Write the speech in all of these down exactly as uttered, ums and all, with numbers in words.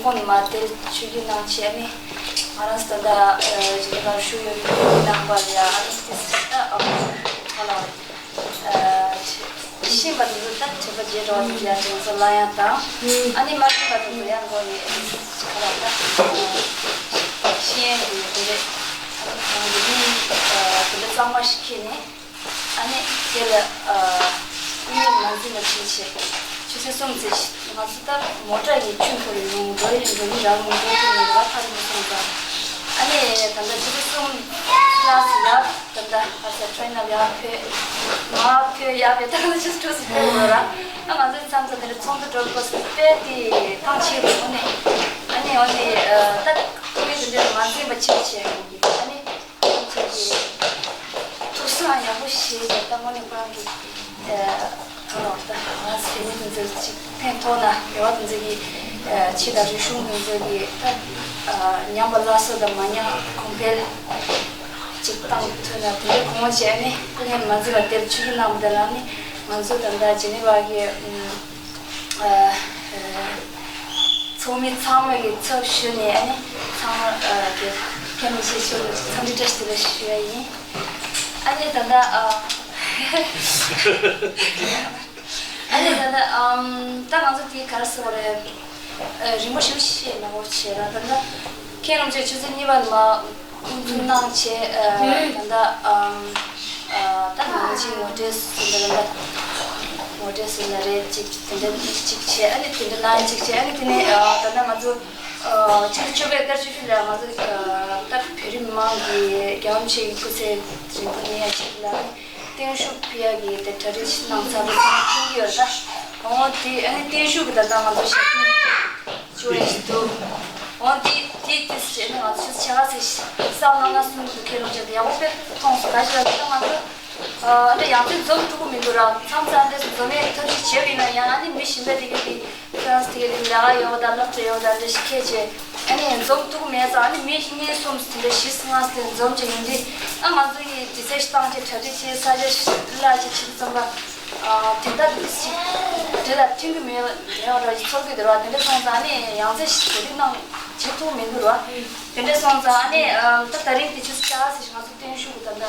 ཁོང་ནས་མ་དེར་ཆོས་བརྒྱུད་གནང་བྱས་ནས་ང་རང་ཚོ་ད་ལྟ་ཇི་ནི་ཝར་བཞུགས་ཡོད་པའི་རྣམ་པ་ལ་ཡང་ཨ་ནི་དེ་ཚོ་ད་ཨ་ཁོ་ལ་ཤེས་པ་དེ་ཚོ་ད་དྲན་པ་བརྗེད་འགྲོ་བ་དེ་ཚོ་ཡང་དྲན་གསོ་སླར་ཡང་དང་ཨ་ནི་མ་ཤེས་པ་དེ་ཚོ་ཡང་མགོ་ནས་ཁ་ལ་ད་ཤེས་ཡོན་དེ་དེ་རེད། ཨ་ནི་གང་གི་ནི་དེ་འདྲ་གཙང་མ་ཞིག་ཁྱེར་ནས། ཨ་ནི་དེ་ལ་ཨ་ཀུན་མཉེས་མ་འཛིན་པ་བྱེད་ཆེད་ཆུ་ཚོད་གསུམ་ཙམ་ང་ཚོ་ད་མོ་ཊ་ཡིས་ཆུ་འཁོར་ཡོང་འགྲོ་ཡི་འགྲོ་ཡི་རང་ཡོང་འགྲོ་ཐུབ་མི་འདུག་བ། ཐག་རིང་པོ་སོང་ཙང་ཨ་ནི་ད་ལྟ་ཆུ་ཚོད་གསུམ་ལ་ཟིན་ལ་ད་ལྟ་ཨ་ས་ཁྲོན་ན་ཡར་ཕེབས་མར་ཕེབས་ཡར་ཕེབས་ད་ལྟ་ཆུ་ཚོད་དྲུག་ཙམ་ཕེབས་ཡོད་ར། ཨ་ང་ཚོའི་མཚམས་ས་དེ་ལ་ཚོགས་འདུ་འགྲོ་དགོས་སུ་དཔེ་དེ་ཐང་ཆད་རུང་ནས་ཨ་ནི་འོ་ནི་ད་ཀུན་མཉེས་དེ་འདྲ་མ་འཛིན་པ་བྱེད་ཆེད་ཨ་ནི། ཁྱེད་ཀྱིས་ཐུགས་བསམ་ཡག་པོ་བཞེས་ནས་ད་དངོས་གནས་ཁོ་རང་གི་ཨ་ལོ་ད་ང་ཚོ་བོད་མི་དེ་ཚོ་ཅིག་ཕན་ཐོགས་ན་རེ་བ་དེ་ཚོ་གི་ཨ་ཆོས་དང་རིག་གཞུང་དེ་ཚོ་གི་ད་ཨ་ཉམས་པ་སླར་གསོ་དང་མ་ཉམས་གོང་འཕེལ་ཅིག་བཏང་ཐུབ་ན་དེ་འདྲའི་དགོངས་པ་བཞེས་ནས་ཀུན་མཉེས་མ་འཛིན་པ་དེར་ཆོས་བརྒྱུད་གནང་བ་དེ་ལ་ནི་ང་ཚོ་ད་ལྟ་ཇི་ནི་ཝ་གི་ཨ། ཚོགས་མི་ཚང་མ་གི་ཚབ་ཞུས་ནས་ཨ་ནི་ཚང་མ་གི་ཕན་ཆེ་ཆེ་འཚམས་འདྲི་བཀྲ་ཤིས་བདེ་ལེགས་ཞུ་ཡ་ཡིན། ཨ་ནི་ད་ལྟ་ཨ་ཨ་ནི་ད་ལྟ་ཨམ་ད་ང་ཚོ་དེ་ག་རེ་ཟེར་བ་རེད། རིང་པོ་ཞིག་བཤད་མ་དགོས་བྱས་ལ་ད་ལྟ་ཁྱེད་རྣམ་ཚོས་ཆུ་ཚོད་གཉིས་པ་ནས་མར་ཁོང་ཚོ་གནང་བྱས། ད་ལྟ་ཨམ་ད་ནང་ཆེན་ངོ་སྤྲོད་ཟེར་ནས་ད་ལྟ་ངོ་སྤྲོད་ཟེར་ན་རེད། ཅིག་དེ་འདྲ་ཅིག་བྱས་ཨ་ནི་དེ་འདྲ་གནང་ཅིག་བྱས་ཨ་ནི་དེ་ནས་ད་ལྟ་ང་ཚོ་ཆིག་སྟོང་དགུ་བརྒྱ་བརྒྱད་ཅུ་གྱ་བཞི་ལ་ང་ཚོ་ད་བོད་རིགས་མི་མང་གི་རྒྱལ་བ་རིན་པོ་ཆེའི་སྐུ་ཚེ་རིང་པོ་གནས་ཡ་ཆེད་ལ་ཨ་ནི་བརྟན་བཞུགས་ཕུལ་ཡ་གི་དེ་གྲ་སྒྲིག་ཞིག་གནང་ཚར་བའི་ཚང་མ་མཐུན་གྱི་ཡོད་རེད་ད། འོ་དེ་ཨ་ནི་བརྟན་བཞུགས་ཀྱི་ད་ལྟ་ང་ཚོ་ཞབས་བརྟན་ཅོ་ཡ་ཞིག་འདུག་འོ་དེ་དེ་དེ་བྱས་ནས་ང་ཚོ་ཆུ་ཚོད་ཕྱེད་ཀ་ཙམ་ཞིག་བསམ་བློ་ན་གསུང་གི་འདུག་ཁྱེད་རང་ཅག་དེ་ཡག་པོ་དཔེ་མཐོང་སོང་། ག་ཞིག་ལ་ད་ང་ཚོ་ཨ་འདྲ་ཡང་རྩེ་འཛོམས་ཐུབ་ཀྱི་མི་འདུག་ར། མཚམས་མཚམས་འདྲ་འཛོམས་ཡས་ཐབས་ཤེས་བྱས་པ་ཡིན་ན་ཡང་ཨ་ནི་མི་གཞན་པ་དེ་གའི་དེ་ཁྱེད་རང་ཚོ་དེ་གའི་དེ་ལས་ཀ་ཡོད་པ་དང་སློབ་གྲྭ་ཡོད་པ་དང་འདྲ་ཞིག་ཁྱེད་ཀྱིས་ཨ་ནི་འཛོམས་ཐུབ་ཀྱི་མེད་ཙང་ཨ་ནི་མི་གཉིས་གསུམ་དེ་འདྲ་བཞི་ལྔ་དེ་འཛོམས་བྱས་ཡོང་དུས་ཨ་ང་ཚོ་ཡི་དུས་ཚོད་ཞིག་བཏང་བྱས་གྲ་སྒྲིག་བྱས་ས་ཆ་ཞིག་གླ་བྱས་བྱེད་དུས་ཙམ་པ། དེ་འདྲ་དེ་ཅིག་དེ་ལ་མཐུན་གྱི་མེད་མེད་པ་འདྲ་ཞིག་ཚོར་གྱི་འདུག་ར། དེ་འདྲ་སོང་ཙང་ནི་ཡང་རྩེ་ཞིག་གྲ་སྒྲིག་གནང་བྱེད་ཐུབ་མི་འདུག་ར། དེ་འདྲ་སོང་ཙང་ནི་ད་ད་རིང་དེ་ཆུ་ཚོད་ཕྱེད་ཀ་ཙམ་ཞིག་ང་ཚོ་བརྟན་བཞུགས་ཀྱི་ད་ལྟ་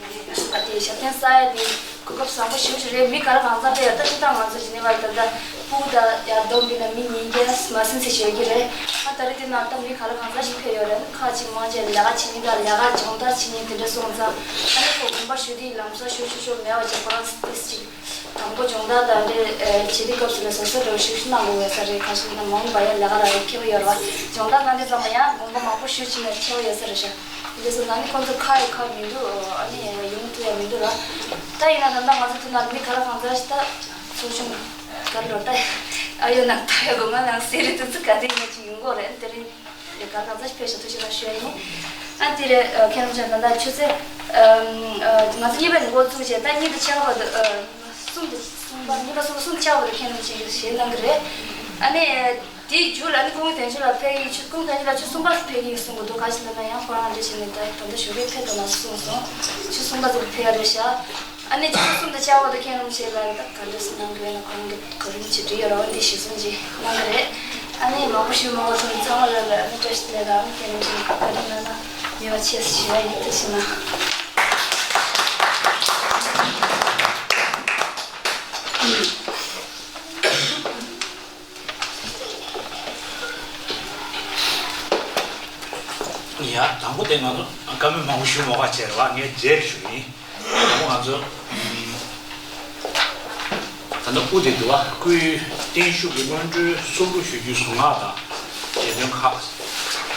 ཨ་དེ་ཞབས་བརྟན་གསོལ་ཡ་དེ་གོ་སྐབས་བཟང་པོ་ཞེ་པོ་ཞིག་རེད། མི་ག་ལ་གང་འཚམ་ཕེབས་ཡོད། ད་སྤྱིར་བཏང་ང་ཚོ་ཇི་ནི་ཝ་ལ་ད་ལྟ་ཕྲུ་གུ་དང་ཡར་བསྡོམས་པས་ན་མི་ཉིས་བརྒྱ་མ་ཟིན་ཙམ་ཞིག་ཡོད་ཀྱི་རེད། ཨ་ད་རེས་དེ་ནང་ད་མི་ག་ལ་གང་འཚམ་ཞིག་ཕེབས་ཡོད་རེད། ཁག་ཅིག་མང་ཆེ་ལས་ཀ་བྱེད་མཁན་དང་ལས་ཀ་སྦྱོང་བརྡར་བྱེད་མཁན་དེ་འདྲ་སོང་ཙང་ཨ་ནི་ཁོ་དགོངས་པ་ཞུ་དུས་ལམ་སང་ཞུ་ཞུ་ཞུ་མེད་པ་ཅིག་ཁོ་རང་ཏིས་ཅིག་དང་པོ་སྦྱོང་བརྡར་དང་འབྲེལ་བྱེད་དུས་སྐབས་སུ་ལ་སོ་སོ་འདྲ་བོ་ཞུ་ཞུ་གནང་དགོས་ཡོད་ས་རེད། ག་ཞིག་ན་མ་འོངས་པ་ཡང་ལས་ཀ་རག་ཡ་ཁེ་པོ་ཡོད་རེད་བ། སྦྱོང་བརྡར་གནང་དུས་ཙམ་པ་ཡང་དགོངས་པ་མང་པོ་ཞུ་བྱེད་ན་ཁེ་པོ་ཡོད་ས་རེད་ཤག་དེ་འདྲ་སོང་ཙང་ཨ་ནི་ཁོང་ཚོ་ཁག་ཡི་ཁག་མི་འདུག་ཨ་ནི་ཡོང་ཐུབ་ཡ་མི་འདུག་ར། ད་ཡིན་ན་ད་ལྟ་ང་ཚོ་དེ་ན་མི་ག་ལ་གང་འཚམ་ཞིག་ད་ཚོགས་ཆུང་ག་ལོར་ད་ཨ་ཡོད་ན་ད་ཡོད་དགོས་ང་ནང་སེ་རི་དུ་ཚིག་ག་དེ་ཡིན་ན་ཅིག་ཡོང་གི་རེད། དེ་རིང་ལས་ཀ་གང་ཟག་ཕེབས་ཤོག་ཐུགས་རྗེ་གནང་ཞུ་ཡ་ཡིན། ཨ་དེ་རེད། ཁྱེད་རང་ཚོ་ད་ལྟ་ཆུ་ཚོད་ང་ཚོ་གཉིས་པ་ནས་འགོ་བཙུགས་བྱས་ད་གཉིས་དང་ཕྱེད་ཀ་བར་དུ་གསུམ་དུ་གསུམ་པ་གཉིས་པ་གསུམ་པ་གསུམ་དང་ཕྱེད་ཀ་བར་དུ་ཁྱེད་རྣམས་ཀྱིས་ཞལ་གནང་གི་རེད། ཨ་ནི་དེའི་མཇུག་ལ་ཨ་ནི་སྐུ་ངོ་བདེ་ཆེན་ལགས་ཕེབས་ཀྱི་ཆུ་སྐུ་ངོ་བདེ་ཆེན་ལགས་ཆུ་གསུམ་པ་ཕེབས་ཀྱི་གསུང་གི་འདུག་ག་ཞིག་ལབ་ན་ཡང་ཁོ་རང་འདྲ་བྱས་ནས་ད་ད་ལྟ་ཞོགས་ཀས་ཕེབས་ཐུབ་མ་སོང་གསུངས་སོང་། ཆུ་གསུམ་པ་ཚོ་ཕེབས་ཡ་རེད་ཤག་ཨ་ནི་ཆུ་ཚོད་གསུམ་དང་ཕྱེད་ཀ་བར་དུ་ཁྱེད་རྣམས་ཞལ་ལ་ད་ག་འདྲ་སེ་གནང་གི་ཡོད་ན་ཁོ་རང་གི་གོ་རིམ་ཅིག་འགྲིག་ཡོད་རེད་བ། འདི་གཞི་བཟུང་ཅིག་གནང་གི་རེད། ཨ་ནི་མང་པོ་ཞུ་མ་དགོས་ཐོག་ཚང་མ་ལ་ལ་ཨ་ནི་བཀྲ་ཤིས་བདེ་ལེགས་དང་ཁྱེད་རྣམས་ཀྱིས་བཀའ་དྲིན་གནང་ན་ཉེ་བ་ཆེ་ཞུ་བ་ཡིན། ཐུགས་རྗེ་གནང་། ཡ་དང་པོ་དེ་ང་ཚོ་བཀའ་མོལ་མང་པོ་ཞུ་མ་དགོས་བྱས་རེད་བ། ངས་རྗེས་ཞུ་ཡིན། དང་པོ་ང་ཚོ་ད་ལྟ་དབུ་དེ་འདུག་བ། སྐུའི་བརྟན་བཞུགས་ཀྱི་སྔོན་འགྲོའི་གསུང་འབུལ་ཞུ་རྒྱུའི་གཟུངས་སྔགས་དང་རྗེས་ཟློས་ཁག་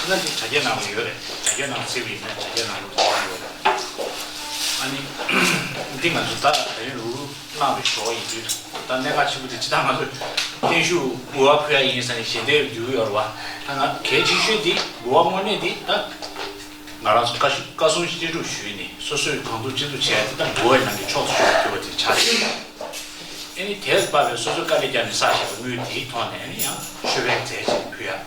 ཅིག་ན་འདི་དྲ་རྒྱའི་ནང་ལ་ཡོད་རེད། དྲ་རྒྱའི་ནང་གཟིགས་པ་ཡིན་ན་དྲ་རྒྱའི་ནང་ལ་ཡོད་རེད། ཨ་ནི་འདི་ང་ཚོ་ད་ད་རིང་རུ་རུ་གནང་བའི་ཞོར་ཡིན་དུས་ད་གནད་འགག་ཆེན་པོ་དེ་ཅི་ལྟར་ང་ཚོས་བརྟན་བཞུགས་འབུལ་བ་ཕུལ་ཡ་ཡིན་ཟེར་ནས་ཞལ་འདེབས་བསྡུས་ཀྱི་ཡོད་རེད་བ། ད་ང་གལ་ཆེ་ཤོས་འདི་འབུལ་བ་དངོས་གནས་འདི་ད་ང་རང་ཚོ་བཀའ་ཤོག་བཀའ་གསུང་ཅི་སྒྲུབ་ཞུས་ནས་སོ་སོས་གང་ཐུབ་ཅི་ཐུབ་བྱས་ཏེ་ད་འབུལ་བའི་ནང་གི་ཕྱོགས་སུ་ཞུགས་དགོས་པ་དེ་ཆགས་ཡོད། ཨ་ནི་དེར་དཔག་པའི་སོ་སོའི་དཀའ་ལས་བརྒྱབ་ནས་བསགས་བཞག་པའི་དངུལ་དེའི་ཐོག་ནས་ཨ་ནི་ཡང་མཆོད་པའི་རྫས་ཅིག་ཕུལ་ཡ།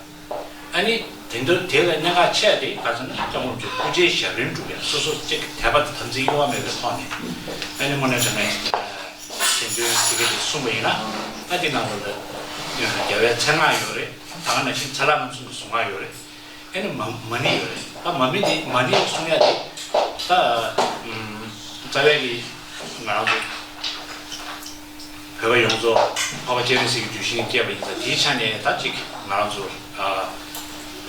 ཨ་ནི་དེ་འདྲ་དེ་ལས་གནད་འགག་ཆེ་བ་དེ་ག་ཚོད་ན་སྐྱབས་མགོན་རིན་པོ་ཆེའི་སྐུ་ཕྱྭའི་ཞབས་རིམ་སྒྲུབ་ཡ་སོ་སོ་གཅིག་གི་དད་པ་དང་དམ་ཚིག་གཡོ་བ་མེད་པའི་ཐོག་ནས་ཨ་ནི་དངོས་གནས་དྲང་གནས་ཞལ་འདོན་དེ་ག་དེ་གསུངས་པ་ཡིན་ན་ཨ་དེ་ནང་ལོགས་ལ་རྒྱལ་བའི་མཚན་སྔགས་ཡོད་རེད། ད་ག་ནང་བཞིན་ཚ་ལག་རྔམ་གསུམ་གྱི་གཟུངས་སྔགས་ཡོད་རེད། ཨ་ནི་མ་མ་ཎི་ཡོད་རེད། ད་མ་མི་འདི་མ་ཎི་གསུང་ཡ་དེ་ད་ཨམ་རྩ་བའི་གི་ང་རང་ཚོ་བོད་པ་ཡོངས་རྫོགས་འཕགས་པ་སྤྱན་རས་གཟིགས་ཀྱི་གདུལ་ཞིང་སྐྱེས་པ་ཡིན་ཙང་དེའི་ཆ་ནས་ད་ཅིག་ང་རང་ཚོ་ཨ་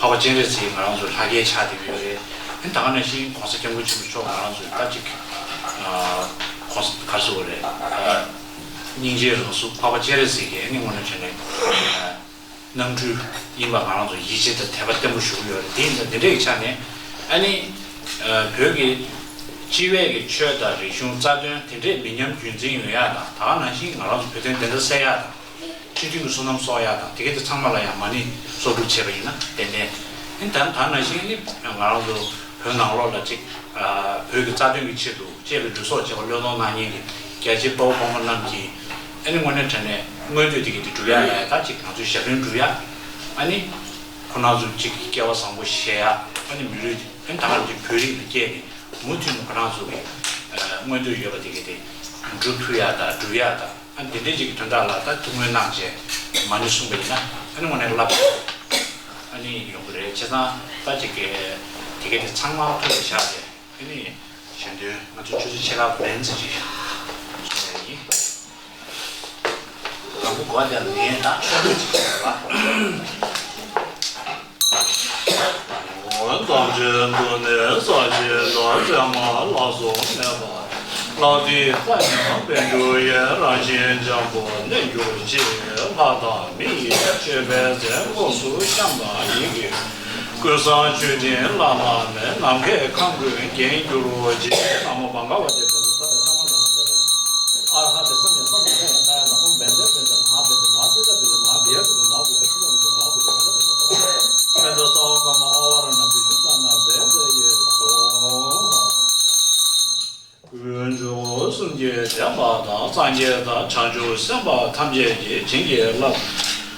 འཕགས་པ་སྤྱན་རས་གཟིགས་ང་རང་ཚོ་ལྷ་སྐལ་ཆགས་བསྡད་ཀྱི་ཡོད་རེད། ཨ་ནི་ད་ག་ནང་བཞིན་གོང་ས་སྐྱབས་མགོན་ཆེན་པོ་མཆོག་ང་རང་ཚོ་ད་ཅིག་ཨ་གོང་ས་ག་རེ་ཟེར་དགོས་རེད། ཨ་སྙིང་རྗེའི་རང་གཟུགས་འཕགས་པ་སྤྱན་རས་གཟིགས་ཀྱི་ཨ་ནི་དངོས་གནས་དྲང་གནས་ཨ། རྣམ་སྤྲུལ་ཡིན་པ་ང་རང་ཚོ་ཡིད་ཆེས་དང་དད་པ་བརྟན་པོ་ཞུ་གི་ཡོད་རེད། དེ་ཡིན་ཙང་དེ་འདྲའི་ཆ་ནས་ཨ་ནི་བོད་ཀྱི་སྤྱི་པའི་གི་ཆོས་དང་རིག་གཞུང་རྩ་དོན་དེ་འདྲས་མི་ཉམས་རྒྱུན་འཛིན་ཡོང་ཡག་དང་། ད་ག་ནང་བཞིན་ང་རང་ཚོ་བོད་དོན་བདེན་མཐའ་གསལ་ཡག་དང་། སྤྱི་མཐུན་གྱི་བསོད་ནམས་གསོག་ཡག་དང་། དེ་གའི་དེ་ཚང་མ་ལ་ཡང་མ་ཎི་གསོག་སྒྲུབ་བྱས་པ་ཡིན་ན་ཏན་ཏན་ཨ་ནི་ད་ད་ག་ནང་བཞིན་ཨ་ནི་ང་རང་ཚོ་བོད་ནང་ལོགས་ལ་ཅིག་བོད་ཀྱི་རྩ་དོན་གྱི་ཆེད་དུ་གཅེས་པའི་ལུས་སྲོག་བཅད་པ་བློས་གཏོང་གནང་མཁན་གྱི་རྒྱལ་གཅེས་དཔའ་བོ་དཔའ་མོ་རྣམས་ཀྱི་ཨ་ནི་དངོས་གནས་དྲང་གནས་མངོན་འདོད་དེ་གི་དེ་སྒྲུབ་ཡག་ལ་ཡ་ད་ཅིག་ང་ཚོའི་ཞབས་བརྟན་སྒྲུབ་ཡག་ཨ་ནི་ཁོ་རང་ཚོ་ཅིག་སྐལ་བ་བཟང་པོ་བཞེས་ཡག་ཨ་ནི་མི་རིགས་ཨ་ནི་ད་ག་ནང་བཞིན་བོད་རིགས་ལ་སྐྱེས་ནས་མུ་མཐུད་ནས་ཁོ་རང་ཚོ་གི་མངོན་འདོད་ཡོད་པ་དེ་གི་དེ་སྒྲུབ་ཐུབ་ཡག་དང་སྒྲུབ་ཡག་དང་། ཨ་ནི་དེ་འདྲའི་ཅིག་གི་དོན་དག་ལ་ད་ཐུགས་སྨོན་གནང་བྱས་མ་ཎི་གསུངས་པ་ཡིན་ན་ཨ་ནི་དངོས་གནས་རླབས་ཨ་ནི་ཡོང་གི་རེད། བྱས་ཙང་ད་ཅིག་གི་དེ་གའི་དེ་ཚང་མ་ཐུགས་ལ་བཞག་བྱས་ཨ་ནི་གཞན་དོན་ང་ཚོ་ཆུ་ཚོད་ཕྱེད་ཀ་ལན་ཙམ་ཅིག་གསུང་ཡ་ཡིན། དང་པོ་གོ་བདེ་ལ་ངས་ད་ཆོས་ལུགས་ཅིག་བྱས་པ། ཐམས་ཅད་འདུ་ནས་ས་གཞི་དང་། བཙས་མ་ལ་སོགས་མེད་པ། ལག་མཐིལ་ལྟ་ན་པད་འབྱུང་ཡི། རང་བཞིན་འཇམ་པོར་གནས་གྱུར་ཅིག། ལྷ་དང་མི་ཡི་མཆོད་པའི་རྫས། དངོས་སུ་བཤམས་དང་ཡིད་ཀྱིས་ཀུན་བཟང་མཆོད་སྤྲིན་བླ་ན་མེད། ནམ་མཁའི་ཁམས་ཀུན་བརྒྱན་གྱུར་ཅིག། ན་མོ་བྷ་ག་ཝ་ཏེ། བཛྲ་ཏ་ཏ་ཏ་མ་ན་ན་ཏ་ཏ། ཨ་ར་ཧ་ཏེ་སམ་ཡ་སམ་བྷོ་ཊ་ཡ་ཏ་ཡ་ཏ། ཨོཾ་བཛྲ་བཛྲ་མ་ཧཱ་བཛྲ་མ་ཧཱ་ཏཱི་ཏ་བཛྲ་མ་ཧཱ་བི་ཡ་བཛྲ་མ་ཧཱ་བུདྡྷ་ཏཱི་ཏ་བཛྲ་མ་ཧཱ་བུདྡྷ་ཏཱི་ཏ་བཛྲ་མ་ཧཱ་བུདྡྷ་ཏཱི་ཏ། པཎྜི་ཏ་ས་ཝ་ཀརྨ་ཨ་ཝ་ར་ཎ་བི་ཤུདྡྷ་ན་བཛྲ་ཡེ་སྭཱ་ཧཱ། དཀོན་མཆོག་གསུམ་གྱི་བདེན་པ་དང་། སངས་རྒྱས་དང་བྱང་ཆུབ་སེམས་དཔའ་ཐམས་ཅད་ཀྱིས་བྱིན་གྱིས་བརླབས།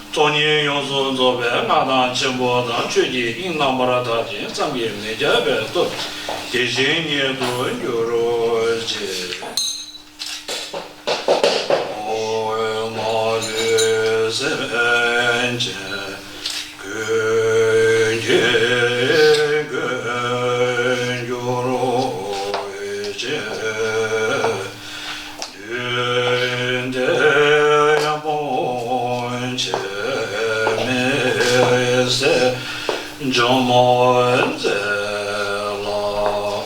སྟོང་ཉིད་ཡོངས་སུ་རྫོགས་པའི་སྔགས་དང་ཆེན་པོ་དང་། ཆོས་ཀྱི་དབྱིངས་རྣམ་པར་དག་ཅིང་བསམ་གྱིས་མི་ཁྱབ་པའི་སྟོབས་ཀྱིས་དེ་བཞིན་ཉིད་དུ་གྱུར་ཅིག། ཨོཾ་མ་ལུས་སེམས་ཅན་ཀུན་གྱི་མགོན་གྱུར་ཅིག། མདུན་དེར་སྤོན་ཆེན་མི་བསད་ཇོ་མོ་མཛད་ལ། འོད་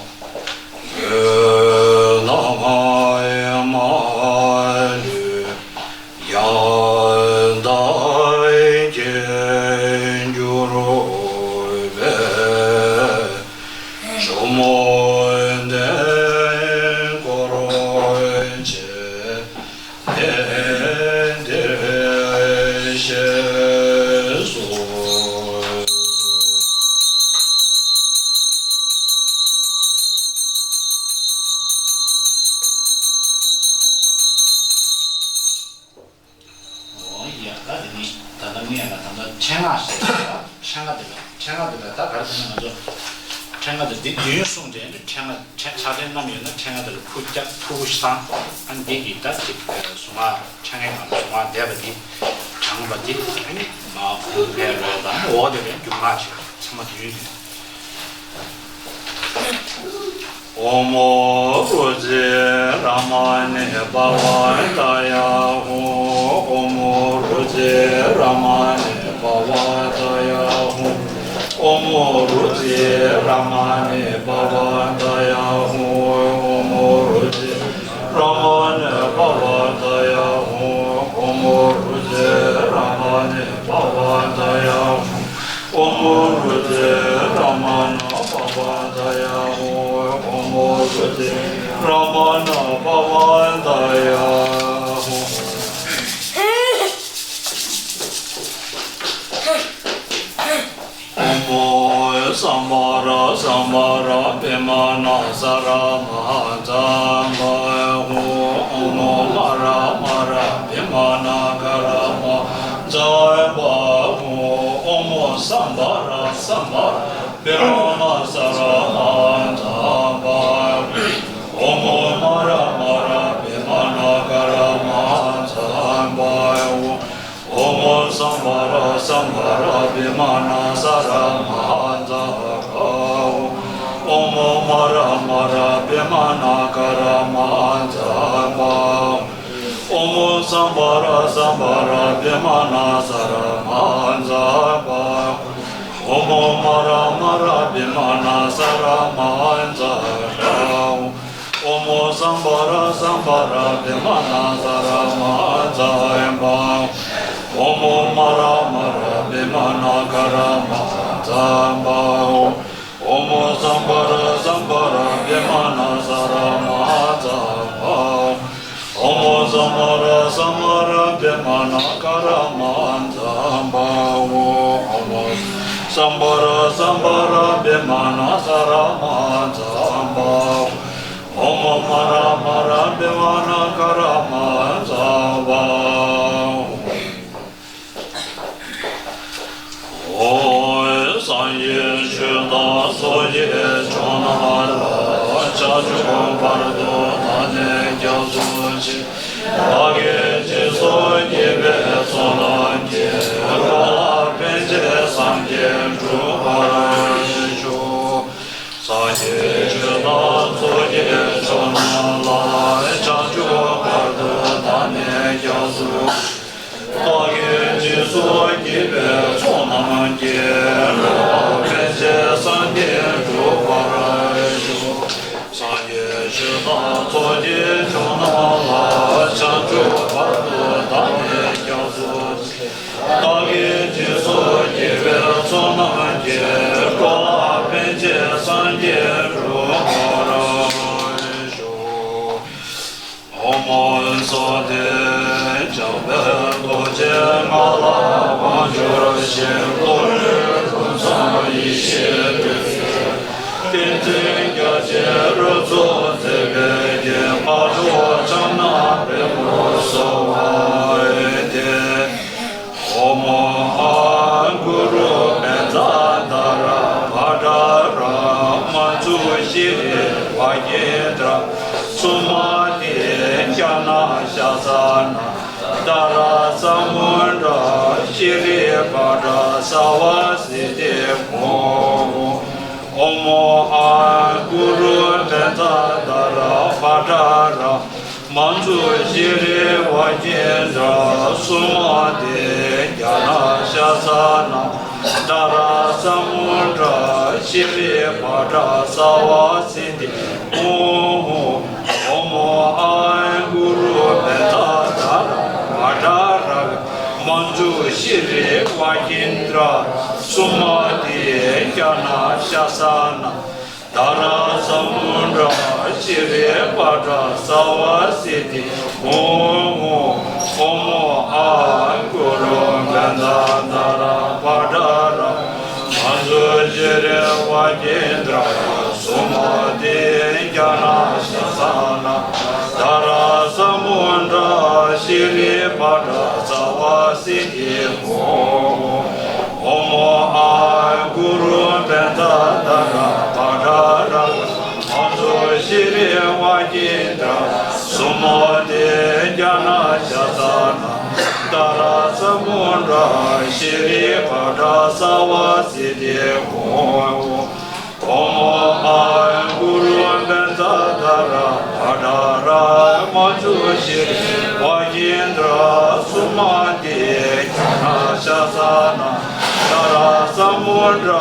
སྣང་མ་ལུས་ཡང་དག་མཁྱེན་གྱུར་པའི། ཇོ་མོ་གདན་བསྐོར་བྱས་ནས་འདིར་གཤེགས་སུ། འོ་ཡ། ད་དེ་ནི་ད་ལྟ་ངས་ལ་ད་ལྟ་ཕྲེང་སྔགས་ཟེར་བ། ཕྲེང་སྔགས་དེ་ལ་ཕྲེང་སྔགས་དེ་ལ་ད་ག་རེ་ཟེར་ན། ང་ཚོ་ཕྲེང་སྔགས་དེ་འདི་རྒྱུན་གསུངས་ཏེ་ནི་ཕྲེང་སྔགས་ཕྲེང་ཕྱག་ཕྲེང་བསྣམས་ཡོད་ན་ཕྲེང་སྔགས་དེ་ལ་ཕུར་རྒྱག་ཕུར་བུ་བཞག་ཨ་ནི་འདི་གི་ད་ཅིག་གཟུངས་སྔགས་ཕྲེང་སྔགས་ནང་གཟུངས་སྔགས་བཟླས་པ་འདི་བགྲངས་པ་འདི་ཨ་ནི་མ་ཧཱུྃ་ཕཊ་ལོས་དང་འོག་དེ་ལ་སྒྱུར་སྔགས་བྱེད་པ་ཚང་མ་དེ་ཡོད་དེ། ཨོཾ་རུ་ཙི་ར་མ་ཎི་བྷ་ག་ཝ་ཏ་ཡ་ཧཱུྃ། ཨོཾ་རུ་ཙི་ར་མ་ཎི་བྷ་ག་ཝ་ཏ་ཡ་ཧཱུྃ། ཨོཾ་རུ་ཙི་ར་མ་ཎི་བྷ་ག་ཝ་ཏ་ཡ་ཧཱུྃ། ཨོཾ་རུ་ཙི་ར་མ་ཎི་བྷ་ག་ཝ་ཏ་ཡ་ཧཱུྃ། ཨོཾ་རུ་ཙི་ར་མ་ཎི་བྷ་ག་ཝ་ཏ་ཡ་ཧཱུྃ། ཨོཾ་རུ་ཙི་ར་མ་ཎི་བྷ་ག་ཝ་ཏ་ཡ་ཧཱུྃ། ཨོཾ་རུ་ཙི་ར་མ་ཎི་བྷ་ག་ཝ་ཏ་ཡ་ཧཱུྃ། ཨོཾ་སམྦྷ་ར་སམྦྷ་ར་བི་མ་ཎ་ས་ར་མ་ཛ་བྷ་ཧཱུྃ། ཨོཾ་མ་ར་མ་ར་བི་མ་ཎ་ག་ར་མ་ཛ་བྷ་ཧཱུྃ། ཨོཾ་སམྦྷ་ར་སམྦྷ་ར་བི་མ་ཎ་ས་ར་མ་ཛ་བྷ་ཧཱུྃ། ཨོཾ་མ་ར་མ་ར་བི་མ་ཎ་ག་ར་མ་ཛ་བྷ་ཧཱུྃ། ཨོཾ་སམྦྷ་ སཾ་བྷ་ར་བི་མ་ན་ས་ར་མ་ཛ་བྷ། ཨོཾ་མ་ར་མ་ར་བི་མ་ན་ཀ་ར་མ་ཛ་བྷ། ཨོཾ་སཾ་བྷ་ར་སཾ་བྷ་ར་བི་མ་ན་ས་ར་མ་ཛ་བྷ། ཨོཾ་མ་ར་མ་ར་བི་མ་ན་ས་ར་མ་ཛ་བྷ། ཨོཾ་སཾ་བྷ་ར་སཾ་བྷ་ར་བི་མ་ན་ས་ར་མ་ཛ་བྷ། ཨོཾ་མ་ར་མ་ར་བི་མ་ན་ཀ་ར་མ་ཛ་བྷ། ཨོཾ་སཾ་བྷ་ར་སཾ་བྷ་ར་བི་མ་ན་ས་ར་མ་ཛ་བྷ། ཨོཾ་སཾ་བྷ་ར་སཾ་བྷ་ར་བི་མ་ན་ཀ་ར་མ་ཛ་བྷ། ཨོཾ་སཾ་བྷ་ར་སཾ་བྷ་ར་བི་མ་ན་ས་ར་མ་ཛ་བྷ། ཨོཾ་མ་ར་མ་ར་བི་མ་ན་ཀ་ར་མ་ཛ་བྷ། ཨོ། སངས་རྒྱས་ཆོས་དང་ཚོགས་ཀྱི་མཆོག་རྣམས་ལ། བྱང་ཆུབ་བར་དུ་བདག་ནི་སྐྱབས་སུ་མཆི། བདག་གིས་སྦྱིན་སོགས་བགྱིས་པའི་ཚོགས་རྣམས་ཀྱིས། འགྲོ་ལ་ཕན་ཕྱིར་སངས་རྒྱས་འགྲུབ་པར་ཤོག། སངས་རྒྱས་ཆོས་དང་ཚོགས་ཀྱི་མཆོག་རྣམས་ལ། བྱང་ཆུབ་བར་དུ་བདག་ནི་སྐྱབས་སུ། བདག་གིས་སྦྱིན་སོགས་བགྱིས་པའི་ཚོགས་རྣམས་ཀྱིས། འགྲོ་ལ་ཕན་ཕྱིར་སངས་རྒྱས་འགྲུབ་པར་ཤོག། སངས་རྒྱས་ཆོས་དང་ཚོགས་ཀྱི་མཆོག་རྣམས་ལ། བྱང་ཆུབ་བར་དུ་བདག་ནི་སྐྱབས་སུ་མཆི། བདག་གིས་སྦྱིན་སོགས་བགྱིས་པའི་ཚོགས་རྣམས་ཀྱིས། འགྲོ་ལ་ཕན་ཕྱིར་སངས་རྒྱས་འགྲུབ་པར་ཤོག། ཨོཾ་སྭ་སྟི། འཇམ་དཔལ་རྡོ་རྗེ་ང་ལ་དབང་བསྒྱུར་ཞིང་། གློ་བུར་ཕུན་སུམ་ཡེ་ཤེས་སྒྲུབ་པའི་བསྟན་འཛིན་རྒྱ་ཆེར་གཙོ་མཛད་པའི་རྒྱན། འཕགས་མཆོག་ཕྱག་ན་པདྨོ་གསོལ་བ་འདེབས། ཨོཾ་ཨཱཿུ་རུ་བཛྲ་དྷ་ར་བྷ་དྲ་ར། མཉྫུ་ཤྲཱི་བ་གེ་ཏྲ། སུ་མ་ཏི་ཛྙཱ་ན་ཤཱ་ས་ན། དྷ་ར་ས་མུ་དྲ་ཤྲཱི་བྷ་དྲ་སཱ་བ་སིདྡྷི་ཧཱུྃ། ཨོཾ་ཨཱཿུ་རུ་བཛྲ་དྷ་ར་བྷ་དྲ་ར། མཉྫུ་ཤྲཱི་བ་གེ་ཏྲ། སུ་མ་ཏི་ཛྙཱ་ན་ཤཱ་ས་ན། དྷ་ར་ས་མུ་དྲ་ཤྲཱི་བྷ་དྲ་སཱ་བ་སིདྡྷི་ཧཱུྃ། ཨོཾ་ཨཱཿུ་རུ་བཛྲ་དྷ་ར་བྷ་དྲ་ར། མཉྫུ་ཤྲཱི་བ་གེ་ཏྲ། སུ་མ་ཏི་ཛྙཱ་ན་ཤཱ་ས་ན། དྷ་ར་ས་མུ་དྲ་ཤྲཱི་བྷ་དྲ་སཱ་བ་སིདྡྷི་ཧཱུྃ། ཨོཾ་ཨཱཿུ་རུ་བཛྲ་དྷ་ར་བྷ་དྲ་ར། མཉྫུ་ཤྲཱི་བ་གེ་ཏྲ། སུ་མ་ཏི་ཛྙཱ་ན་ཤཱ་ས་ན། དྷ་ར་ས་མུ་དྲ་ཤྲཱི་བྷ་དྲ་སཱ་བ་སིདྡྷི་ཧཱུྃ། ཨོཾ་ཨཱཿུ་རུ་བཛྲ་དྷ་ར་བྷ་དྲ་ར། མཉྫུ་ཤྲཱི་བ་གེ་ཏྲ། སུ་མ་ཏི་ཛྙཱ་ན་ཤཱ་ས་ན། དྷ་ར་ས་མུ་དྲ་ཤྲཱི་བྷ་དྲ་སཱ་བ་སིདྡྷི་ཧཱུྃ། ཨོཾ་ཨཱཿུ་རུ་བཛྲ་དྷ་ར་བྷ་དྲ་ར། མཉྫུ་ཤྲཱི་བ་གེ་ཏྲ། སུ་མ་ཏི་ཛྙཱ་ན་ཤཱ་ས་ན། དྷ་ར་ས་མུ་དྲ་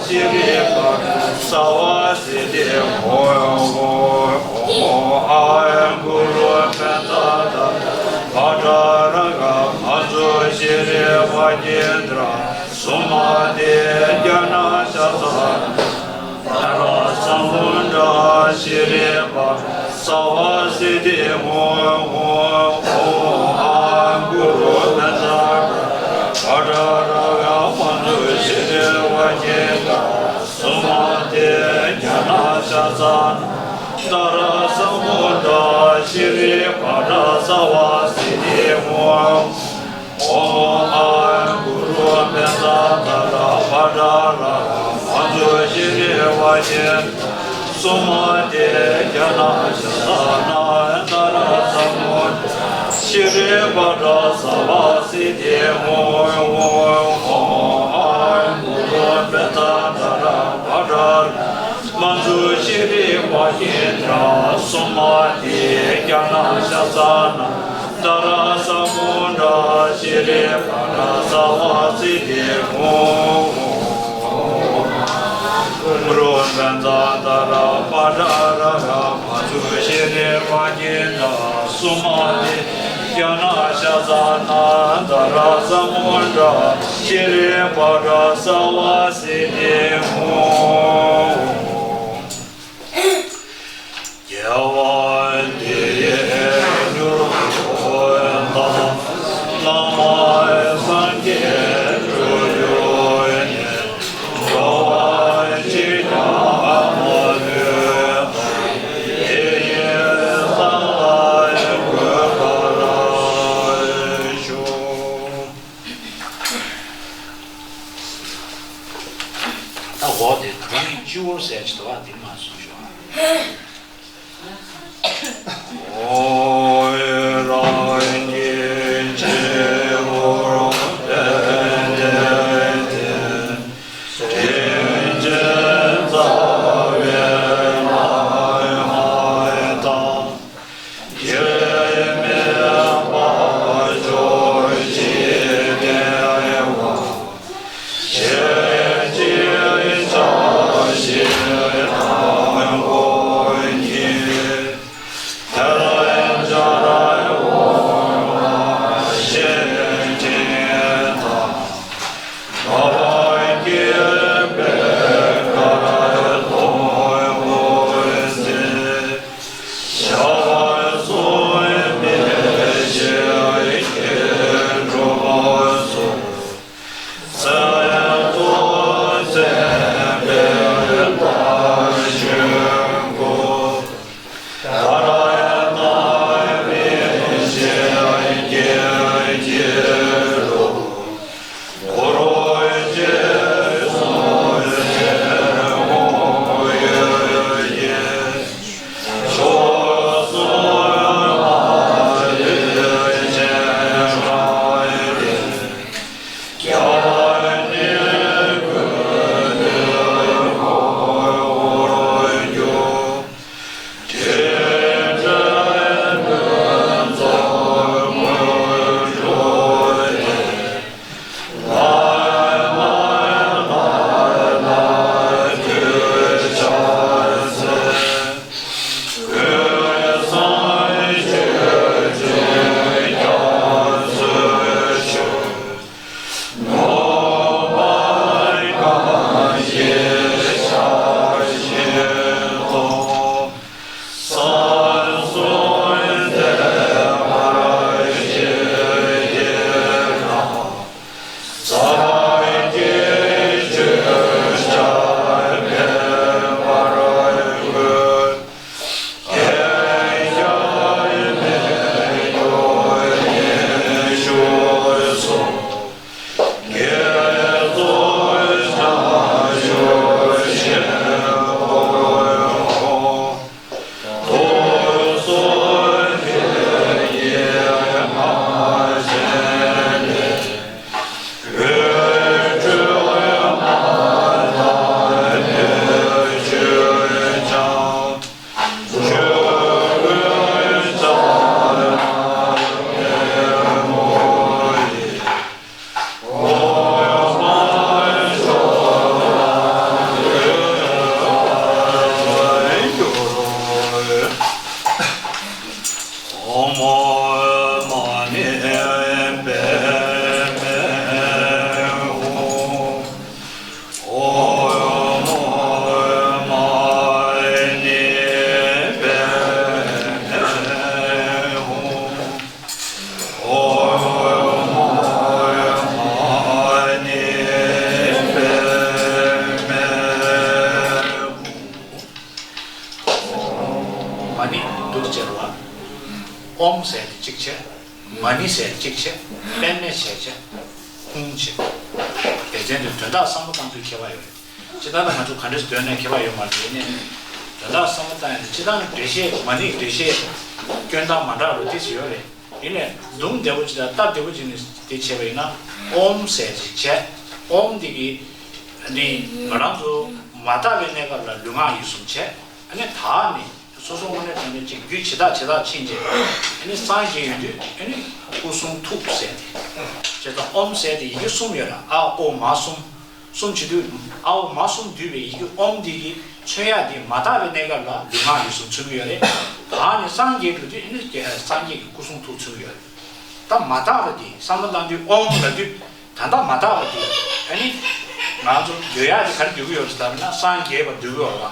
ཤྲཱི་བྷ་དྲ་སཱ་བ་སིདྡྷི་ཧཱུྃ། ཨོཾ་ཨཱཿུ་རུ་བཛྲ་དྷ་ར་བྷ་དྲ་ར་ག། མཉྫུ་ཤྲཱི་བ་གེ་ཏྲ། སུ་མ་ཏི་ཛྙཱ་ན་ཤཱ་ས་ན། དྷ་ར་ས་མུ་དྲ་ཤྲཱི་བྷ་དྲ་སཱ་བ་སིདྡྷི་ཧཱུྃ། ཨོཾ་ཨཱཿུ་རུ་བཛྲ་དྷ་ར་བྷ་དྲ་ར་ག། མཉྫུ་ཤྲཱི་བ་གེ་ཏྲ། སུ་མ་ཏི་ཛྙཱ་ན་ཤཱ་ས་ན། དྷ་ར་ས་མུ་དྲ་ཤྲཱི་བྷ་དྲ་སཱ་བ་སིདྡྷི་ཧཱུྃ། ཨོཾ་ཨཱཿུ་རུ་བཛྲ་དྷ་ར་བྷ་དྲ་ར་ག། མཉྫུ་ཤྲཱི་བ་གེ་ཏྲ། སུ་མ་ཏི་ཛྙཱ་ན་ཤཱ་ས་ན། དྷ་ར་ས་མུ་དྲ་ཤྲཱི་བྷ་དྲ་སཱ་བ་སིདྡྷི་ཧཱུྃ། ཀིནྡྲ་སུ་མ་ཏི་ཛྙཱ་ན་ཤཱ་ཙ་ན་ཏཱ་ར་ས་མུ་ཌ་ཤྲཱི་པཱ་ཌ་སཱ་བ་སི་ཏི་ཧཱུྃ། རུ་པཉྩ་ཏཱ་ར་པཱ་ཌ་ར་ར་མ་ཙུ་ཤྲཱི་པ་ཀིནྡྲ་སུ་མ་ཏི་ཛྙཱ་ན་ཤཱ་ཙ་ན་ཏཱ་ར་ས་མུ་ཌ་ཤྲཱི་པཱ་ཌ་སཱ་བ་སི་ཏི་ཧཱུྃ། དགེ་བ་འདི་ཡིས་མྱུར་དུ་བདག་བླ་མ་སངས་རྒྱས་འགྲུབ་གྱུར་ནས། འགྲོ་བ་གཅིག་ཀྱང་མ་ལུས་པ། དེ་ཡི་སྲས་ལ་འགོད་པར་ཤོག། ད་འོག་དེ་ད་རང་གི་སྤྱི་བོར་གསལ་བྱེད་དོ། འདི་མ་གསུངས་ཤོག་ཨ། ཨོ་རང་གི་སྤྱི་བོར་གསལ་བྱེད་དེ། དྲིན་ཅན་རྩ་བའི་བླ་མ་དང་། དགེ་མེད་པ་ཕྱོགས་བཞིའི་བདེ་བ། ཞལ་གཅིག་བཅགས་ཤིང་དང་པོ་ཉིད། ཐལ་སྦྱར་འོ་མ་བཞེས་ཤིང་དང་། བགེགས་པའི་ཁ་རྡོ་བོས་མཛེས། ཞབས་སུ་མི་ཤེས་སྐྱེས་གྲུབ་སོགས། ཚད་དུ་བཙེམས་པའི་ལྟ་ཞུགས་སྐུ། ད་ལྟ་མི་ཤེས་སྐྱེས་ཀྱི་རུ། འཁོར་བཅས་སུ་ཆེན་མོ་ཡོད་ཀྱི། ཕྱོགས་སུ་མ་ལུས་སྤྱན་དྲངས་ཏེ། སྐྱབས་གནས་ཀུན་ཏུ་བསྐོར་བར་འགྱུར། དྲིན་དྲན་ཕུན་ཚོགས་དངོས་གྲུབ་སྟེ། བླ་མ་ལྷ་དང་གདུལ་བྱ་སྲས། ཀུན་བཟང་སྤྱོད་ཕྱིར་སྐྱབས་སུ་མཆི། ནུབ་པ་གངས་ཀྱི་ཞལ་བཞིན་དུ། ས་གསུམ་འདས་པར་བཞེད་ཀྱིས་ན། སངས་རྒྱས་སྤྱོད་བྱར་འཕེལ་བར་བསྐུལ། རྒྱལ་བ་མི་བསྐྱོད་ཡེ་ཤེས་སུ། དགེ་ཚོགས་བྱང་ཆུབ་ཆེན་པོའི་དབང་། དུག་གསུམ་གྱི་ཉེས་པ་བྱས་ནས། འོད་འཕྲོས་མ་ཐག་ཐེག་ཆོས་འཆང་། ཆོས་ཀུན་རྩ་བ་ནས་མེད་པ་ཡི། འོག་མ་མཆོག་ལ་འདུད་པར་འགྱུར། ཨོཾ་མ་ཎི་པདྨེ་ཧཱུྃ། ཨོཾ་མ་ཎི་པདྨེ་ཧཱུྃ། ཨོཾ་མ་ཎི་པདྨེ་ཧཱུྃ། མ་ཎི་འདུག་ཅེས་པ། ཨོཾ་ཟེར་ཏེ་གཅིག་བྱས། མ་ཎི་ཟེར་གཅིག་བྱས། པདྨེ་ཟེར་བྱས། ཧཱུྃ་བྱས། སྡེ་ཚན་དེ་དོན་དག་བསམ་བློ་བཏང་དུས་ཁྱད་པར་ཡོད་རེད། སྤྱིར་བཏང་ལ་ང་ཚོ་ག་འདྲས་འདོན་ནའི་ཁྱད་པར་ཡོད་མ་རེད། ཡིན་ནའི་དོན་དག་བསམ་བློ་བཏང་ཡ་དེ་སྤྱིར་བཏང་ནི་འགྲེལ་བཤད། མ་ཎིའི་འགྲེལ་བཤད་སྐྱོན་སྟངས་མ་འདྲ་བ་ཏོག་ཙམ་ཡོད་རེད། ཡིན་ནའི་མདུང་བདེ་པོ་ཅིག་དང་སྟབས་བདེ་པོ་ཅིག་ནས་དེ་བྱས་པ་ཡིན་ན། ཨོཾ་ཟེར་ཅིག་བྱས། ཨོཾ་འདི་གིས་ནི་ང་རང་ཚོ་མ་དག་པའི་གནས་སྐབས་ལ་ལུས་ངག་ཡིད་གསུམ་བྱས། ནི་དག་ནི་སོ་སོ་དངོས་གནས་དྲང་གནས་ཅིག་རྒྱུད་ཇི་ལྟར་ཇི་ལྟར་ཕྱིན་རྗེས་ཨ་ནི་སངས་རྒྱས་ཡོང་དུས་ཨ་ནི་སྐུ་གསུང་ཐུགས་ཟེར་ཏེ། བྱས་ཙང་ཨོཾ་ཟེར་ཏེ་ཡི་གེ་གསུམ་ཡོད་ལ། ཨ་ཨོ་མ་གསུམ། གསུམ་བྱེད་དུས་ཨ་ཨོ་མ་གསུམ་འདུས་པའི་ཡི་གེ་ཨོཾ་འདི་གི་མཚོན་ཡ་དེ་མ་དག་པའི་གནས་སྐབས་ལ་ལུས་ངག་ཡིད་གསུམ་མཚོན་གྱི་ཡོད་རེད། དག་ནི་སངས་རྒྱས་འགྲོ་དུས་ཨ་ནི་སངས་རྒྱས་ཀྱི་སྐུ་གསུང་ཐུགས་མཚོན་གྱི་ཡོད་རེད། ད་མ་དག་པ་དེ་བསམ་བློ་བཏང་དུས་ཨོཾ་ལབ་དུས། ད་ལྟ་མ་དག་པ་དེ་ཨ་ནི་ང་ཚོ་འདོད་ཡག་དེ་ག་རེ་འདོད་ཀྱི་ཡོད་རེད་ཟེར་ན་སངས་རྒྱས་པ་འདོད་ཀྱི་ཡོད་རེད་བ།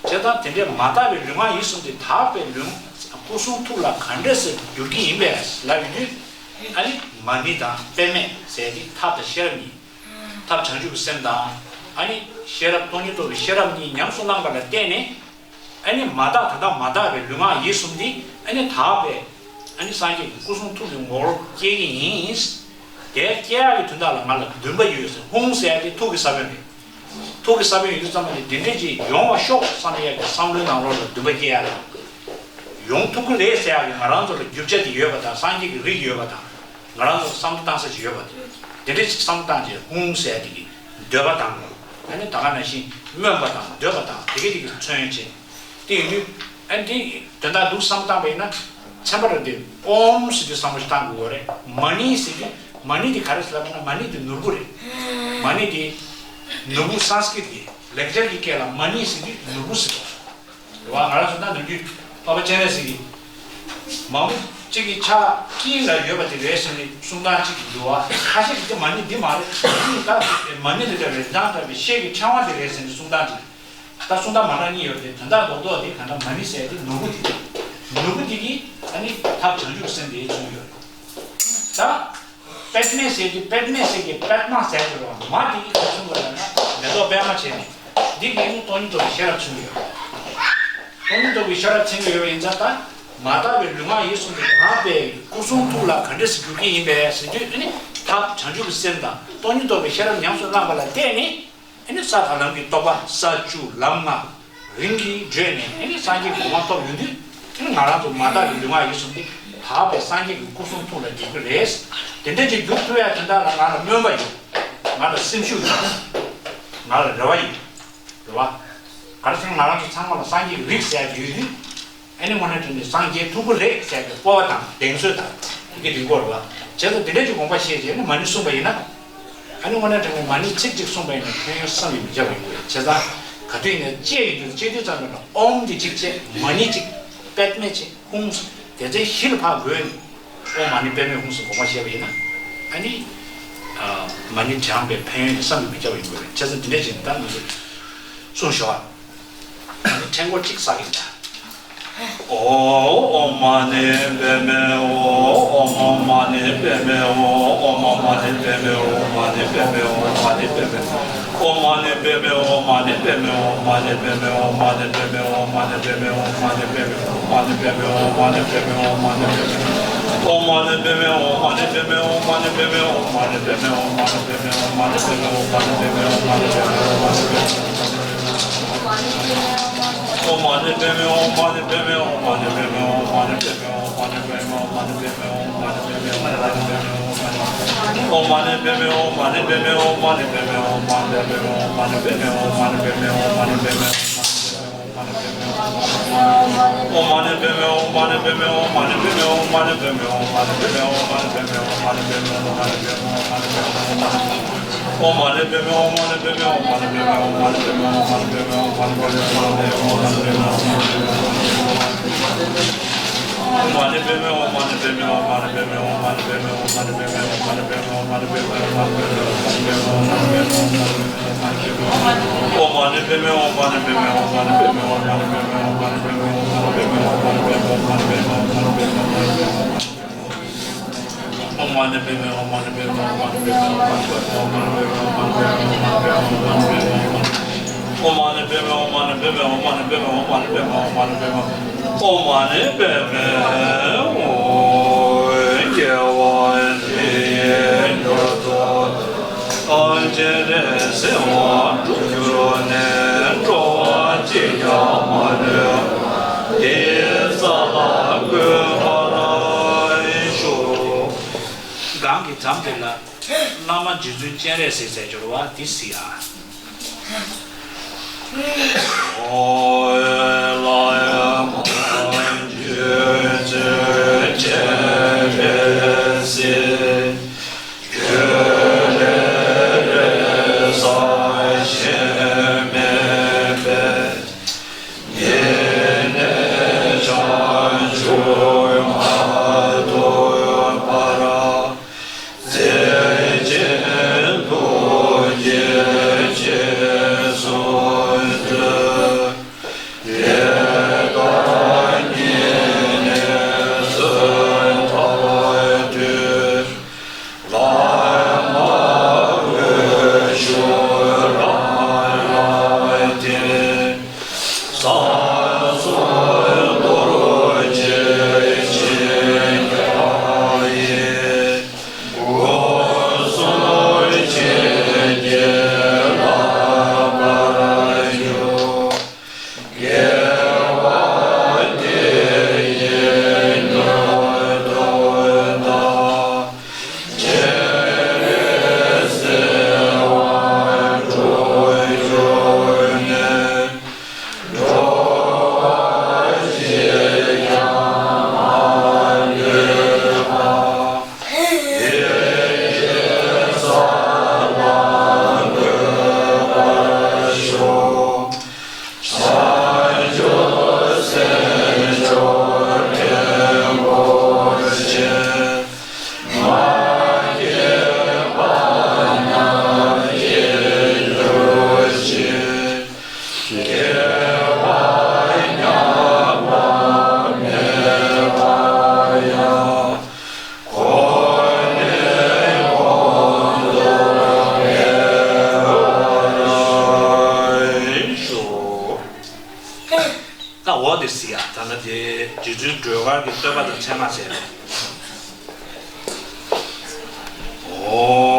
བྱས་ཙང་དེ་འདྲའི་མ་དག་པའི་ལུས་ངག་ཡིད་གསུམ་དེ་དག་པའི་ལུས་སྐུ་གསུང་ཐུགས་ལ་ག་འདྲ་སེ་བསྒྱུར་གྱི་ཡིན་པས་ལབ་ཡོང་དུས། ཨ་ནི་མ་ཎི་དང་པདྨས་ཟེར་དེ་ཐབས་དང་ཤེས་རབ་གཉིས། ཐབས་བྱང་ཆུབ་ཀྱི་སེམས་དང་། ཨ་ནི་ཤེས་རབ་སྟོང་ཉིད་རྟོགས་པའི་ཤེས་རབ་གཉིས་ཉམས་སུ་བླངས་པ་ལ་བརྟེན་ནས། ཨ་ནི་མ་དག་ད་ལྟ་མ་དག་པའི་ལུས་ངག་ཡིད་གསུམ་འདི་ཨ་ནི་དག་པའི་ཨ་ནི་སངས་རྒྱས་ཀྱི་སྐུ་གསུང་ཐུགས་ཀྱི་ངོ་བོར་སྐྱེ་གི་ཡིན། དེ་སྐྱེ་ཡག་གི་དོན་དག་ལ་ང་ལ་འདུན་པ་ཡོད་ཟེར། ཧཱུྃ་ཟེར་ཡག་དེ་ཐུགས་ཀྱི་ས་བོན་རེད། ཐུགས་ཀྱི་ས་བོན་ཡོད་དུས་ཙམ་པ་ནས་འདི་འདྲས་ཅིག་ཡོང་བ་ཤོག་བསམ་ཡག་གི་བསམ་བློའི་ནང་ལོགས་ལ་འདུན་པ་སྐྱེ་ཡག་དང་། ཡོང་ཐུབ་ཀྱི་རེད་ཟེར་ཡག་གི་ང་རང་ཚོ་ལ་རྒྱུ་ཆ་དེ་ཡོད་པ་དང་སངས་རྒྱས་ཀྱི་རིགས་ཡོད་པ་དང་། ང་རང་ཚོ་བསམ་བློ་བཏང་ས་ཅིག་ཡོད་པ་དེ། དེ་འདྲ་ཅིག་བསམ་བློ་བཏང་རྗེས་ཧཱུྃ་ཟེར་དེ་གི་འདོད་པ་དང་། ཨ་ནི་ད་ག་ནང་བཞིན་སྨོན་པ་དང་འདོད་པ་དང་དེ་གི་དེ་གི་མཚོན་བྱེད། དེ་ཡིན་དུས་ཨ་ནི་དེ་དོན་དག་འདུག་བསམ་བློ་བཏང་པ་ཡིན་ན། ཚན་པ་རེ་དེ་ཨོཾ་ཟེར་དུས་བསམ་བློ་ཞིག་བཏང་དགོས་རེད། མ་ཎི་ཟེར་དུས་མ་ཎི་དེ་ག་རེ་ཟེར་ལབ་ན་མ་ཎི་དེ་ནོར་བུ་རེད། མ་ཎི་དེ་ནོར་བུ་སཾ་སྐྲྀཏ་གི་ལེགས་སྦྱར་གྱི་སྐད་ལ་མ་ཎི་ཟེར་དུས་ནོར་བུ་ཟེར་བ། རེད་བ། ང་རང་ཚོ་ད་ནམ་རྒྱུན་འཕགས་པ་སྤྱན་རས་གཟིགས་ཀྱི་མ་མོ་གཅིག་གི་ཕྱག་དཀྱིལ་ལ་ཡོད་པ་དེ་རེད་ཟེར་ནས་གསུང་སྟངས་གཅིག་འདུག་བ། ཁ་ཤས་ཀྱིས་དེ་མ་ཎི་འདི་མ་རེད། མ་ཎི་ད་མ་ཎི་དེ་འདྲ་རེད། འདང་འདྲ་བའི་ཤེལ་གྱི་ཕྲེང་བ་དེ་རེད་ཟེར་ནས་གསུང་སྟངས་གཅིག་ད་གསུང་སྟངས་མ་འདྲ་གཉིས་ཡོད་རེད། དོན་དག་རྡོག་རྡོག་དེ་གང་ལྟར་མ་ཎི་ཟེར་དེ་ནོར་བུ་དེ་རེད། ནོར་བུ་དེ་གིས་ཨ་ནི་ཐབས་བྱང་ཆུབ་སེམས་དེ་མཚོན་ཡོད་རེད། ད། པདྨས་ཟེར་གྱི་པདྨས་ཟེར་གྱི་པདྨ་ཟེར་གྱི་རོ་མ་དེ་གི་ག་ཚོད་དགོས་ལབ་ན་མེ་ཏོག་པད་མ་བྱས་ནས་འདི་གི་ནི་སྟོང་ཉིད་རྟོགས་པའི་ཤེས་རབ་མཚོན་གྱི་ཡོད། སྟོང་ཉིད་རྟོགས་པའི་ཤེས་རབ་མཚོན་གྱི་ཡོད་པ་ཡིན་ཙང་ད་མ་དག་པའི་ལུས་ངག་ཡིད་གསུམ་དེ་དག་པའི་སྐུ་གསུང་ཐུགས་ལ་ག་འདྲས་སེ་འགྱུར་གྱི་ཡིན་པས་ཟེར་དུས་ནི་ཐབས་བྱང་ཆུབ་ཀྱི་སེམས་དང་སྟོང་ཉིད་རྟོགས་པའི་ཤེས་རབ་ཉམས་སུ་བླངས་པ་ལ་བརྟེན་ནས། ཨ་ནི་ས་དང་ལམ་གྱི་རྟོགས་པ་ས་བཅུ་ལམ་ལྔ་རིམ་གྱིས་བགྲོད་ནས་ཨ་ནི་སངས་རྒྱས་ཀྱི་གོ་འཕང་ཐོབ་ཡོང་དུས་ཨ་ནི་ང་རང་ཚོ་མ་དག་པའི་ལུས་ངག་ཡིད་གསུམ་དེ་དག་པའི་སངས་རྒྱས་ཀྱི་སྐུ་གསུང་ཐུགས་ལ་འགྱུར་གྱི་རེད། དེ་འདྲ་ཅིག་འགྱུར་ཐུབ་ཡ་དོན་དག་ལ་ང་ལ་སྨོན་པ་ཡོད། ང་ལ་སེམས་ཤུགས་ཡོད། ང་ལ་རེ་བ་ཡོད། རེད་བ། ག་རེ་ཟེར་ན་ང་རང་ཚོ་ཚང་མ་ལ་སངས་རྒྱས་ཀྱི་རིགས་ཟེར་ཡ་དེ་ཡོད་དུས། ཨ་ནི་དངོས་གནས་དྲང་གནས་སངས་རྒྱས་ཐུབ་ཀྱི་རེད་ཟེར་གྱི་སྤོབས་པ་དང་གདེང་ཚོད་དང་དེ་གི་རིགས་སྐོར་བ། བྱས་ཙང་དེ་འདྲ་ཅིག་དགོངས་པ་བཞེས་རྗེས་ནི་མ་ཎི་གསུངས་པ་ཡིན་ན། ཨ་ནི་དངོས་གནས་དྲང་གནས་མ་ཎི་ཚིག་གཅིག་གསུངས་པ་ཡིན་ན་ཕན་ཡོན་བསམ་གྱིས་མི་ཁྱབ་པ་ཡོང་གི་རེད། བྱས་ཙང་ག་དུས་ཡིན་ན་བཅད་ཡོང་དུས་བཅད་དུས་ཙམ་པ་ལ་ཨོཾ་འདི་གཅིག་བཅད། མ་ཎི་གཅིག་པདྨས་གཅིག་ཧཱུྃ་སྡེ་ཚན་བཞི་ལ་ཕར་བགོས་ནས་ཨོཾ་མ་ཎི་པདྨེ་ཧཱུྃ་ཟེར་དགོངས་པ་བཞེས་པ་ཡིན་ན། ཨ་ནི་མ་ཎི་བགྲངས་པའི་ཕན་ཡོན་དེ་བསམ་གྱིས་མི་ཁྱབ་པ་ཡོང་གི་རེད། བྱས་ཙང་འདི་འདྲ་ཅིག་ད་ང་ཚོས་གསུངས་ཞོག་ཨ། ཕྲེང་སྐོར་གཅིག་བསགས་ཡིན་ད། ཨོཾ་མ་ཎི་པདྨེ་ཧཱུྃ། ཨོཾ་མ་ཎི་པདྨེ་ཧཱུྃ། ཨོཾ་མ་ཎི་པདྨེ་ཧཱུྃ། མ་ཎི་པདྨེ་ཧཱུྃ། མ་ཎི་པདྨེ་ཧཱུྃ། ཨོཾ་མ་ཎི་པདྨེ་ཧཱུྃ། མ་ཎི་པདྨེ་ཧཱུྃ། མ་ཎི་པདྨེ་ཧཱུྃ། མ་ཎི་པདྨེ་ཧཱུྃ། མ་ཎི་པདྨེ་ཧཱུྃ། མ་ཎི་པདྨེ་ཧཱུྃ། མ་ཎི་པདྨེ་ཧཱུྃ། མ་ཎི་པདྨེ་ཧཱུྃ། ཨོཾ་མ་ཎི་པདྨེ་ཧཱུྃ། མ་ཎི་པདྨེ་ཧཱུྃ། མ་ཎི་པདྨེ་ཧཱུྃ། མ་ཎི་པདྨེ་ཧཱུྃ། མ་ཎི་པདྨེ་ཧཱུྃ། མ་ཎི་པདྨེ་ཧཱུྃ། མ་ཎི་པདྨེ་ཧཱུྃ། ཨོཾ་མ་ཎི་པདྨེ་ཧཱུྃ། དགེ་བ་འདི་ཡིས་མྱུར་དུ་སྤྱན་རས་གཟིགས་དབང་འགྲུབ་གྱུར་ནས། འགྲོ་བ་གཅིག་ཀྱང་མ་ལུས་པ་དེའི་ས་ལ་འགོད་པར་ཤོག། གང་གི་མཚམས་དེ་ལ་བླ་མ་རྗེ་བཙུན་སྤྱན་རས་གཟིགས་ཟེར་སྦྱོར་བ་འདི་གཟིགས་ཨ། ད་འོ་དེ་སི་ཡ་ད་ནི་དེ་རྗེ་བཙུན་སྒྲོལ་དཀར་གྱི་བསྟོད་པ་དང་ཚད་མ་བྱས་པས། ཨོ།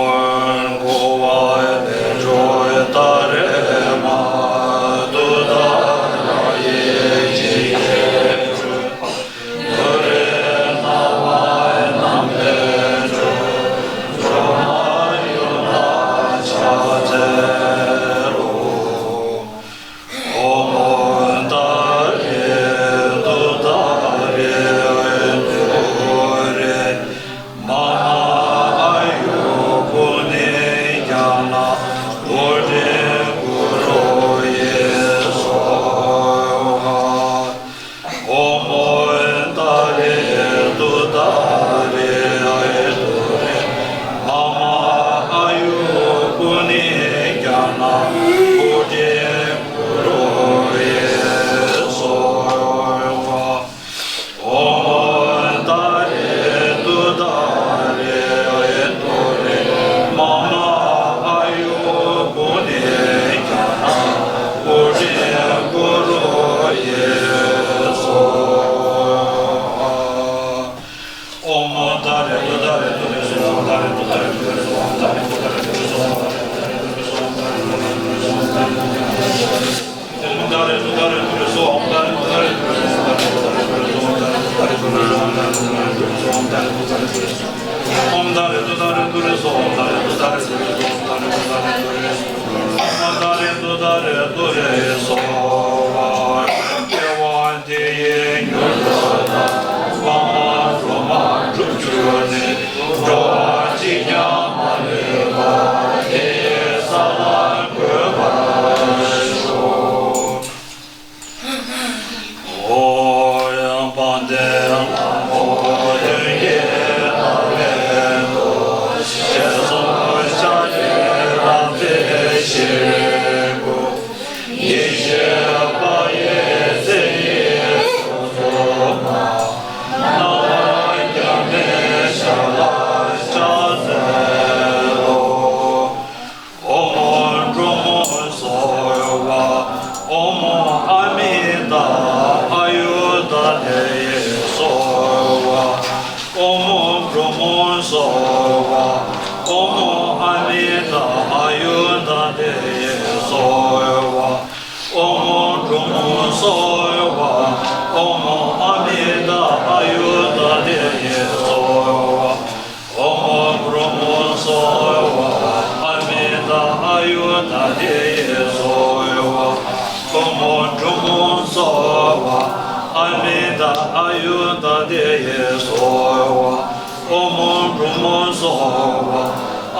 ཏཱ་ཨ་ཡུ་ད་དེ་ཡེ་སྭཱ་ཧཱ། ཨོཾ་ཨོཾ་བྷྲཱུ་མ་སྭཱ་ཧཱ།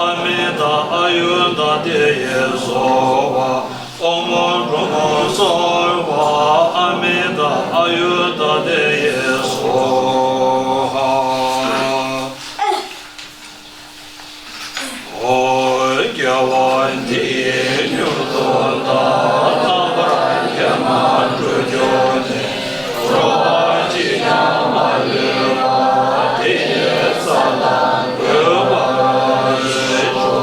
ཨ་མི་ཏཱ་ཨ་ཡུ་ད་དེ་ཡེ་སྭཱ་ཧཱ། ཨོཾ་ཨོཾ་བྷྲཱུ་མ་སྭཱ་ཧཱ། ཨ་མི་ཏཱ་ཨ་ཡུ་ད་དེ་ཡེ་སྭཱ་ཧཱ། ཨོ། དགེ་བ་འདི་ཡིས་མྱུར་དུ་བདག་རྣམ་པར་ཁྱབ་པ་འགྲུབ་གྱུར་ནས། འགྲོ་བ་གཅིག་ཀྱང་མ་ལུས་པ། དེ་ཡི་ས་ལ་འགོད་པར་ཤོག་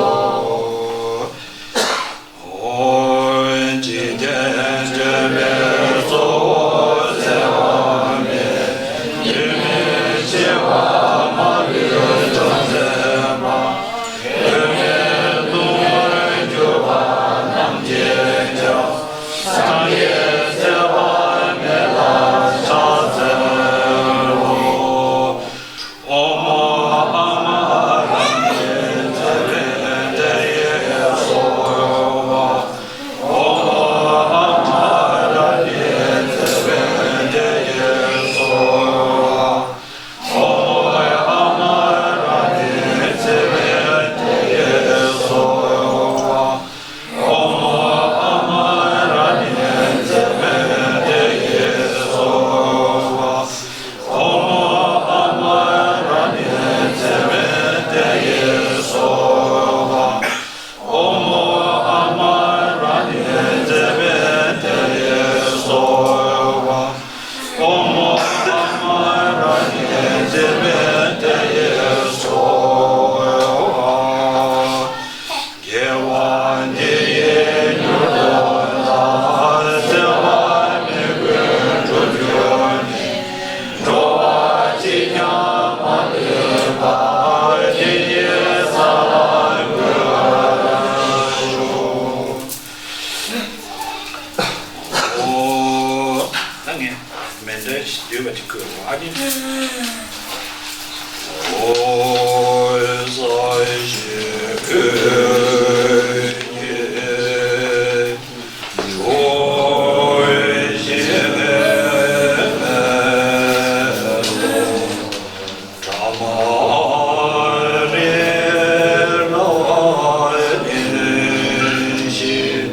འཇིག་རྟེན་དྲེགས་པའི་གཙོ་བོ་འཚེ་བ་མེད། ཡིད་མི་ཆེས་པ་མ་ལུས་ཅུང་ཟད་པ། ཡོད་མེད་ལྟུང་བར་གྱུར་པ་རྣམས་ཀྱིས་ཀྱང་། སངས་རྒྱས་ཚེ་དཔག་མེད་ལ་ཕྱག་འཚལ་ལོ། ཨོཾ་ཨ་མ་ར་ཧ་ནི་ཙི་བི་དྷི་ཡེ་སྭཱ་ཧཱ། ཨོཾ་ཨ་མ་ར་ཧ་ནི་ཙི་བི་དྷི་ཡེ་སྭཱ་ཧཱ། ཨོཾ་ཨ་མ་ར་ཧ་ནི་ཙི་བི་དྷི་ཡེ་སྭཱ་ཧཱ། ཨོཾ་ཨ་མ་ར་ཧ་ནི་ཙི་བི་དྷི་ཡེ་སྭཱ་ཧཱ། ཨོཾ་ཨ་མ་ར་ཧ་ནི་ཙི་བི་དྷི་ཡེ་སྭཱ་ཧཱ། ཨོཾ་ཨ་མ་ར་ཧ་ནི་ཙི་བི་དྷི་ཡེ་སྭཱ་ཧཱ། ཨོཾ་ཨ་མ་ར་ཧ་ནི་ཙི་བི་དྷི་ཡེ་སྭཱ་ཧཱ། དགེ་བ་འདི་ཡིས་མྱུར་དུ་བདག་འཚེ་བ་མེད་ཀུན་འགྲུབ་གྱུར་ནས། འགྲོ་བ་གཅིག་ཀྱང་མ་ལུས་པ། དེ་ཡི་ས་ལ་འགོད་པར་ཤོག་ཨོ། ད་ངས་མཎྜལ་ཞིག་བསྡུས་པ་ཅིག་བཀོད་རོགས་ཨ་ནི། ཨོ། ས་གཞི་ཀུན་གྱི་ཇོ་བོ་ཞེས་པའི་སྒྲ་མ་རེ་ར་ནི་ཞིག་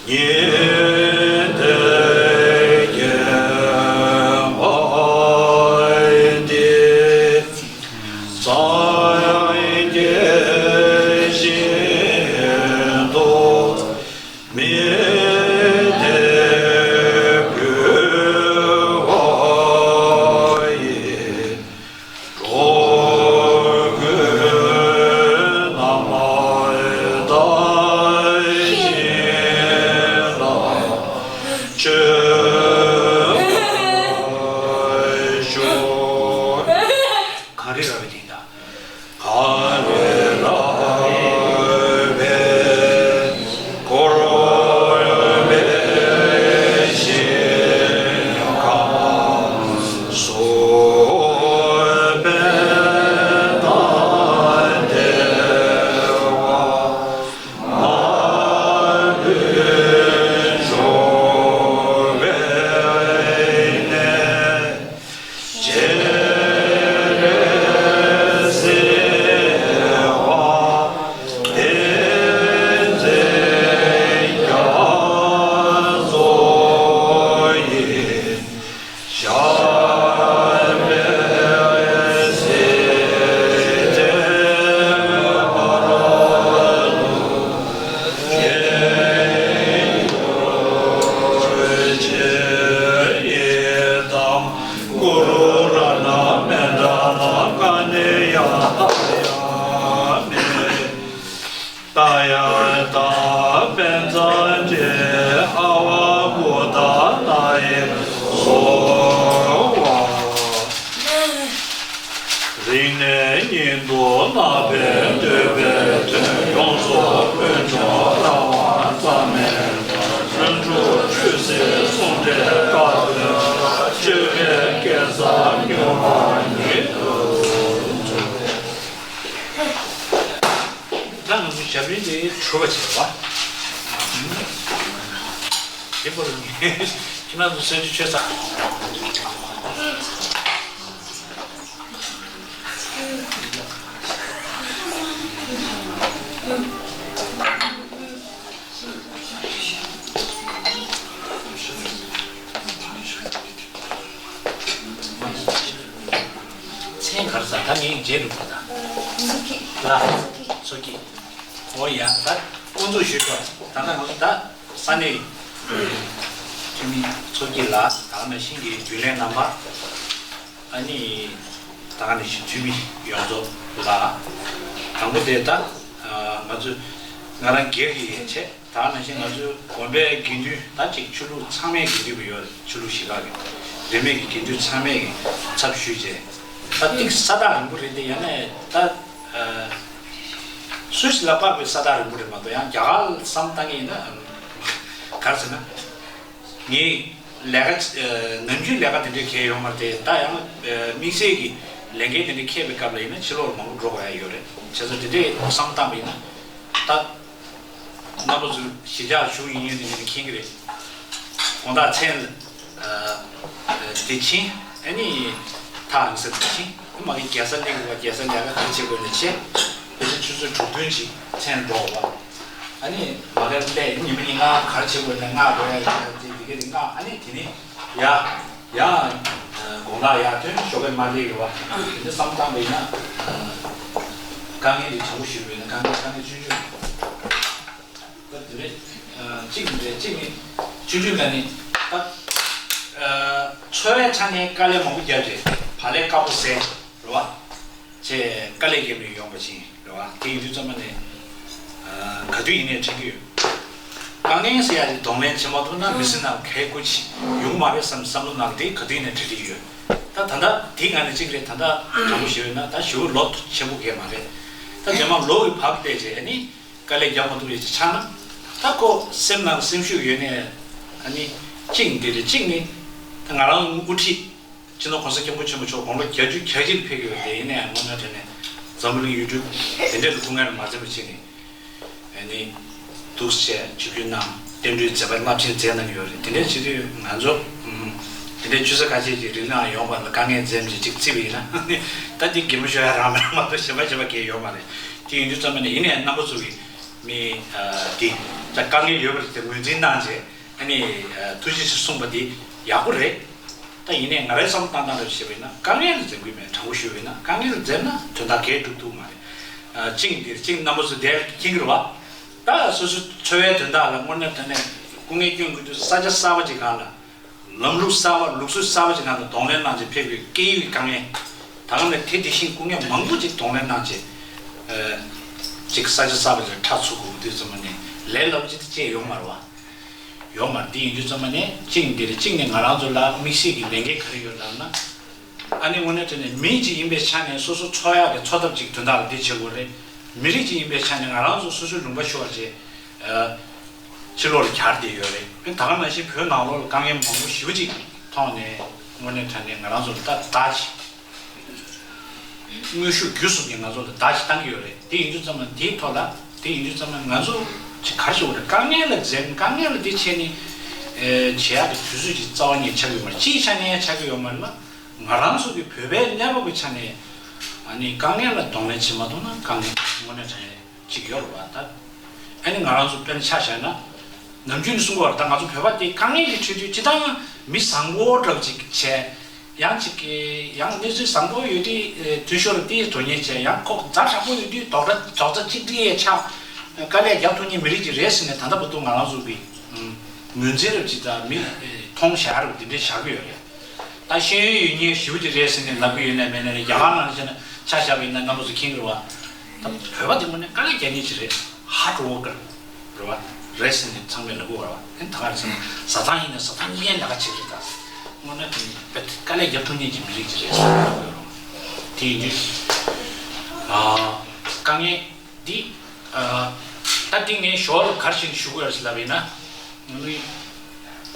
ཉིད་དུ་སྐྱེས་པ་འདི། སངས་རྒྱས་ཞིང་དུ་མི་དེ་གུས་པ་ཡིས། འགྲོ་ཀུན་རྣམ་དག་ཞིང་ལ་སྤྱོད་པར་ཤོག་གངས་རི་ར་བས་བརྒྱན་ད། གངས་རི་ར་བས་བསྐོར་བའི་ཞིང་ཁམས་སུ། དཔལ་དང་བདེ་བ་མ་ལུས་འབྱུང་བའི་གནས། སྤྱན་རས་གཟིགས་དབང་བསྟན་འཛིན་རྒྱ་མཚོ་ཡི་ཞབས་པད་སྲིད་མཐའི་བར་དུ་བརྟན་གྱུར་ཅིག་ཡི་དམ། གུ་རུ་རཏྣ་མནྟ་ནཱ་ག་ནི་ཡ་ཏདྱ་ཡ་མི། ཏདྱ་ཡ་ཏདྱ་བཛྲ་ཨ་ཝ་ཀུ་ཏ་ནཱ་ཧི་སྭཱ་ཧཱ། རིང་ནས་ཉིད་དུ་བརྣག་པའི་འདོད་པའི་དོན་ཡོངས་སུ་ཀུན་འབྱུང་རང་དབང་རྩ་མེད་པ། ལྷུན་གྲུབ་ཆོས་སྲིད་ཟུང་འབྲེལ་དཀའ་ཐུབ་པ། སྤྱོད་པའི་སྐལ་བཟང་མྱུར་བ་ཉིད་དུ་འགྲུབ། ད་ང་ཚོའི་ཞབས་བརྟན་དེ་གྲུབ་པ་བྱས་པ། དེ་བར་ཁྱེད་རང་ཚོ་གསོལ་ཇ་མཆོད་ཚར། ག་རེ་ཟ། ད་ངས་རྗེས་ལུས་པ་དང་། མཚོ་སྐྱིད། ལ། མཚོ་སྐྱིད། ཨོ་ཡ། ད་དབུ་འཛུགས་ཞུས་ཆོག་ད་ལྟ་ང་ཚོ་ད་ས་གནས་འཐུས་མི་མཚོ་སྐྱིད་ལགས། ད་ག་ནང་བཞིན་གྱི་རྒྱུན་ལས་རྣམ་པ། ཨ་ནི་ད་ག་ནང་བཞིན་འཐུས་མི་ཡོངས་རྫོགས་ལ། དང་པོ་དེ་ད་ང་ཚོ་ང་རང་སྒེར་གྱི་ཡན་ཆད། ད་ག་ནང་བཞིན་ང་ཚོའི་དགོན་པའི་དགེ་འདུན་ད་ཅིག་ཆོས་ལུགས་ཚང་མའི་དགེ་འདུན་པ་ཡོད་རེད། ཆོས་ལུགས་བཞི་ཁག་གི་རིས་མེད་ཀྱི་དགེ་འདུན་ཚང་མའི་གི་ཚབ་ཞུས་བྱས། ད་ཏིག་ས་ཐག་རིང་པོ་རེད་དེ། ཡང་ན་ད་སུད་སི་ལ་དཔག་པའི་ས་ཐག་རིང་པོ་རེད་མ་གཏོགས། ཡང་རྒྱ་གར་ལ་བསམ་བཏང་གི་ཡིན་ན་ག་རེ་ཟེར་ན། ངས་ལས་ཀ་ནམ་རྒྱུན་ལས་ཀ་དེ་འདྲའི་གལ་ཡོད་མ་རེད་དེ། ད་ཡང་དམིགས་བསལ་གྱི་ལས་འགན་དེ་འདྲའི་འཁེལ་བའི་སྐབས་ལ་ཡིན་ན་ཕྱི་ལོགས་ལ་མང་པོ་འགྲོ་དགོས་ཡ་ཡོད་རེད། བྱས་ཙང་དེ་འདྲའི་བསམ་བཏང་བ་ཡིན་ན་ད། རྣམ་པ་ཚོ་གཞིས་ཆགས་བཞུགས་ཡིན་ཡིན་ནི་མཁྱེན་གྱི་རེད། དགོང་དག་མཚན་ལ་དེ་ཕྱིན། ཨ་ནི་ཐག་རིང་ས་དེ་ཕྱིན། མ་གི་རྒྱལ་ས་སླེབས་དགོས་པ། རྒྱལ་ས་ལས་ཀ་ག་རེ་བྱེད་དགོས་ན་བྱེད། དེ་ཚོ་ཆུ་ཚོད་དྲུག་བདུན་ཅིག་མཚན་འགྲོ་བ། ཨ་ནི་མ་གི་སླེབས་ཉི་མ་ཉིན་ལྔ་ག་རེ་བྱེད་དགོས་ན་ལྔ་འགྲོ་ཡ་ཡོད་ཡ། དེ་དེ་ག་རེད་ལྔ། ཨ་ནི་དེ་ནི་ཡ། ཡང་དགོང་དག་ཡར་ཐོན་ཞོགས་པ་མ་སླེབས་ཡོད་པ། དེ་འདྲ་བསམ་བཏང་བ་ཡིན་ན། དཀའ་ངལ་དེ་དྲང་པོ་ཞུས་པ་ཡིན་ན་དཀའ་ངལ་དཀའ་ངལ་ཆུང་ཆུང་། ད་དེ་རེད། གཅིག་རེད། གཅིག་ནི་ཆུང་ཆུང་ལ་ནི་ད་འཚོ་བའི་ཆ་ནས་དཀའ་ལས་མང་པོ་བརྒྱབ་རྗེས་བག་ལེབ་དཀར་པོ་ཟས་རེད་བ། ཅེས་དཀའ་ལས་བརྒྱབ་ནས་ཡོང་བ་ཞིག་རེད་བ། དེ་ཡིན་དུས་ཙམ་པ་ནས་ག་དུས་ཡིན་ནའི་དྲན་གྱི་ཡོད། དཀའ་ངལ་ཟེར་ཡ་ཞིག་གདོང་ལེན་བྱེད་མ་ཐུབ་ན་མི་ཚེ་ནང་གལ་དགོས་ཅིག་ཡོང་མ་རེད་བསམ་བསམ་བློ་ནང་དེ་ག་དུས་ཡིན་ནའི་དྲན་གྱི་ཡོད། ད་ད་ལྟ་དེ་ང་ནས་གཅིག་རེད། ད་ལྟ་དྲང་པོ་ཞུས་ཡོད་ན་ད་ཞེ་པོ་ལོ་ཆེན་པོ་གས་མ་རེད། ད་རྗེས་མ་ལོ་གི་བབ་བལྟས་རྗེས་ཨ་ནི་དཀའ་ལས་རྒྱག་མ་ཐུབ་ཡས་ཅིག་ཆགས་ན། ད་ཁོ་སེམས་ནང་སེམས་ཤུགས་ཡོད་ནས་ཨ་ནི་གཅིག་འདི་རེད། གཅིག་ནི་ད་ང་རང་དབུ་ཁྲིད། སྤྱི་ནོར་༸གོང་ས་༸སྐྱབས་མགོན་ཆེན་པོ་མཆོག་དགུང་ལོ་བརྒྱད་ཅུ་གྱ་གཅིག་ལ་ཕེབས་ཡོད་དེ། ཡིན་ནའང་དངོས་གནས་དྲང་གནས་འཛམ་བུ་གླིང་ཡུལ་གྲུ་དེ་འདྲ་ལ་སྐུ་ངལ་མ་འཛེམས་པ་བྱས་ནས་ཨ་ནི་འདུག་སེ་ཆིབས་བསྒྱུར་གནང་། རྟེན་འབྲེལ་མཛད་པ་རླབས་ཆེན་མཛད་གནང་གི་ཡོད་རེད། དེ་འདྲ་བྱེད་དུས་ང་ཚོ་དེ་འདྲའི་ཆུ་ཚོད་ཁ་ཤས་ཀྱི་རིང་ལ་ཡོང་བ་ལ་དཀའ་ངལ་འཛེམས་ཀྱི་ཅིག་བརྩིས་པ་ཡིན་ན། ད་འདི་གད་མོ་ཤོར་ཡ་རང་མ་རེད་མ་གཏོགས་གཞན་པ་གཞན་པ་གང་ཡང་ཡོད་མ་རེད། དེ་ཡིན་དུས་ཙམ་པ་ནས་ཡིན་ནའང་རྣམ་པ་ཚོ་གི་མི་འདི་ད་དཀའ་ངལ་ཡོད་པ་རེད་དེ་ངོས་འཛིན་གནང་རྗེས་ཨ་ནི་ཐུགས་རྗེ་ཆེ་གསུངས་པ་འདི་ཡག་པོ་རེད། ད་ཡིན་ནའི་ང་རའི་བསམ་བློ་བཏང་སྟངས་རེ་བྱས་པ་ཡིན་ན་དཀའ་ངལ་ལ་འཛེམ་གི་མེད། དྲང་པོ་ཞུས་པ་ཡིན་ན་དཀའ་ངལ་ལ་འཛེམ་ན་དོན་དག་གས་འགྲུབ་ཐུབ་མ་རེད། ཨ་གཅིག་འདིར་གཅིག་རྣམ་པ་ཚོ་དེར་མཁྱེན་གི་རེད་བ། ད་སོ་སོའི་འཚོ་བའི་དོན་དག་ལ་དངོས་གནས་དྲང་གནས་སྐུ་ངལ་སྐྱོན་དགོས་དུས་ས་ཆ་གསར་པ་ཅིག་སྒང་ལ་ལམ་ལུགས་གསར་པ་ལུགས་སྲོལ་གསར་པ་ཅིག་སྒང་ལ་གདོང་ལེན་གནང་བྱས་ཕེབས་པའི་སྐད་ཡིག་གི་དཀའ་ངལ། ད་ག་ནས་དེ་དེ་བཞིན་སྐུ་ངལ་མང་པོ་ཅིག་གདོང་ལེན་གནང་བྱས་ཨ་ཅིག་ས་ཆ་གསར་པ་ཅིག་ལ་མཐར་ཚུགས་དགོས་དུས་ཙམ་པ་ནས་ལས་སླ་པོ་ཅིག་ད་ཅི་ཡང་ཡོད་མ་རེད་བ། ཡོད་མ་རེད། འདི་ཡིན་དུས་ཙམ་པ་ནས་གཅིག་འདི་རེད། གཅིག་ནས་ང་རང་ཚོ་ལ་དམིགས་བསལ་གྱི་ལས་འགན་ག་རེ་ཡོད་ལབ་ན། ཨ་ནི་དངོས་གནས་དྲང་གནས་མི་གཅིག་ཡིན་པའི་ཆ་ནས་སོ་སོ་འཚོ་ཡག་གི་འཚོ་ཐབས་ཅིག་དོན་དག་ལ་འདི་བྱེད་དགོས་རེད། མི་རིགས་གཅིག་ཡིན་པའི་ཆ་ནས་ང་རང་ཚོ་སོ་སོའི་ལུང་པ་ཤོར་རྗེས་ཕྱི་ལོགས་ལ་གྱར་བསྡད་ཡོད་རེད། ཨ་ནི་ད་ག་ནང་བཞིན་བོད་ནང་ལོགས་ལ་དཀའ་ངལ་མང་པོ་ཞེ་པོ་ཅིག་མཐོང་ནས་དངོས་གནས་དྲང་གནས་ང་རང་ཚོ་ལ་ད་ད་ཅིག་དངོས་ཤུགས་བརྒྱུད་གསུམ་གྱིས་ང་ཚོ་ལ་བརྡ་ཞིག་བཏང་གི་ཡོད་རེད། དེ་ཡིན་དུས་ཙམ་པ་འདིའི་ཐོག་ལ་དེ་ཡིན་དུས་ཙམ་པ་ང་ཚོ་ཅིག་ག་རེ་ཞུ་དགོས་རེད། དཀའ་ངལ་ལ་འཛེམ། དཀའ་ངལ་ལ་དེ་བྱས་ནས་ཨེ་བྱེད་ཡག་གི་དུས་ཚོད་ཅིག་རྩ་བ་ཉིད་ཆགས་ཀྱི་ཡོད་མ་རེད། སྤྱིའི་ཆ་ནས་ཆགས་ཀྱི་ཡོད་མ་རེད་ལ། ང་རང་ཚོ་གི་བོད་པའི་གནས་བབ་ཀྱི་ཆ་ནས་ཨ་ནི་དཀའ་ངལ་ལ་གདོང་ལེན་བྱེད་མ་ཐུབ་ན་དཀའ་ངལ་དངོས་གནས་དྲང་གནས་ཅིག་ཡོད་རེད་བ། ད་ཨ་ནི་ང་རང་ཚོ་དཔེར་ན་ཆ་བཞག་ན་ནམ་རྒྱུན་ནས་གསུང་གི་ཡོད་རེད། ད་ང་ཚོ་བོད་པ་དེ་དཀའ་ངལ་གྱི་ཁྲོད་དུ་སྤྱིར་བཏང་མི་བཟང་པོ་འདྲ་བོ་ཅིག་བྱས། ཡང་ཅིག་གིས་ཡང་གནས་ཚུལ་བཟང་པོ་ཡོད་དུས་ཨེ་འཐུས་ཤོར་དེ་དོན་གཉེར་བྱས། ཡང་ཁོ་ཛ་དྲག་པོ་ཡོད་དུས་རྡོག་རྩ་རྡོག་རྩ་གཅིག་སྒྲིལ་ཡས་ཆགས། དཀའ་ལས་རྒྱབ་ཐུབ་མཁན་མི་རིགས་ཅིག་རེད་ཟེར་ནས་ད་ལྟ་བར་དུ་ང་རང་ཚོ་གི་ངོས་འཛིན་རབ་ཅིག་དང་མི་ཨེ་མཐོང་བཞག་རབ་དེ་འདྲས་བཞག་གི་ཡོད་རེད། ད་ཤེས་ཡོན་ཡོད་མཁན་ཞེ་པོ་ཅིག་རེད་ཟེར་ནས་ལབ་གི་ཡོད་ནའི་མེད་ནའི་རེད། རྒྱ་གར་ནང་བཞིན་ཆ་བཞག་པ་ཡིན་ན་རྣམ་པ་ཚོ་མཁྱེན་གི་རེད་བ། ད་བོད་པ་དེ་དངོས་གནས་དཀའ་ལས་རྒྱག་མཁན་ཅིག་རེད། ཧར་ཌི་ཝོར་ཀར་རེད་བ། རེད་ཟེར་ནས་ཚང་མས་ལབ་གི་ཡོད་རེད་བ། ཨ་ནི་ད་ག་རེ་ཟེར་ན་བཟའ་ཚང་ཡིན་ན་བཟའ་ཚང་གཉིས་ཀའི་ལས་ཀ་བྱེད་ཀྱི་རེད། ད་དངོས་གནས་དེ་ནི་དཔེ་དཀའ་ལས་རྒྱབ་ཐུབ་མཁན་གྱི་མི་རིགས་ཅིག་རེད་ཟེར་ལབ་གི་ཡོད་རེད་བ། དེ་ཡིན་དུས་ཨ་དཀའ་ངལ་འདི་ཨ་ད་འདི་ངས་ཞོར་ག་རེ་བྱས་ནས་ཞུ་དགོས་རེད་ཟེར་ལབ་པ་ཡིན་ན།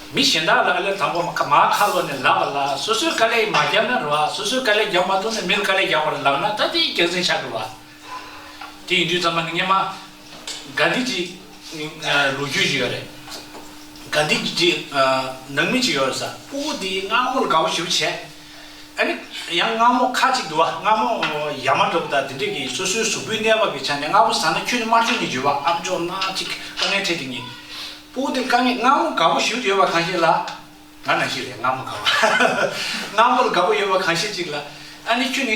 མི་གཞན་དག་ལ་ཨ་ལས་དང་པོ་མ་མར་ཁ་ལོ་ནས་ལབ་པ་ལ་སོ་སོའི་དཀའ་ལས་མ་བརྒྱབ་ན་རེད་བ། སོ་སོའི་དཀའ་ལས་རྒྱབ་མ་ཐུབ་ན་མིར་དཀའ་ལས་རྒྱག་པ་རེད་ལབ་ན་ད་དེ་རྒྱལ་མཚན་ཆགས་དགོས་བ། དེ་ཡིན་དུས་ཙམ་པ་ནི་སྔོན་མ་གྷན་དྷི་ཇི་ལོ་རྒྱུས་ཅིག་ཡོད་རེད། གྷན་དྷི་ཇི་ནང་མི་ཅིག་ཡོད་རེད་ས། སྤུ་གུ་དེ་མངར་མོ་ལ་དགའ་པོ་ཞེ་པོ་བྱས། ཨ་ནི་ཡང་མངར་མོ་ཁ་ཅིག་འདུག་བ། མངར་མོ་ཡ་མ་འདྲ་པོ་དང་དེ་འདྲས་ཀྱི་སོ་སོའི་གཟུགས་པོའི་གནས་བབ་ཀྱི་ཆ་ནས་མངར་མོ་ཟ་ན་ཁྱོན་ནས་དམར་མཆོད་ནས་འཇུ་བ། ཨ་མཆོག་ན་ཅིག་དཀའ་ངལ་འཕྲད་དེ་ཉིན། སྤུ་གུ་དེ་དཀའ་ངལ་མངར་མོ་དགའ་པོ་ཞེ་པོ་ཡོད་པ་གང་ཤེས་ལ། ང་ནང་བཞིན་རེད། མངར་མོ་དགའ་པོ། མངར་མོ་ལ་དགའ་པོ་ཡོད་པ་གང་ཤེས་ཅིག་ལ། ཨ་ནི་ཁྱོད་ནི་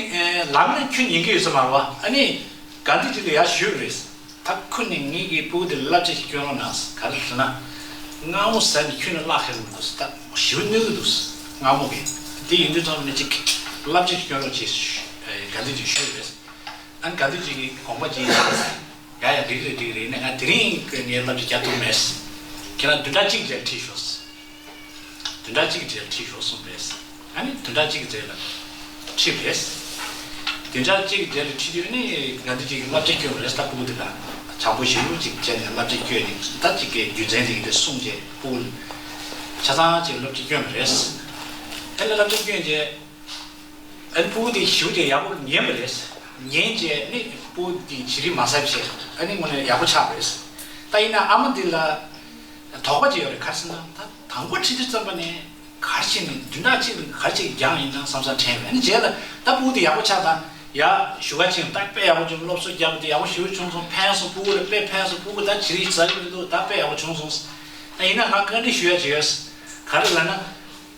ལམ་ནས་ཁྱོད་ཉན་གྱི་ཡོད་ས་མ་རེད་བ། ཨ་ནི་ག་འདི་ཅིག་ལ་ཡར་ཞུས་པ་རེད། ད་ཁོ་ནི་ངེད་ཀྱི་སྤུ་གུ་དེ་ལ་བསླབ་བྱ་ཞིག་སྐྱོན་རོགས་གནང་། ག་རེ་ཟེར་ན། མངར་མོ་ཟ་ནས་ཁྱོད་ནི་བརླག་ཁེལ་མི་འདུག་ད་ཞིབ་གནོད་ཀྱི་འདུག་མངར་མོ་གི། དེ་ཡིན་དུས་ཙམ་ནས་ཅིག་བསླབ་བྱ་ཞིག་སྐྱོན་རོགས་བྱེད། ག་འདི་ཅིག་ཞུས་པ་རེད། ཨ་ནི་ག་འདི་ཅིག་གིས་དགོངས་པ་བཞེས། ཡ་ཡ་འགྲིག་རེད་འགྲིག་རེད། ཡིན་ན་ང་དེ་རིང་གི་ངའི་བསླབ་བྱ་རྒྱག་ཐུབ་མེད། ཁྱེད་རང་བདུན་ཕྲག་གཅིག་རྗེས་ཁྲིད་ཤོག་བདུན་ཕྲག་གཅིག་གི་རྗེས་ལ་ཁྲིད་ཤོག་གསུངས་པས། ཨ་ནི་བདུན་ཕྲག་གཅིག་གི་རྗེས་ལ་ཁྲིད་པས། བདུན་ཕྲག་གཅིག་གི་རྗེས་ལ་ཁྲིད་དུས་ནི་ང་ཚོ་གཅིག་གི་བསླབ་བྱ་སྐྱོན་པ་རེད། ད་སྤུ་གུ་དེ་དང་བྱང་པོ་ཞིབ་ཅིག་བྱས་ནས་བསླབ་བྱ་སྐྱོན་ནས་ད་གཅིག་གི་རྒྱུ་མཚན་དེ་གི་དེ་གསུངས་རྗེས་སྤུ་གུ་ཆ་ཚང་གཅིག་བསླབ་བྱ་སྐྱོན་པ་རེད། དེ་ལ་བསླབ་བྱ་སྐྱོན་རྗེས། ཨ་ནི་སྤུ་གུ་དེ་ཞིབ་ཅིག་ཡག་པོ་ཉན་པ་རེད། ཉན་རྗེས་ནི་སྤུ་གུ་དེ་བྱི་རིལ་མ་ཟ་བྱས། ཨ་ནི་དངོས་གནས་ཡག་པོ་ཆགས་པ་རེད། ད་ཡིན་ན་ཨ་མ་འདི་ལ་དོགས་པ་ཅིག་ཡོད་རེད། ག་རེ་ཟེར་ན་ད་དང་པོ་ཁྲིད་དུས་ཙམ་པ་ནས་ག་རེ་བྱས་ནས་བདུན་ཕྲག་གཅིག་ལ་ག་རེ་བྱས་རྒྱག་ཡིན་ན་བསམ་བསམ་དྲན་པས། ཨ་ནི་རྗེས་ལ་ད་སྤུ་གུ་དེ་ཡག་པོ་ཆགས་དང་ཡ་ཞུ་ག་ཕྱིན་ད་དཔེ་ཡག་པོ་བྱུང་། སློབ་གསོ་རྒྱག་པ་དེ་ཡག་པོ་ཞེ་པོ་བྱུང་སོང་། ཕན་སོང་། སྤུ་གུ་ལ་དཔེ་ཕན་སོང་། སྤུ་གུ་ད་བྱི་རིལ་ཟ་གི་མི་འདུག་ད་དཔེ་ཡག་པོ་བྱུང་སོང་། ད་ཡིན་ན་ང་བཀའ་འདྲི་ཞུ་ཡ་ཅིག་ཡོད། ག་རེ་ལབ་ན།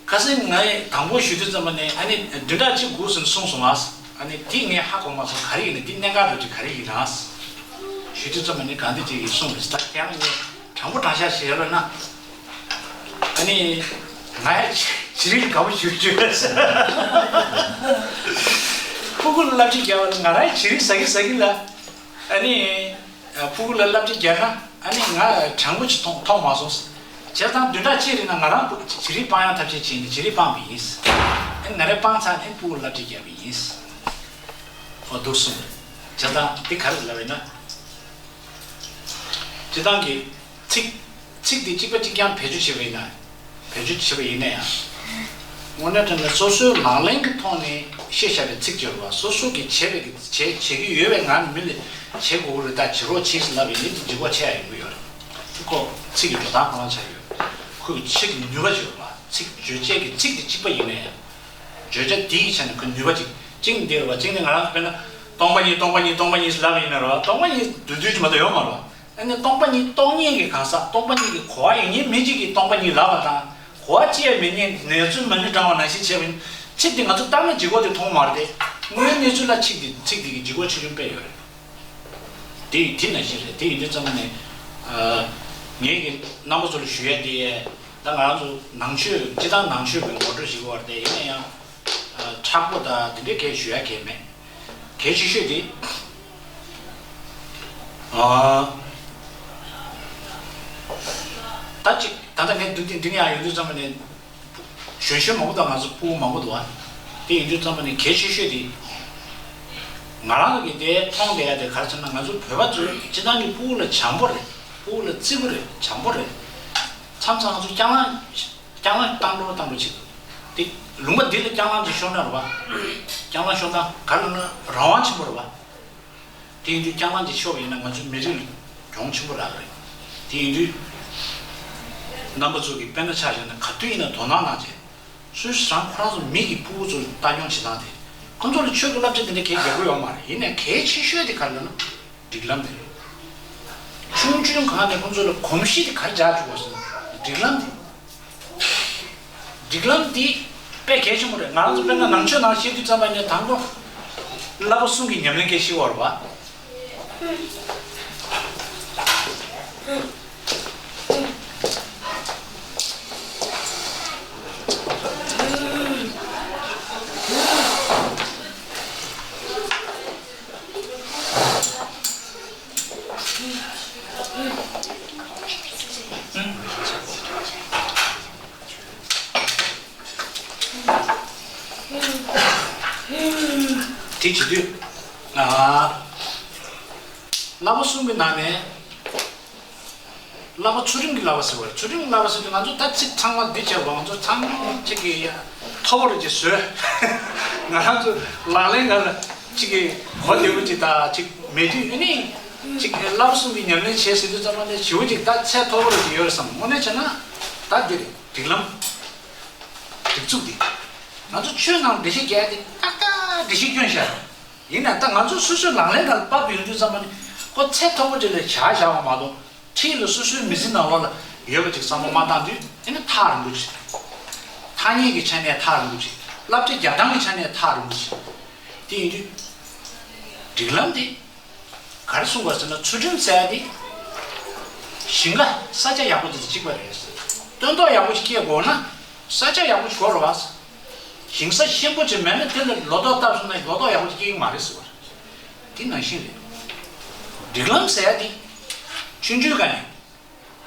ཁ་སང་ངས་དང་པོ་ཞུ་དུས་ཙམ་པ་ནས་ཨ་ནི་བདུན་ཕྲག་གཅིག་སྒུག་ཟིན་གསུངས་སོང་ང་། ཨ་ནི་དེ་ངས་ཧ་གོ་མ་སོང་། ག་རེ་ཡིན་ན་འདི་གནད་འགག་འདྲ་ཅིག་ག་རེ་ཡིན་ན། ཞུ་དུས་ཙམ་པ་ནས་གང་འདི་ཅིག་གིས་གསུངས་རེད། ད་ཁྱེད་རང་ངས་དྲང་པོ་དྲང་བཞག་ཞུས་ལབ་ན། ཨ་ནི་ང་ཡ་བྱི་རིལ་དགའ་པོ་ཞུ་རྒྱུ། སྤུ་གུ་ལ་བསླབ་བྱ་རྒྱག་པ་ལ་ང་རང་བྱི་རིལ་ཟ་གི་ཟ་གི་ལ། ཨ་ནི། ཕྲུ་གུ་ལ་བསླབ་བྱ་རྒྱག་ན་ཨ་ནི་ང་དྲང་པོ་ཞིག་མཐོང་མཐོང་མ་སོང་། བྱས་ཙང་བདུན་ཕྲག་གཅིག་རིང་ལ་ང་རང་བྱི་རིལ་སྤང་ཡག་ཐབས་ཤེས་བྱས་ནས་བྱི་རིལ་སྤངས་པ་ཡིན། ཨ་ནི་ང་རང་སྤངས་ཚར་ནས་ཕྲུ་གུ་ལ་བསླབ་བྱ་རྒྱག་པ་ཡིན། འོ་འདུག་གསུངས། བྱས་ཙང་འདི་ག་རེ་ལབ་ཡིན་ན། སྤྱིར་བཏང་གི་ཚིག་ཚིག་འདི་གཅིག་པ་གཅིག་རྐྱང་བེད་སྤྱོད་བྱས་པ་ཡིན་ན། བེད་སྤྱོད་བྱས་པ་ཡིན་ན་ཡང་། དངོས་གནས་དྲང་གནས་སོ་སོའི་ལག་ལེན་གྱི་ཐོག་ནས་བཤད་བཞག་པའི་ཚིག་བརྗོད་པ། སོ་སོ་གིས་བྱས་པའི་གི་བྱས་བྱེད་ཀྱི་ཡོད་པའི་ངང་མི་ལ་བྱེད་དགོས་ཀྱི་རེད། ད་བྱེད་རོགས་བྱེད་ཟེར་ལབ་པའི་ཡིན་དེ་འགྲིག་པ་ཆགས་ཡོང་གི་ཡོད་རེད། ཁོ་ཚིག་གི་འགྲོ་སྟངས་གང་ལ་ཆགས་ཡོད། ཁོས་ཚིག་གི་ནུས་པ་བརྗོད་པ། ཚིག་བརྗོད་བྱེད་ཀྱི་ཚིག་དེ་གཅིག་པ་ཡིན་ན་ཡང་། བརྗོད་བྱ་དེའི་ཆ་ནས་ཁོའི་ནུས་པ་ཅིག་གཅིག་འདི་རེད་བ། གཅིག་ནི་ང་རང་ཚོ་དཔེར་ན་སྟོང་པ་ཉིད་སྟོང་པ་ཉིད་སྟོང་པ་ཉིད་ཟེར་ལབ་ཡིན་ན་རེད་བ། སྟོང་པ་ཉིད་བདུད་འདུལ་གྱི་མ་གཏོགས་ཡོད་མ་རེད་བ། ཨ་ནི་སྟོང་པ་ཉིད་རྟོགས་མཁན་གྱི་གང་ཟག་སྟོང་པ་ཉིད་ཀྱི་གོ་བ་ཡོད་མཁན་མི་གཅིག་གིས་སྟོང་པ་ཉིད་ལབ་པ་དང་། གོ་བ་ཅི་ཡང་མེད་མཁན་ནས་ཚུལ་མ་ཎི་བགྲང་བ་ནང་བཞིན་བྱས་པ་ཡིན། ཚིག་འདི་ང་ཚོ་བཏང་ན་ལྗིད་ཁོག་དེ་མཐོང་མ་རེད་དེ། དངོས་གནས་ཚུལ་ལ་ཚིག་འདི་ཚིག་འདི་གི་ལྗིད་ཁོག་ཆེ་ཆུང་དཔེ་ཡོད་རེད། དེ་ཡི་དེ་ནང་བཞིན་རེད། དེ་ཡིན་དུས་ཙམ་པ་ནས། ཨ། ངེད་ཀྱི་རྣམ་པ་ཚོ་ལ་ཞུ་ཡ་དེ། ད་ང་རང་ཚོ་ནང་ཆོས་སྤྱི་བཏང་ནང་ཆོས་ཀྱི་ངོ་སྤྲོད་ཞིག་བར་དེ་ཡིན་ན་ཡང་། ཨ། མཁྲེགས་པོ་དང་དེ་འདྲའི་གས་ཞུ་ཡ་གས་མེད། གལ་ཆེ་ཤོས་དེ། ཨ། ད་ཅིག་ད་ལྟ་ངས་འདི་འདི་འདི་ཡང་ཡོང་དུས་ཙམ་པ་ནས། གཞོན་གཞོན་མང་པོ་དང་ང་ཚོ་ཕྲུ་གུ་མང་པོ་འདུག་ཨ། དེ་ཡིན་དུས་ཙམ་པ་ནས་གལ་ཆེ་ཤོས་དེ། ང་རང་གིས་དེ་མཐོང་བསྡད་ཡ་དེ་ག་རེ་ཟེར་ན། ང་ཚོ་བོད་པ་ཚོས་སྤྱིར་བཏང་གི་ཕྲུ་གུ་ལ་བྱམས་པོ་རེད། ཕྲུ་གུ་ལ་བརྩི་པོ་རེད། བྱམས་པོ་རེད། མཚམས་མཚམས་ང་ཚོ་རྐྱང་ལངས་རྐྱང་ལངས་བཏང་འགྲོ་བཏང་འགྲོ་བྱེད་འདུག་དེ་ལུང་པ་འདི་ལ་རྐྱང་ལངས་ཅིག་ཤོར་ན་རེད་བ། རྐྱང་ལངས་ཤོར་ན་ག་རེ་ལབ་ན་རང་དབང་ཆེན་པོ་རེད་བ། དེ་ཡིན་དུས་རྐྱང་ལངས་ཅིག་ཤོར་བ་ཡིན་ན་ང་ཚོའི་མི་རིགས་ལ་གྱོང་ཆེན་པོ་རག་གི་རེད། དེ་ཡིན་དུས་རྣམ་པ་ཚོ་གིས་དཔེར་ན་ཆ་བཞག་ན་ག་དུས་ཡིན་ན་དོ་སྣང་གནང་བྱས། སུས་རང་ཁོ་རང་ཚོ་མི་གི་ཕྲུ་གུ་ཚོ་ལ་ལྟ་སྐྱོང་བྱེད་སྟངས་དེ། ཁོ་ཚོ་ལ་ཆོས་ཀྱི་བསླབ་བྱ་དེ་འདྲ་གས་རྒྱག་གི་ཡོད་མ་རེད། ཡིན་ནའི་གལ་ཆེ་ཤོས་དེ་ག་རེ་ལབ་ན་སྒྲིག་ལམ་དེ་རེད། ཆུང་ཆུང་སྒང་ནས་ཁོ་ཚོ་ལ་གོམས་གཤིས་དེ་ག་རེ་འཇགས་བཅུག་དགོས་ཟེར་ན་སྒྲིག་ལམ་དེ། སྒྲིག་ལམ་འདི་དཔེ་གལ་ཆེན་པོ་རེད། ང་རང་ཚོ་དཔེར་ན་ནང་ཆོས་ནང་བཤད་དུས་ཙམ་པ་ནས་དང་པོ་བསླབ་པ་གསུམ་གྱི་ཉམས་ལེན་སྐད་ཤེས་པ་རེད་བ། དེ་བྱེད་དུས། ཨ། བསླབ་པ་གསུམ་གྱི་ནང་ནས། བསླབ་པ་ཚུལ་ཁྲིམས་ཀྱི་བསླབ་པ་ཟེར་བ་རེད། ཚུལ་ཁྲིམས་ཀྱི་བསླབ་པ་ཟེར་དུས་ང་ཚོ་ད་ཚིག་ཚང་མ་འདི་བྱས་པ་ང་ཚོ་ཚང་མ་གཅིག་གི་མཐོ་པོ་རེད་ཅེས་བཟོས། ང་རང་ཚོ་ལག་ལེན་ག་ལ་གཅིག་གི་གོ་བདེ་པོ་ཅིག་དང་གཅིག་མེད་དུས་ཨ་ནི་གཅིག་བསླབ་པ་གསུམ་གྱི་ཉམས་ལེན་བྱས་ཟེར་དུས་ཙམ་པ་ནས་ཞེ་པོ་ཅིག་ད་ཚད་མཐོ་པོ་རེད་ཅེས་ཡོད་རེད་བསམ། དངོས་གནས་བྱས་ན་ད་འདི་རེད། སྒྲིག་ལམ། སྒྲིག་འཛུགས་འདི། ང་ཚོ་ཆོས་ནང་འགྲེལ་བཤད་རྒྱག་ཡ་དེ་ཏག་ཏག་འགྲེལ་བཤད་སྐྱོན་བཞག་ཡིན་ན་ད་ང་ཚོ་སོ་སོའི་ལག་ལེན་ནང་ལ་བབས་ཡོང་དུས་ཙམ་པ་ནི་ཁོ་ཚད་མཐོ་པོ་ཅིག་ལ་བཞག་བཞག་པ་མ་གཏོགས་འཁྲིས་ལ་སོ་སོའི་མི་ཚེ་ནང་ལོགས་ལ་ཡོད་པ་ཅིག་བསམ་བློ་མ་བཏང་དུས་ཨ་ནི་ཐག་རིང་པོ་ཅིག་ཐ་སྙད་ཀྱི་ཆ་ནས་ཐག་རིང་པོ་ཅིག་བསླབ་བྱ་རྒྱག་སྟངས་ཀྱི་ཆ་ནས་ཐག་རིང་པོ་ཅིག་དེ་ཡིན་དུས། སྒྲིག་ལམ་དེ། ག་རེ་གསུངས་པ་ཟེར་ན་ཚུལ་ཁྲིམས་ཟེར་ཡ་དེ། ཞིང་ཁ་ས་ཆ་ཡག་པོ་དེ་གཅིག་པ་རེད། སྟོན་ཐོག་ཡག་པོ་ཞིག་སྐྱེ་དགོས་ན། ས་ཆ་ཡག་པོ་ཞིག་དགོས་རེད་བ། ཞིང་ས་ཞན་པོ་ཅིག་མེད་ན་དེ་ལ་ལོ་ཏོག་བཏབ་སོང་ན་ལོ་ཏོག་ཡག་པོ་ཞིག་སྐྱེ་གི་མ་རེད་ཟེར་བ། དེ་ནང་བཞིན་རེད། སྒྲིག་ལམ་ཟེར་ཡ་དེ། ཆུང་ཆུང་ག་ནས།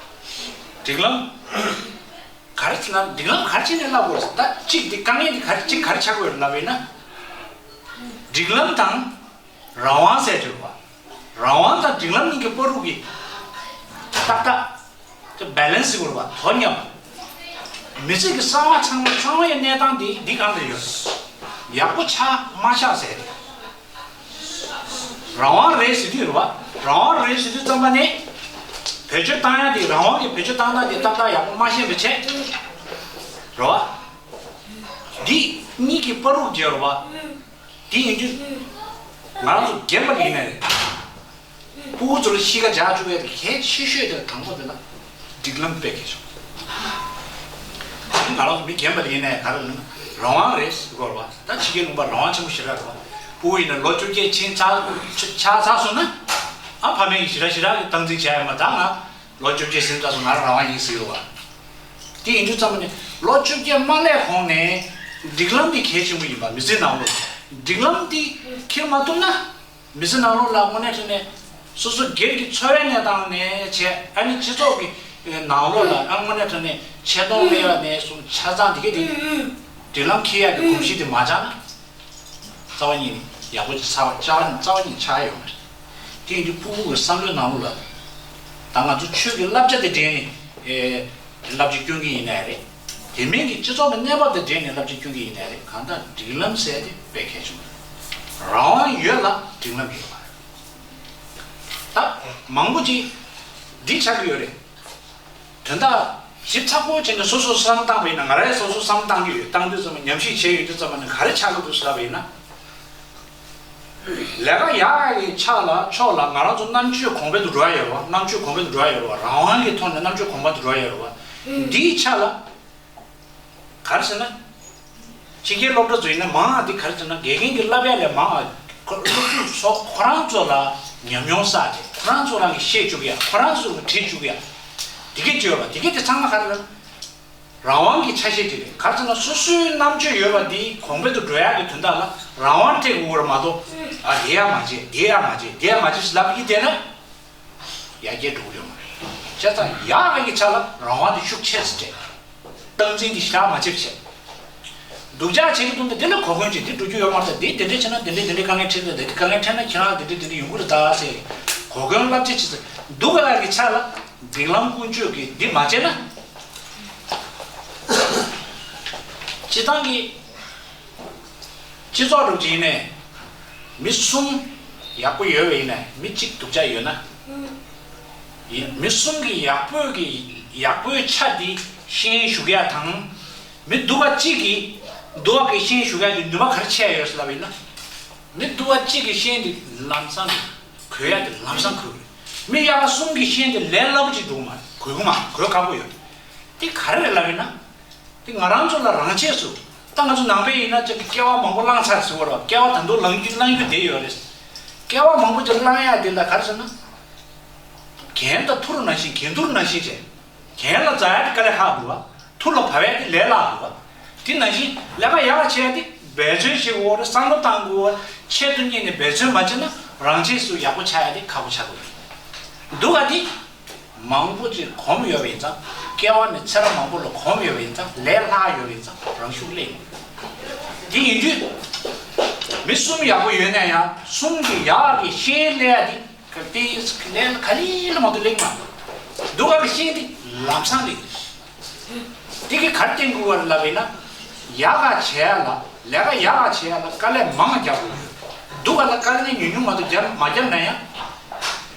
སྒྲིག་ལམ། ག་རེ་ཟེར་ན་སྒྲིག་ལམ་ག་རེ་བྱས་ནས་བསླབ་དགོས་རེད་ཟེར། ད་གཅིག་དེ་དཀའ་ངལ་དེ་ག་རེ་གཅིག་ག་རེ་ཆགས་ཀྱི་ཡོད་རེད་ལབ་ཡིན་ན། སྒྲིག་ལམ་དང་། རང་དབང་ཟེར་གྱི་ཡོད་པ། རང་དབང་དང་སྒྲིག་ལམ་གཉིས་ཀྱི་བར་དུ་གི། ཏག་ཏག་དེ་བེ་ལེན་སི་དགོས་རེད་པ། དོ་མཉམ། མི་ཚེ་གི་གསང་བ་ཚང་མ་ཚང་མའི་གནས་སྟངས་འདི་འདི་གང་དུ་ཡོད། ཡག་པོ་ཆགས་མ་ཆགས་ཟེར་ཏེ། རང་དབང་རེད་ཟེར་དུས་རེད་པ། རང་དབང་རེད་ཟེར་དུས་ཙམ་པ་ནས། བེད་སྤྱོད་བཏང་ཡ་དེ་རང་དབང་གི་བེད་སྤྱོད་བཏང་སྟངས་དེ་ཏག་ཏག་ཡག་པོ་མ་ཤེས་པ་བྱས། རེད་པ། འདི་གཉིས་ཀྱི་བར་དུ་བརྗེ་རེད་པ། དེ་ཡིན་དུས། ང་རང་ཚོ་རྒན་པ་ཡིན་ནའི་རེད། སྤུ་གུ་ཚོ་ལ་གཤིས་ཀ་འཇགས་བཅུག་ཡ་དེ་གལ་ཆེ་ཤོས་དེ་དང་པོ་དེ་ལ་སྒྲིག་ལམ་སྤེལ་དགོས་བྱུང་། ང་རང་ཚོ་མི་རྒན་པ་ཡིན་ནའི་ག་རེ་ལབ་ན་རང་དབང་རེད་ཟེར་དགོས་རེད་པ། ད་ཕྱི་རྒྱལ་ལུང་པ་རང་དབང་ཆེན་པོ་ཞེ་དྲག་རེད་པ། སྤུ་གུ་ཡིན་ན་ལོ་བཅོ་བརྒྱད་ཕྱིན་ཚར་ཆགས་ཚར་སོང་ན། ཨ་ཕ་མས་ཀྱི་ཞེ་དྲག་ཞེ་དྲག་གི་སྟངས་འཛིན་བྱས་ཡ་མ་ད་ང་ལོ་བཅོ་བརྒྱད་ཕྱིན་ཚར་སོང་ང་རང་དབང་ཡིན་ཟེར་གྱི་རེད་པ། དེ་ཡིན་དུས་ཙམ་པ་ནས་ལོ་བཅོ་བརྒྱད་མ་སླེབས་གོང་ནས་སྒྲིག་ལམ་དེ་གལ་ཆེན་པོ་ཡིན་པ། མི་ཚེ་ནང་ལོགས་སྒྲིག་ལམ་དེ་འཁྱེར་མ་ཐུབ་ན། མི་ཚེ་ནང་ལོགས་ལ་དངོས་གནས་དྲང་གནས་སོ་སོ་སྒེར་གྱི་འཚོ་བའི་གནས་སྟངས་ནས་བྱས། ཨ་ནི་སྤྱི་ཚོགས་ཀྱི་ནང་ལོགས་ལ་ཨ་དངོས་གནས་དྲང་གནས་ཆེ་མཐོང་སླེབས་ཡ་ནས་བཟུང་ཆ་ཚང་དེ་ག་དེ་སྒྲིག་ལམ་འཁྱེར་ཡ་གི་གོམས་གཤིས་དེ་མ་ཆགས་ན། རྩ་བ་ཉིད་ནས་ཡག་པོ་ཅིག་ཚར་བ་ཆགས་རྩ་བ་ཉིད་ཆགས་ཡོད་མ་རེད། དེ་ཡིན་དུས་སྤུ་གུ་གི་བསམ་བློའི་ནང་ལོགས་ལ། ད་ང་ཚོ་ཆོས་ཀྱི་བསླབ་བྱ་དེ་འདྲ་ནི། ཨེ། བསླབ་བྱ་སྐྱོན་གྱི་ཡིན་ནའི་རེད། དེ་མིན་གྱི་སྤྱི་ཚོགས་ཀྱི་གནས་བབ་དང་འབྲེལ་ནས་བསླབ་བྱ་སྐྱོན་གྱི་ཡིན་ནའི་རེད། གང་ལྟར་སྒྲིག་ལམ་ཟེར་དེ་དཔེ་གལ་ཆེན་པོ་རེད། རང་དབང་ཡོད་ལ་སྒྲིག་ལམ་ཡོད་པ་རེད། ད་མང་པོ་ཅིག་འདི་ཆགས་ཀྱི་ཡོད་རེད། དོན་དག་ཞིབ་ཚགས་པོ་བྱས་ནས་སོ་སོ་བསམ་བློ་བཏང་པ་ཡིན་ན། ང་རང་སོ་སོ་བསམ་བློ་བཏང་གི་ཡོད། བཏང་དུས་ཙམ་པ་ཉམས་ཞིབ་བྱས་ཡོང་དུས་ཙམ་པ་ནས་ག་རེ་ཆགས་ཀྱི་འདུག་ཟེར་ལབ་པ་ཡིན་ན། ལས་ཀ་ཡག་གི་ཆ་ལ་ཕྱོགས་ལ་ང་རང་ཚོ་རྣམ་དཔྱོད་གོང་འཕེལ་དུ་འགྲོ་ཡ་ཡོད་རེད་པ། རྣམ་དཔྱོད་གོང་འཕེལ་དུ་འགྲོ་ཡ་ཡོད་རེད་པ། རང་དབང་གི་ཐོག་ནས་རྣམ་དཔྱོད་གོང་འཕེལ་དུ་འགྲོ་ཡ་ཡོད་རེད་པ། འདིའི་ཆ་ལ་ག་རེ་ཟེར་ན། ཕྱི་རྒྱལ་སློབ་གྲྭ་ཚོ་ཡིན་ན་མང་ང་འདི་ག་རེ་ཟེར་ན། དགེ་རྒན་གྱིས་བསླབ་ཡ་ལས་མང་ང་ཁོ་སློབ་ཕྲུག་ཚོ་ཁོ་རང་ཚོ་ལ་ཉམས་མྱོང་བསགས་ཏེ་ཁོ་རང་ཚོ་རང་གིས་ཤེས་བཅུག་ཡ། ཁོ་རང་ཚོ་ལ་དྲིས་བཅུག་ཡ། དེ་གས་བྱོས་པ་དེ་གས་དེ་ཚང་མ་ག་རེ་ལབ་ན། རང་དབང་གི་ཆ་ཤས་དེ་རེད། ག་རེ་ཟེར་ན་སོ་སོའི་རྣམ་དཔྱོད་ཡོད་པ་འདི་གོང་འཕེལ་དུ་འགྲོ་ཡག་གི་དོན་དག་ལ་རང་དབང་སྤྲད་དགོས་པ་རེད་མ་གཏོགས། ཨ་དེ་ཡག་མ་བྱེད། དེ་ཡག་མ་བྱེད། དེ་ཡག་མ་བྱེད་ཟེར་ལབ་ཀྱི་བསྡད་ན། ཡར་རྒྱས་འགྲོ་གི་ཡོད་མ་རེད། བྱས་ཙང་ཡག་གི་ཆ་ལ་རང་དབང་དེ་ཤུགས་ཆེ་ཙམ་སྤྲད། སྟངས་འཛིན་དེ་ཞེ་དྲག་མ་བྱེད་པ་བྱས། སྡུག་ཅག་བྱེད་ཀྱི་འདུག་ན་དེ་ལ་གོ་སྐོན་བྱེད། དེ་འགྲོ་རྒྱུ་ཡོད་མ་རེད། དེ་དེ་འདྲ་བྱས་ན་དེ་འདྲ་དེ་འདྲ་དཀའ་ངལ་འཕྲད་འདུག་དེ་འདྲ་དཀའ་ངལ་འཕྲད་ན་ཁྱེད་རང་ལ་དེ་འདྲ་དེ་འདྲ་ཡོང་གི་རེད་ད་ཟེར་གོ་སྐོན་བསླབ་བྱ་བྱེད་ཚེ། སྡུག་ག་ལ་གི་ཆ་ལ་སྒྲིག་ལམ་ཀུན་སྤྱོད་ཀྱི་འདི་མ་བྱས་ན། སྤྱི་བཏང་གི་སྤྱི་ཚོགས་འདྲ་བོ་ཅིག་ཡིན་ནའི། མི་གསུམ་ཡག་པོ་ཡོད་པ་ཡིན་ནའི་མི་གཅིག་སྡུག་ཅག་ཡོད་ན། ཡིན། མི་གསུམ་གྱི་ཡག་པོའི་གི་ཡག་པོའི་ཆ་འདི་ཤེས་ཡོན་ཞུགས་ཡ་དང་། མི་སྡུག་པ་གཅིག་གི་སྡུག་པ་གི་ཤེས་ཡོན་ཞུགས་ཡ་གི་ནུས་པ་ག་རེ་ཆེ་ཡོད་ཟེར་ལབ་པ་ཡིན་ན། མི་སྡུག་པ་གཅིག་གི་ཤེས་ཡོན་འདི་ལམ་སང་གི་གོ་ཡ་དེ་ལམ་སང་གོ་གི། མི་ཡག་པ་གསུམ་གྱི་ཤེས་ཡོན་དེ་ལས་སླ་པོ་ཅིག་འདུག་མ་རེད། གོ་གི་མ་རེད། གོ་ཁག་པོ་ཡོད། དེ་ག་རེ་རེད་ལབ་ཡིན་ན། དེ་ང་རང་ཚོ་ལ་རང་ཆས་སུ། ད་ང་ཚོ་ནང་པའི་ཡིན་ན་ཅིག་ཀེ་བ་མང་པོ་བླངས་ཚར་ཟེར་བ་རེད། ཀེ་བ་ད་དུང་བླང་རྒྱུ་བླང་རྒྱུ་དེ་ཡོད་རེད། ཀེ་བ་མང་པོ་ཅིག་བླང་ཡ་དེ་ལ་ག་རེ་ཟེར་ན། གྱེན་དང་ཐུར་ནང་བཞིན། གྱེན་ཐུར་ནང་བཞིན་བྱས། གྱེན་ལ་འཛེག་ཡ་དེ་དཀའ་ལས་ཁག་འདུག་བ། ཐུར་ལ་བབས་ཡ་དེ་ལས་སླ་འདུག་བ། དེ་ནང་བཞིན་ལས་ཀ་ཡག་བྱས་ཏེ་འབད་བརྩོན་བྱེད་དགོས་རེད། བསམ་བློ་གཏང་དགོས་རེད། ཆེད་དུ་གཉེར་ནས་འབད་བརྩོན་མ་བྱས་ན་རང་ཆས་སུ་ཡག་པོ་ཆགས་ཡ་དེ་ཁག་པོ་ཆགས་ཀྱི་རེད། འདུག་ག་དེ་མང་པོ་ཅིག་གོམས་ཡོད་པ་ཡིན་ཙང་། ཀེ་བ་ནི་ཚེ་རབས་མང་པོ་ལ་གོམས་ཡོད་པ་ཡིན་ཙང་། ལས་སླ་ཡོད་པ་ཡིན་ཙང་རང་ཤུགས་ལས་ཡིན། དེ་ཡིན་དུས་མི་གསུམ་ཡག་པོ་ཡོད་ན་ཡང་གསུམ་གྱི་ཡག་གི་ཤེས་ལས་དེ་ག་དེ་ལས་ག་ལེ་ལ་མ་གཏོགས་ལེགས་མ་འདུག་ག་གི་ཤེས་དེ་ལམ་སང་ལེགས། དེ་གི་གར་བརྟེན་དགོས་པ་ལབ་ཡིན་ན། ཡག་ག་བྱེད་ཡ་ལ། ལས་ཀ་ཡག་ག་བྱེད་ཡ་ལ་དཀའ་ལས་མང་རྒྱག་དགོས་ཡོད། སྡུག་ག་ལ་དཀའ་ལས་ཉུང་ཉུང་མ་གཏོགས་རྒྱབ་མ་བརྒྱབ་ན་ཡང་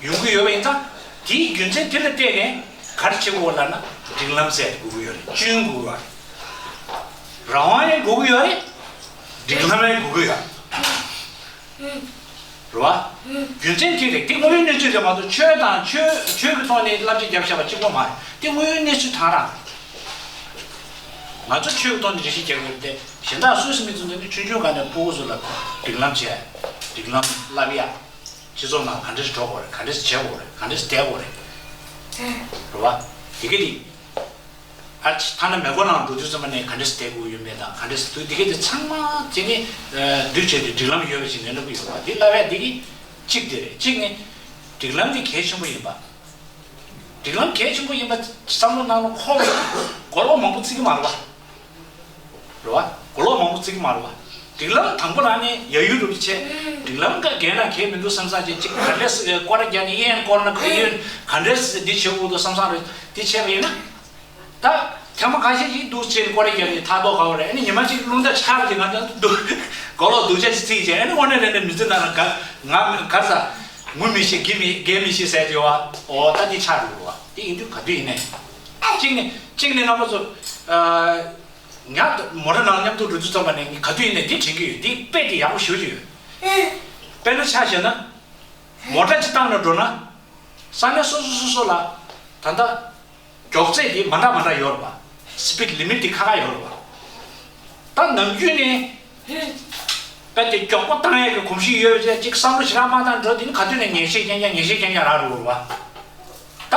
ཡོང་གི་ཡོད་པ་ཡིན་ཙང་། དེའི་རྒྱུ་མཚན་དེ་ལ་བརྟེན་ནས་ག་རེ་བྱེད་དགོས་ལབ་ན། སྒྲིག་ལམ་ཟེར་དགོས་ཀྱི་ཡོད་རེད། སྐྱོན་དགོས་ཀྱི་ཡོད་རེད། རང་དབང་ཡང་དགོས་ཀྱི་ཡོད་རེད། སྒྲིག་ལམ་ཡང་དགོས་ཀྱི་ཡོད་རེད། རེད་བ། རྒྱུ་མཚན་དེ་རེད། དེ་དངོས་ཡོད་གནས་ཚུལ་རེད་མ་གཏོགས། ཆོས་དང་ཆོས་ཆོས་ཀྱི་ཐོག་ནས་བསླབ་བྱ་བརྒྱབ་བཞག་པ་གཅིག་པོ་མ་རེད། དེ་དངོས་ཡོད་གནས་ཚུལ་དང་རང་། ང་ཚོ་ཆོས་ཀྱི་ཐོག་ནས་འགྲེལ་བཤད་རྒྱག་གི་ཡོད་དེ། གཞན་དག་སུས་སུ་མི་ཚོ་འདི་ནི་ཆུང་ཆུང་སྒང་ནས་སྤུ་གུ་ཚོ་ལ་སྒྲིག་ལམ་བྱས། སྒྲིག་ལམ་བསླབ་ཡ། སྤྱི་ཚོགས་ནང་ག་འདྲས་འགྲོ་དགོས་རེད། ག་འདྲས་བྱེད་དགོས་རེད། ག་འདྲས་བསྡད་དགོས་རེད། རེད་བ། དེ་གི་དེ། ཨ་ཐ་ན་མེ་འཁོར་ནང་འགྲོ་དུས་ཙམ་པ་ནས་ག་འདྲས་བསྡད་དགོས་ཡོད་མེད་དང་། ག་འདྲས་འདུག་དེ་གི་དེ་ཚང་མ་དེ་ནི་འདུས་བྱས་ཏེ་སྒྲིག་ལམ་ཡོད་པ་ཞིག་ལས་སླ་པོ་ཡོད་པ་དེ་བསླབ་ཡ་དེ་གི་གཅིག་དེ་རེད། གཅིག་ནི་སྒྲིག་ལམ་དེ་གལ་ཆེན་པོ་ཡིན་པ། སྒྲིག་ལམ་གལ་ཆེན་པོ་ཡིན་པ་བསམ་བློ་ནང་ལ་འཁོར་བའི་གོ་ལོག་མང་པོ་བརྩི་གི་མ་རེད་བ། རེད་བ། གོ་ལོག་མང་པོ་བརྩི་གི་མ་རེད་བ། སྒྲིག་ལམ་དང་པོ་རང་ནས་ཡ་ཡུལ་རུ་བྱས། སྒྲིག་ལམ་ག་གལ་ན་གལ་མི་འདུག་བསམ་བསམ་བྱས། གཅིག་ག་འདྲས་སྐོར་ར་རྒྱག་ནས་གཡས་སྐོར་ན་ག་ཡོད། ག་འདྲས་འདི་བྱེད་དགོས་འདུག་བསམ་བསམ་རེད། འདི་བྱས་པ་ཡིན་ན། ད་ཐེངས་མ་ཁ་ཤས་ཤིག་འདུག་བྱས་སྐོར་ར་རྒྱག་ནས་ཐག་ཐོག་ག་བ་རེད། ཨ་ནི་ཉི་མ་གཅིག་རླུང་རྟ་ཆག་གི་ང་ད་འདུག་གོ་ལོག་སྡུག་ཅག་ཅིག་བརྩིས་བྱས། ཨ་ནི་དངོས་གནས་དྲང་གནས་མི་ཚེ་ནང་ལ་ག་ང་ག་ས་ངུ་མི་ཤེས། གི་མི་གེ་མི་ཤེས་ཟེར་གྱི་བ། འོ་ད་འདི་ཆག་འགྲོ་བ་དེ་ཡིན་དུས་ག་དུས་ཡིན་ནས། གཅིག་ནས་གཅིག་ནས་རྣམ་པ་ཚོ། ཨ། ང་མོ་ཊ་ནང་མཉམ་དུ་འགྲོ་དུས་ཙམ་པ་ནས་ངས་ག་དུས་ཡིན་ནའི་འདི་དྲན་གྱི་ཡོད། འདི་དཔེ་དེ་ཡག་པོ་ཞེ་པོ་ཅིག་ཡོད། དཔེར་ན་ཆ་བཞག་ན། མོ་ཊ་ཅིག་བཏང་ནས་འགྲོ་ན། ས་གནས་སོ་སོ་སོ་སོ་ལ་ད་ལྟ་མགྱོགས་ཚད་དེ་མ་འདྲ་མ་འདྲ་ཡོད་རེད་པ། སི་པིཌ་ལི་མིཊ་དེ་ཁ་ཁ་ཡོད་རེད་པ། ད་ནམ་རྒྱུན་ནས་དཔེ་དེ་མགྱོགས་པོ་བཏང་ཡས་ཀྱི་གོམས་གཤིས་ཡོད་པ་བྱས། ཅིག་བསམ་བློ་ཞེ་དྲག་མ་བཏང་འགྲོ་དེ་ནི་ག་དུས་ནས་ངེས་ཤེས་རྐྱང་རྐྱང་ངེས་ཤེས་རྐྱང་རྐྱང་རག་འགྲོ་གི་རེད་པ། ད་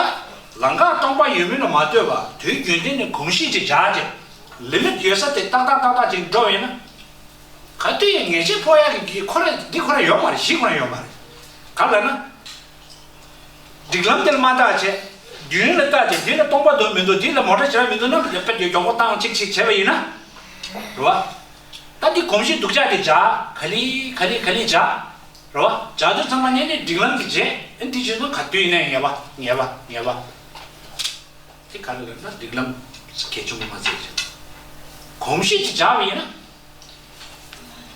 ལམ་ཁ་སྟོང་པ་ཡོད་མིན་ལ་མ་ལྟོས་པ། དུས་རྒྱུན་ལྡན་ནས་གོམས་གཤིས་ཅིག་འཇགས་བྱས། ལི་མིཊ་ཡོད་ས་དེ་ཏག་ཏག་ཏག་ཏག་ཅིག་འགྲོ་བ་ཡིན་ན། ག་དུས་ཡང་ངེས་ཤེས་འཕོ་ཡག་གི་གི་ཁོ་ར་འདི་ཁོ་ར་ཡོད་མ་རེད། གཞི་ཁོ་ར་ཡོད་མ་རེད། ག་ལ་ན། སྒྲིག་ལམ་དེ་ལ་མ་བལྟ་བྱས། རྒྱུན་ལ་བལྟ་བྱས། འདི་ལ་སྟོང་པ་འདུག་མི་འདུག་འདི་ལ་མོ་ཊ་ཞེ་དྲག་མི་འདུག་ན་དཔེ་མགྱོགས་པོ་བཏང་ཅིག་ཅིག་བྱས་པ་ཡིན་ན། རེད་བ། ད་འདི་གོམས་གཤིས་སྡུག་ཅག་དེ་འཇགས། ག་ལེ་ག་ལེ་ག་ལེ་འཇགས། རེད་བ། འཇགས་དུས་ཚང་མ་ནས་ནི་སྒྲིག་ལམ་གྱི་རྗེས་ཨ་འདི་བྱས་ན་ག་དུས་ཡིན་ནའི་ངེས་པ་ངེས་པ་ངེས་པ། དེ་ག་རེ་ལབ་ན་སྒྲིག་ལམ་གལ་ཆེན་པོ་མ་བརྩི་ཞིང་། གོམས་གཤིས་ཅིག་འཇགས་པ་ཡིན་ན།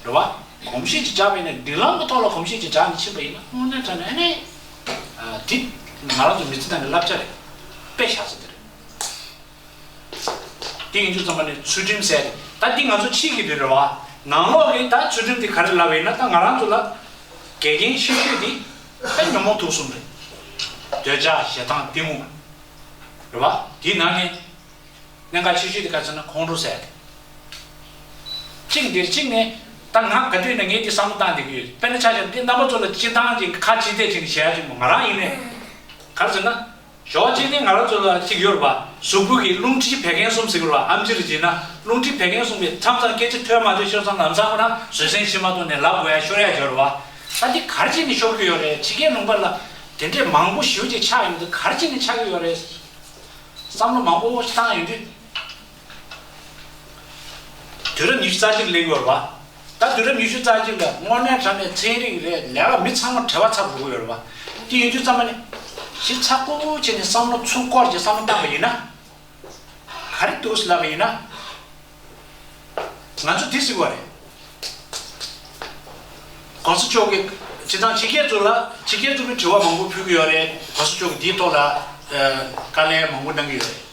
རེད་བ། གོམས་གཤིས་ཅིག་འཇགས་པ་ཡིན་ན། སྒྲིག་ལམ་གྱི་ཐོག་ལ་གོམས་གཤིས་ཅིག་འཇགས་ནས་ཕྱིན་པ་ཡིན་ན། དངོས་གནས་དྲང་གནས་ཨ་ནི། ཨ། དེ་ང་རང་ཚོ་མི་ཚེ་ནང་གི་བསླབ་བྱ་རེད། དཔེ་བཞག་ས་དེ་རེད། དེ་ཡིན་དུས་ཙམ་པ་ནས་ཚུལ་ཁྲིམས་ཟེར་ཏེ། ད་འདི་ང་ཚོ་ཕྱི་གི་དེ་རེད་བ། ནང་ལོགས་ཀྱི་ད་ཚུལ་ཁྲིམས་དེ་ག་རེ་ལབ་པ་ཡིན་ན། ད་ང་རང་ཚོ་ལ་འགལ་རྐྱེན་ཆེ་ཤོས་དེ་ད་ཉོན་མོངས་དུག་གསུམ་རེད། འདོད་ཆགས། ཞེ་སྡང་། གཏི་མུག་རེད་བ། དེའི་ནང་ནས་གནད་འགག་ཆེ་ཤོས་དེ་ག་ཟེར་ན་ཁོང་ཁྲོ་ཟེར་ཏེ། གཅིག་འདིར་གཅིག་ནས་ད་ང་ག་དུས་ནས་ངས་འདི་བསམ་བློ་བཏང་བསྡད་ཀྱི་ཡོད། དཔེར་ན་ཆ་བཞག་འདི་རྣམ་པ་ཚོ་ལ་སྤྱིར་བཏང་གི་ཁ་ཕྱི་བལྟས་བྱས་ནས་བཤད་ཡ་ཅིག་མོ་ང་རང་ཡིན་ནས། ག་རེ་ཟེར་ན། ཞོགས་གཅིག་ནས་ང་རང་ཚོ་ལ་གཅིག་ཡོད་རེད་པ། གཟུགས་པོ་གི་རླུང་མཁྲིས་བད་ཀན་གསུམ་ཟེར་གི་རེད་པ། ཨེམ་ཆི་རེད་བྱས་ན་རླུང་མཁྲིས་བད་ཀན་གསུམ་གྱིས་མཚམས་མཚམས་སྐད་ཆ་ཐོས་མ་ཐོས་ཤོར་ཙང་ལམ་སང་ཁོ་རང་བཟོད་བསྲན་བྱེད་མ་ཐུབ་ནས་ལབ་དགོས་ཡ་ཤོར་ཡ་ཡོད་རེད་པ། ད་འདི་ག་རེ་བྱས་ནས་ཤོར་གི་ཡོད་རེད། ཕྱི་རྒྱལ་ལུང་པ་ལ་དེ་འདྲས་མང་པོ་ཞེ་པོ་ཅིག་ཆགས་ཡོང་དུས་ག་རེ་བྱས་ནས་ཆགས་ཀྱི་ཡོད་རེད། བསམ་བློ་མང་པོ་ཞིག་བཏང་ཡོང་དུས། དུས་རབས་ཉི་ཤུ་རྩ་གཅིག་སླེབས་ཡོད་རེད་པ། ད་དུས་རབས་ཉི་ཤུ་རྩ་གཅིག་ལ་དངོས་གནས་དྲང་གནས་ཚན་རིག་རེད། ལས་ཀ་མི་ཚང་མ་བྲེལ་བ་ཚ་པོ་འགྲོ་གི་ཡོད་རེད་པ། དེ་ཡིན་དུས་ཙམ་པ་ནས་ཞིབ་ཚགས་པོ་བྱས་ནས་བསམ་བློ་ཚུར་བསྐོར་གྱིས་བསམ་བློ་བཏང་པ་ཡིན་ན། ག་རེ་འདུག་ལབ་པ་ཡིན་ན། ང་ཚོ་འདི་ཟེར་བ་རེད། གོང་ས་མཆོག་གིས་སྤྱིར་བཏང་ཕྱི་རྒྱལ་ཚོ་ལ་ཕྱི་རྒྱལ་ཚོ་གིས་དྲི་བ་མང་པོ་ཕུལ་གྱི་ཡོད་རེད། གོང་ས་མཆོག་གིས་འདིའི་ཐོག་ལ་ཨ་བཀའ་ལན་མང་པོ་གནང་གི་ཡོད་རེད།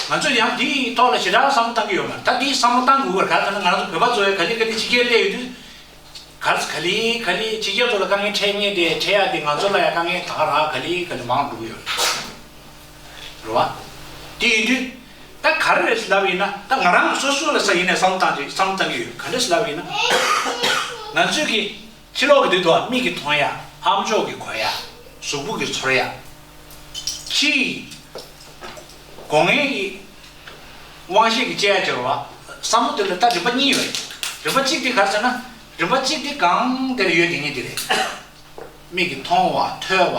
ང་ཚོ་ཡང་འདིའི་ཐོག་ལ་ཞེ་དྲག་བསམ་བློ་བཏང་གི་ཡོད་མ་རེད། ད་འདིའི་བསམ་བློ་བཏང་དགོས་པ་རེད། ག་རེ་ཟེར་ན་ང་རང་ཚོ་བོད་པ་ཚོ་ཡང་ག་ལེ་ག་ལེ་ཕྱི་རྒྱལ་སླེབས་ཡོད་དུས། ག་རེ་ག་ལེ་ག་ལེ་ཕྱི་རྒྱལ་ཚོ་ལ་དཀའ་ངལ་འཕྲད་མཁན་དེ་འཕྲད་ཡ་དེ་ང་ཚོ་ལ་ཡང་དཀའ་ངལ་ད་ག་རང་ག་ལེ་ག་ལེ་མང་འགྲོ་གི་ཡོད་རེད། རེད་བ། དེ་ཡིན་དུས། ད་ག་རེ་རེད་ལབ་ཡིན་ན། ད་ང་རང་སོ་སོ་ལ་ས་ཡིན་ནས་བསམ་བློ་བཏང་བྱས་བསམ་བློ་བཏང་གི་ཡོད། ག་འདྲས་ལབ་ཡིན་ན། ང་ཚོས་ཀྱི་ཕྱི་ལོགས་ཀྱི་དུས་ཐོག་མིག་གིས་མཐོང་ཡ། ཨ་མཆོག་གིས་གོ་ཡ། གཟུགས་པོ་གིས་ཚོར་ཡ། ཕྱི་ཡི་སྒོ་ལྔའི་དབང་ཤེས་ཀྱིས་དཔྱད་ཡ་ཅིག་རེད་བ། བསམ་བློ་དེ་ལ་ད་རིམ་པ་གཉིས་ཡོད་རེད། རིམ་པ་གཅིག་དེ་ག་རེ་ཟེར་ན། རིམ་པ་གཅིག་དེ་གང་དེར་ཡོད་དེ་ཉིད་དེ་རེད། མིག་གིས་མཐོང་བ། ཐོས་པ།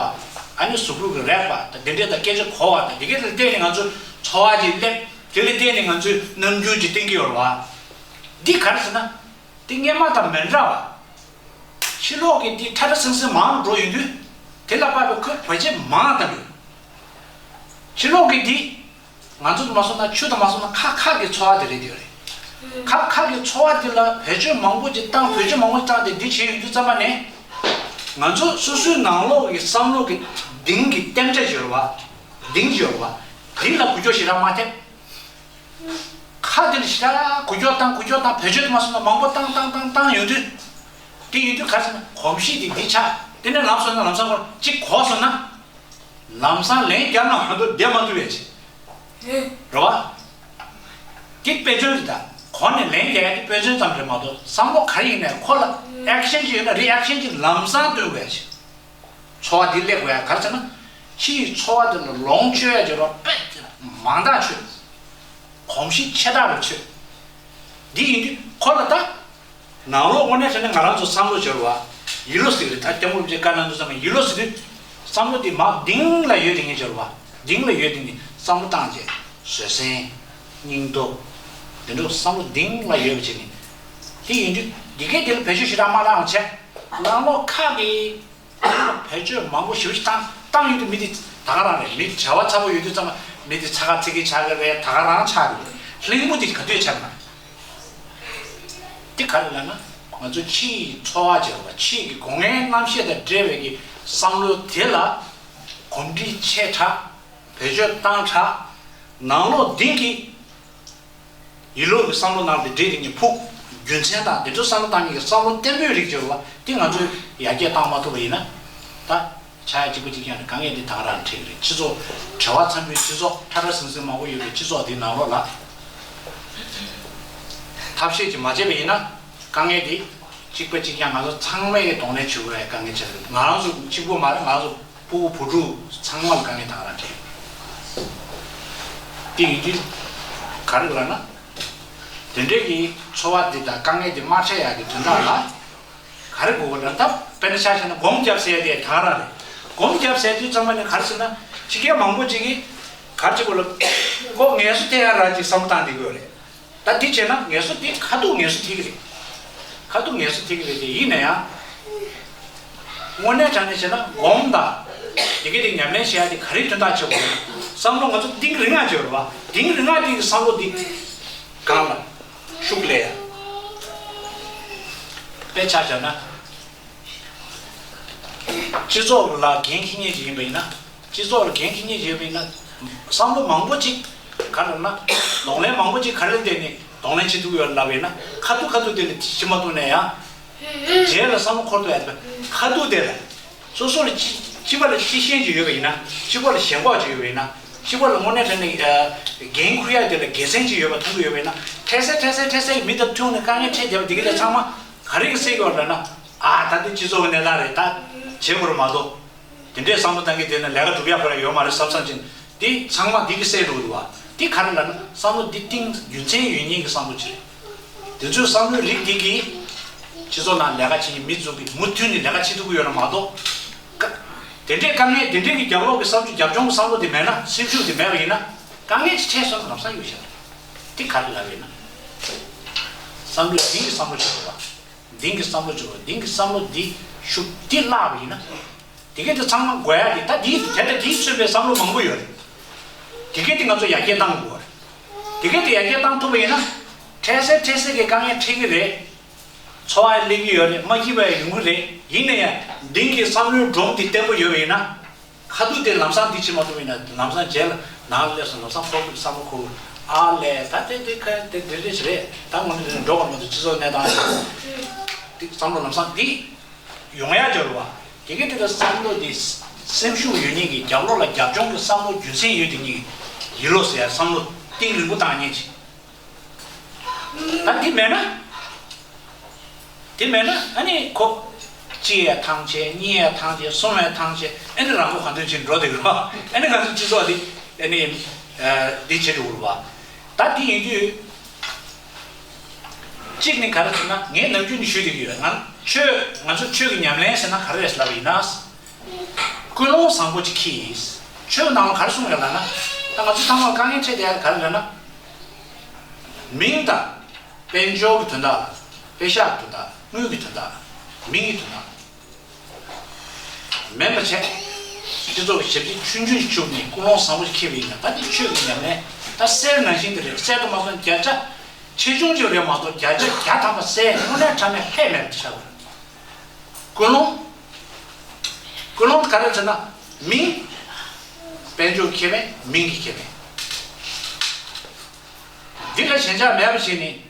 ཨ་ནི་གཟུགས་པོ་གིས་རེག་པ་དང་དེ་འདྲས་དང་སྐད་ཆ་གོ་བ་དང་དེ་གའི་ལ་བརྟེན་ནས་ང་ཚོ་ཚོར་བ་ཅིག་སླེབས། དེ་ལ་བརྟེན་ནས་ང་ཚོས་རྣམ་འགྱུར་ཅིག་བསྟན་གྱི་ཡོད་རེད་བ། འདི་ག་རེ་ཟེར་ན། འདི་སྔོན་མ་དང་མི་འདྲ་བ། ཕྱི་ལོགས་ཀྱི་འདི་ཁྲ་ཁྲ་སིང་སིང་མང་རུ་འགྲོ་ཡོང་དུས། དེ་ལ་དཔག་པའི་ཁོས་བེད་སྤྱོད་མང་བཏང་གི་ཡོད། ཕྱི་ལོགས་ཀྱི་འདི། ང་ཚོ་དུ་མ་སོང་ན་ཆུ་དུ་མ་སོང་ན་ཁ་ཁ་གི་ཚོར་བ་དེ་རེད་དེ་རེད། ཁ་ཁ་གི་ཚོར་བ་དེ་ལ་བེད་སྤྱོད་མང་པོ་ཅིག་བཏང་། བེད་སྤྱོད་མང་པོ་ཅིག་བཏང་སྟེ་འདི་བྱས་ཡོང་དུས་ཙམ་པ་ནས། ང་ཚོ་སོ་སོའི་ནང་ལོགས་ཀྱི་བསམ་བློ་གི་གདིང་གི་ལྟེམ་ཆ་ཅིག་ཡོད་རེད་བ། གདིང་ཅིག་ཡོད་རེད་བ། གདིང་ལ་འགུལ་སྐྱོད་ཞེ་དྲག་མ་ཐེབས། ཁ་དེ་ལ་ཞེ་དྲག་འགུལ་སྐྱོད་བཏང་། འགུལ་སྐྱོད་བཏང་། བེད་སྤྱོད་དུ་མ་སོང་ན་མང་པོ་བཏང་བཏང་བཏང་བཏང་ཡོང་དུས། དེ་ཡོང་དུས་ག་རེ་ཟེར་ན་གོམས་གཤིས་དེ་འདི་ཆགས། དེ་ནས་ལམ་སང་ན་ལམ་སང་ཁོ་གཅིག་གོ་སོང་ན། ལམ་སང་ལན་རྒྱབ་ན་ང་ཚོ་བསྡད་མ་ཐུབ་པའི་ཆེད། རེད་བ། འདི་དཔེ་མཚོན་རེད། ད་གོང་ནས་ལན་རྒྱག་ཡ་འདི་དཔེ་མཚོན་ཙམ་རེད་མ་གཏོགས། བསམ་བློ་ག་རེ་ཡིན་ནའི་ཁོ་ལ་ཨེག་ཤན་ཅིག་ཡོད་ན་རི་ཨེག་ཤན་ཅིག་ལམ་སང་སྟོན་དགོས་ཡ་ཞིག་འཚོ་བ་འདི་སླེབས་དགོས་ཡ་ག་རེ་ཟེར་ན། ཕྱི་ཡི་འཚོ་བ་འདི་ལ་ལོངས་སྤྱོད་ཡ་ཅིག་རོགས་དཔེ་མང་དག་སྤྱོད། གོམས་གཤིས་ཆེ་དྲགས་རུ་སྤྱོད། འདི་ཡིན་དུས་ཁོ་ལ་ད། ནང་ལོགས་དངོས་གནས་དྲང་གནས་ང་རང་ཚོ་བསམ་བློ་འབྱོར་བ། ཡིད་བློ་ཟེར་གི་རེད། ད་སྐྱབས་མགོན་རིན་པོ་ཆེས་བཀའ་གནང་དུས་ཙམ་པ་ཡིད་བློ་ཟེར་དུས། བསམ་བློ་འདི་མར་གཏིང་ལ་ཡོད་དེ་ངས་འབྱོར་བ། གཏིང་ལ་ཡོད་དེ་ངས་བསམ་བློ་བཏང་རྗེས་བཟོད་བསྲན། སྙིང་སྟོབས། དེ་འདྲ་བསམ་བློ་གཏིང་ལ་ཡོད་པ་བྱས་ནས། དེ་ཡིན་དུས་འདི་གས་དེ་ལ་བེད་སྤྱོད་ཞེ་དྲག་མ་བཏང་བ་བྱས། ནང་ལོགས་ཁག་གི་བེད་སྤྱོད་མང་པོ་ཞེ་པོ་ཞིག་བཏང་བཏང་ཡོད་དུས་མི་དེ་ད་ག་རང་རེད། མི་བྱ་བ་ཚ་པོ་ཡོད་དུས་ཙམ་པ་མི་དེ་ཚ་ཁ་ཚིག་གི་ཆགས་ཀྱི་རེད། ད་ག་རང་ཆགས་ཀྱི་རེད། གླེང་མོ་དེ་ག་དུས་ཆགས་མ་རེད། དེ་ག་རེ་ལབ་ན། ང་ཚོ་ཕྱི་ཡི་འཚོ་བ་བྱེད་པ། ཕྱི་ཡི་སྒོ་ལྔའི་རྣམ་ཤེས་དང་འབྲེལ་བའི་གི་བསམ་བློ་དེ་ལ་གོམས་འདྲིས་ཆེ་དྲགས། བེད་སྤྱོད་བཏང་དྲགས། ནང་ལོགས་གཏིང་གི་ཡིད་བློ་གི་བསམ་བློ་ནང་དེ་འདྲེས་དེ་ངས་ཕུག་རྒྱུ་མཚན་དང་དེ་ཚོ་བསམ་བློ་བཏང་མཁན་གྱི་བསམ་བློ་བརྟན་པོའི་རིགས་བྱེད་པ་དེ་ང་ཚོས་ཡར་རྒྱས་བཏང་མ་ཐུབ་པ་ཡིན་ན། ད་ཆ་ཡ་གཅིག་པ་གཅིག་རྐྱང་རེད། དཀའ་ངལ་འདི་ད་ག་རང་འཕྲད་ཀྱི་རེད། སྤྱི་ཚོགས་བྲེལ་བ་འཚམ་པོའི་སྤྱི་ཚོགས། ཁྲ་ཁྲ་ཟིང་ཟིང་མང་པོ་ཡོད་པའི་སྤྱི་ཚོགས་འདིའི་ནང་ལོགས་ལ་ཐབས་ཤེས་ཅིག་མ་བྱས་པ་ཡིན་ན། དཀའ་ངལ་འདི་གཅིག་པ་གཅིག་རྐྱང་ང་ཚོ་ཚང་མས་གདོང་ལེན་བྱེད་དགོས་པའི་དཀའ་ངལ་ཆགས་ཀྱི་རེད། ང་རང་ཚོ་གཅིག་པོ་མ་རེད། ང་ཚོ་སྤུ་གུ་བུ་ཕྲུག་ཚང་མ་ལ་དཀའ་ངལ་ད་ག་རང་འཕྲད། དེ་ཡིན་དུས་ག་རེ་ལབ་ན། དེ་འདྲའི་གི་ཚོར་བ་འདི་དང་དཀའ་ངལ་འདི་མ་འཕྲད་ཡག་གི་དོན་དག་ལ་ག་རེ་དགོས་པ་ལབ་ན། ད་དཔེར་ན་ཆ་བཞག་ན་སྒོམ་རྒྱབ་ཟེར་ཡ་དེ་ད་ག་རང་རེད། སྒོམ་རྒྱབ་ཟེར་དུས་ཚང་མ་ནས་ག་རེ་ཟེར་ན། ཕྱི་རྒྱལ་མང་པོ་ཅིག་གིས་ག་རེ་བྱེད་དགོས་ལབ། ཁོ་ངལ་གསོ་ཐེབས་ཡ་རང་ཅིག་བསམ་བློ་བཏང་བསྡད་ཀྱི་ཡོད་རེད། ད་འདི་བྱས་ན་ངལ་གསོ་འདི་ཁ་ཐུག་ངལ་གསོ་ཐེབས་ཀྱི་རེད། ཁ་ཐུག་ངལ་གསོ་ཐེབས་ཀྱི་རེད་དེ། ཡིན་ན་ཡང་། དངོས་གནས་དྲང་གནས་བྱས་ན་སྒོམ་དང་། དེ་ག་དེ་ཉམས་ལེན་བྱེད་ཡ་དེ་ག་རེའི་དོན་དག་བྱེད་དགོས་རེད། བསམ་བློ་ང་ཚོ་གཏིང་རིང་ང་བྱེད་དགོས་རེད་བ། གཏིང་རིང་ང་དེ་གི་བསམ་བློ་འདི་གང་ལ་ཤུགས་ལས་ཡ། དཔེ་ཆ་བཞག་ན། སྤྱི་ཚོགས་ལ་འགན་འཁྱེར་མཁན་ཅིག་ཡིན་པ་ཡིན་ན། སྤྱི་ཚོགས་ལ་འགན་འཁྱེར་མཁན་ཅིག་ཡིན་པ་ཡིན་ན། བསམ་བློ་མང་པོ་ཅིག་ག་རེ་ལབ་ན། གདོང་ལེན་མང་པོ་ཅིག་ག་རེ་ལ་བརྟེན་ནས་གདོང་ལེན་བྱེད་ཐུབ་ཀྱི་ཡོད་ལབ་པ་ཡིན་ན། ཁ་ཐུག་ཁ་ཐུག་དེ་ལ་བྱེད་མ་ཐུབ་ན་ཡང་། རྗེས་ལ་བསམ་བློ་འཁོར་ཐུབ་ཡ་དེ། ཁ་ཐུག་དེ་ལ། སོ་སོ་ལ་སྤྱི་སྤྱི་པ་ལ་སྤྱི་ཞེན་ཅིག་ཡོད་པ་ཡིན་ན། སྤྱི་པ་ལ་ཞེན་ཁོག་ཅིག་ཡོད་པ་ཡིན་ན། སྤྱི་པ་ལ་དངོས་གནས་དྲང་གནས་ཨ་འགན་འཁུར་ཡ་དེ་ལ་དགེ་མཚན་ཅིག་ཡོད་པ་མཐོང་གི་ཡོད་པ་ཡིན་ན། འཕྲལ་སེལ་འཕྲལ་སེལ་འཕྲལ་སེལ་མི་དང་ཐུག་ནས་དཀའ་ངལ་འཕྲད་བསྡད་པ་དེ་ག་ལ་ཚང་མ་ག་རེ་གིས་སེལ་གྱི་ཡོད་ལབ་ན། ཨ་ད་འདི་སྤྱི་ཚོགས་ཀྱི་གནས་སྟངས་རེད། ད་བྱེད་དགོས་རེད་མ་གཏོགས། དེ་འདྲའི་བསམ་བློ་བཏང་གི་བསྡད་ན་ལས་ཀ་སྒྲུབ་ཡ་ཁོ་ར་ཡོད་མ་རེད་བསམ་བསམ་བྱས་ནས། འདི་ཚང་མ་འདི་གིས་སེལ་འགྲོ་གི་འདུག་བ། འདི་ག་རེ་ལབ་ན། བསམ་བློ་འདི་གཏིང་རྒྱུ་མཚན་ཡོད་མཁན་གྱི་བསམ་བློ་ཅིག་རེད། དེ་ཚོའི་བསམ་བློའི་རིགས་འདི་གིས་སྤྱི་ཚོགས་ནང་ལས་ཀ་བྱེད་མཁན་མི་ཚོ་གིས་མུ་མཐུད་ནས་ལས་ཀ་བྱེད་ཐུབ་ཀྱི་ཡོད་ན་མ་གཏོགས། ཀ་དེ་འདྲའི་དཀའ་ངལ་དེ་འདྲའི་གི་རྒྱབ་ལོགས་ཀྱི་བསམ་བློ་རྒྱབ་ལྗོངས་ཀྱི་བསམ་བློ་དེ་མེད་ན། སེམས་ཤུགས་དེ་མེད་པ་ཡིན་ན། དཀའ་ངལ་ཅིག་འཕྲད་སོང་ན་ལམ་སང་གཡུག་བཞག་རེད། འདི་ག་རེ་ལབ་ཡིན་ན། བསམ་བློ་འདི་གི་བསམ་བློ་ཅིག་རེད་བ། འདིང་གི་བསམ་བློ་བཅུག་པ། འདིང་གི་བསམ་བློ་འདི་ཤུགས་འདི་བརླག་པ་ཡིན་ན། དེ་གས་དེ་ཚང་མ་དགོས་ཡ་གི། ད་འདི་དེ་ལྟར་འདི་མཚོན་པའི་བསམ་བློ་མང་པོ་ཡོད་རེད། དེ་གས་དེ་ང་ཚོ་ཡར་རྒྱས་བཏང་དགོས་རེད། དེ་གས་དེ་ཡར་རྒྱས་བཏང་ཐུབ་པ་ཡིན་ན། འཕྲལ་སེལ་འཕྲལ་སེལ་གྱི་དཀའ་ངལ་འཕྲད་ཀྱི་རེད། འཚོ་བ་སླེབས་ཀྱི་ཡོད་རེད། མ་སྐྱིད་པ་ཡང་ཡོང་གི་རེད། ཡིན་ན་ཡང་འདིང་གི་བསམ་བློའི་སྒྲོམ་དེ་བརྟན་པོ་ཡོད་པ་ཡིན་ན། ཁ་ཐུག་དེ་ལམ་སང་འདི་བྱེད་མ་ཐུབ་ཡིན་ན། ལམ་སང་རྗེས་ལ་ནང་ལ་སླེབས་སོང་། ལམ་སང་ཁོ་གི་བསམ་བློ་ཁོ་གི། ཨ་ལས། ད་དེ་དེ་ཁ་དེ་དེ་རེད་རེད། ད་ངོ་ནས་འགྲོ་བ་མ་གཏོགས་སྤྱི་ཚོགས་གནས་སྟངས་དེ་བསམ་བློ་ལམ་སང་འདི་ཡོང་ཡ་འབྱོར་བ། དེ་གས་དེ་ལ་བསམ་བློ་འདི་སེམས་ཤུགས་ཡོད་མཁན་གྱི། རྒྱབ་ལོགས་ལ་རྒྱབ་ལྗོངས་ཀྱི་བསམ་བློ་རྒྱུ་མཚན་ཡོད་དེ་ཉིད་ཀྱི་ཡིད་བློ་ཟེར་ཡ་བསམ་བློ་གཏིང་རིང་པོ་བཏང་མཁན་ཅིག་ད་འདི་མེད་ན། དེ་མེད་ན་ཨ་ནི་ཁོ་གཅིག་ཡ་ཐང་ཆད། གཉིས་ཡ་ཐང་ཆད། གསུམ་ཡ་ཐང་ཆད། ཨ་ནི་རང་མགོ་གང་ཐོན་བྱས་འགྲོ་བསྡད་ཀྱི་རེད་བ། ཨ་ནི་ང་ཚོ་སྤྱི་ཚོགས་འདི་ཨ་ནི་ཨ་འདི་བྱེད་འགྲོ་གི་རེད་བ། ད་འདི་ཡིན་དུས་གཅིག་ནི་ག་རེ་ཟེར་ན། ངས་ནམ་རྒྱུན་ནས་ཞུ་བསྡད་ཀྱི་ཡོད། ང་ཆོས་ང་ཚོ་ཆོས་ཀྱི་ཉམས་ལེན་ཟེར་ན་ག་རེ་རེད་ལབ་པ་ཡིན་ན། ཀུན་སློང་བཟང་པོ་ཅིག་འཁྱེར། ཆོས་ནང་ལ་ག་རེ་གསུངས་ཡོད་ལབ་ན། ད་ང་ཚོ་ཚང་མ་དཀའ་ངལ་འཕྲད་བསྡད་ཡ་ག་རེ་ལབ་ན། མིང་དང་། དཔལ་འབྱོར་གྱི་དོན་དག་ལ། པེ་ཤག་གི་དོན་དག་དངུལ་གྱི་དོན་དག་མིང་གི་དོན་དག་མིན་པ་བྱས། སྤྱི་ཚོགས་ཀྱི་ཞབས་ཕྱི་ཆུང་ཆུང་ཞིག་བཅུག་ནས་ཀུན་སློང་བཟང་པོ་ཞིག་འཁྱེར་བ་ཡིན་ན། ད་འདི་ཆོས་ཀྱི་ཉམས་ལེན། ད་གསེར་ནང་བཞིན་དེ་རེད། གསེར་དུ་མ་སོང་བརྒྱ་ཆ་ཆེ་ཆུང་ཅིག་རེད་མ་གཏོགས། བརྒྱ་ཆ་བརྒྱ་ཐམ་པ་གསེར་དངོས་གནས་དྲང་གནས་ལྷད་མེད་པ་དེ་ཆགས་པ་རེད། ཀུན་སློང་། ཀུན་སློང་ག་རེ་ཟེར་ན། མིང་། དཔལ་འབྱོར་ཁེ་ཕན། མིང་གི་ཁེ་ཕན། འདི་ལ་ཞེན་ཆགས་མེད་པ་བྱས་ནས།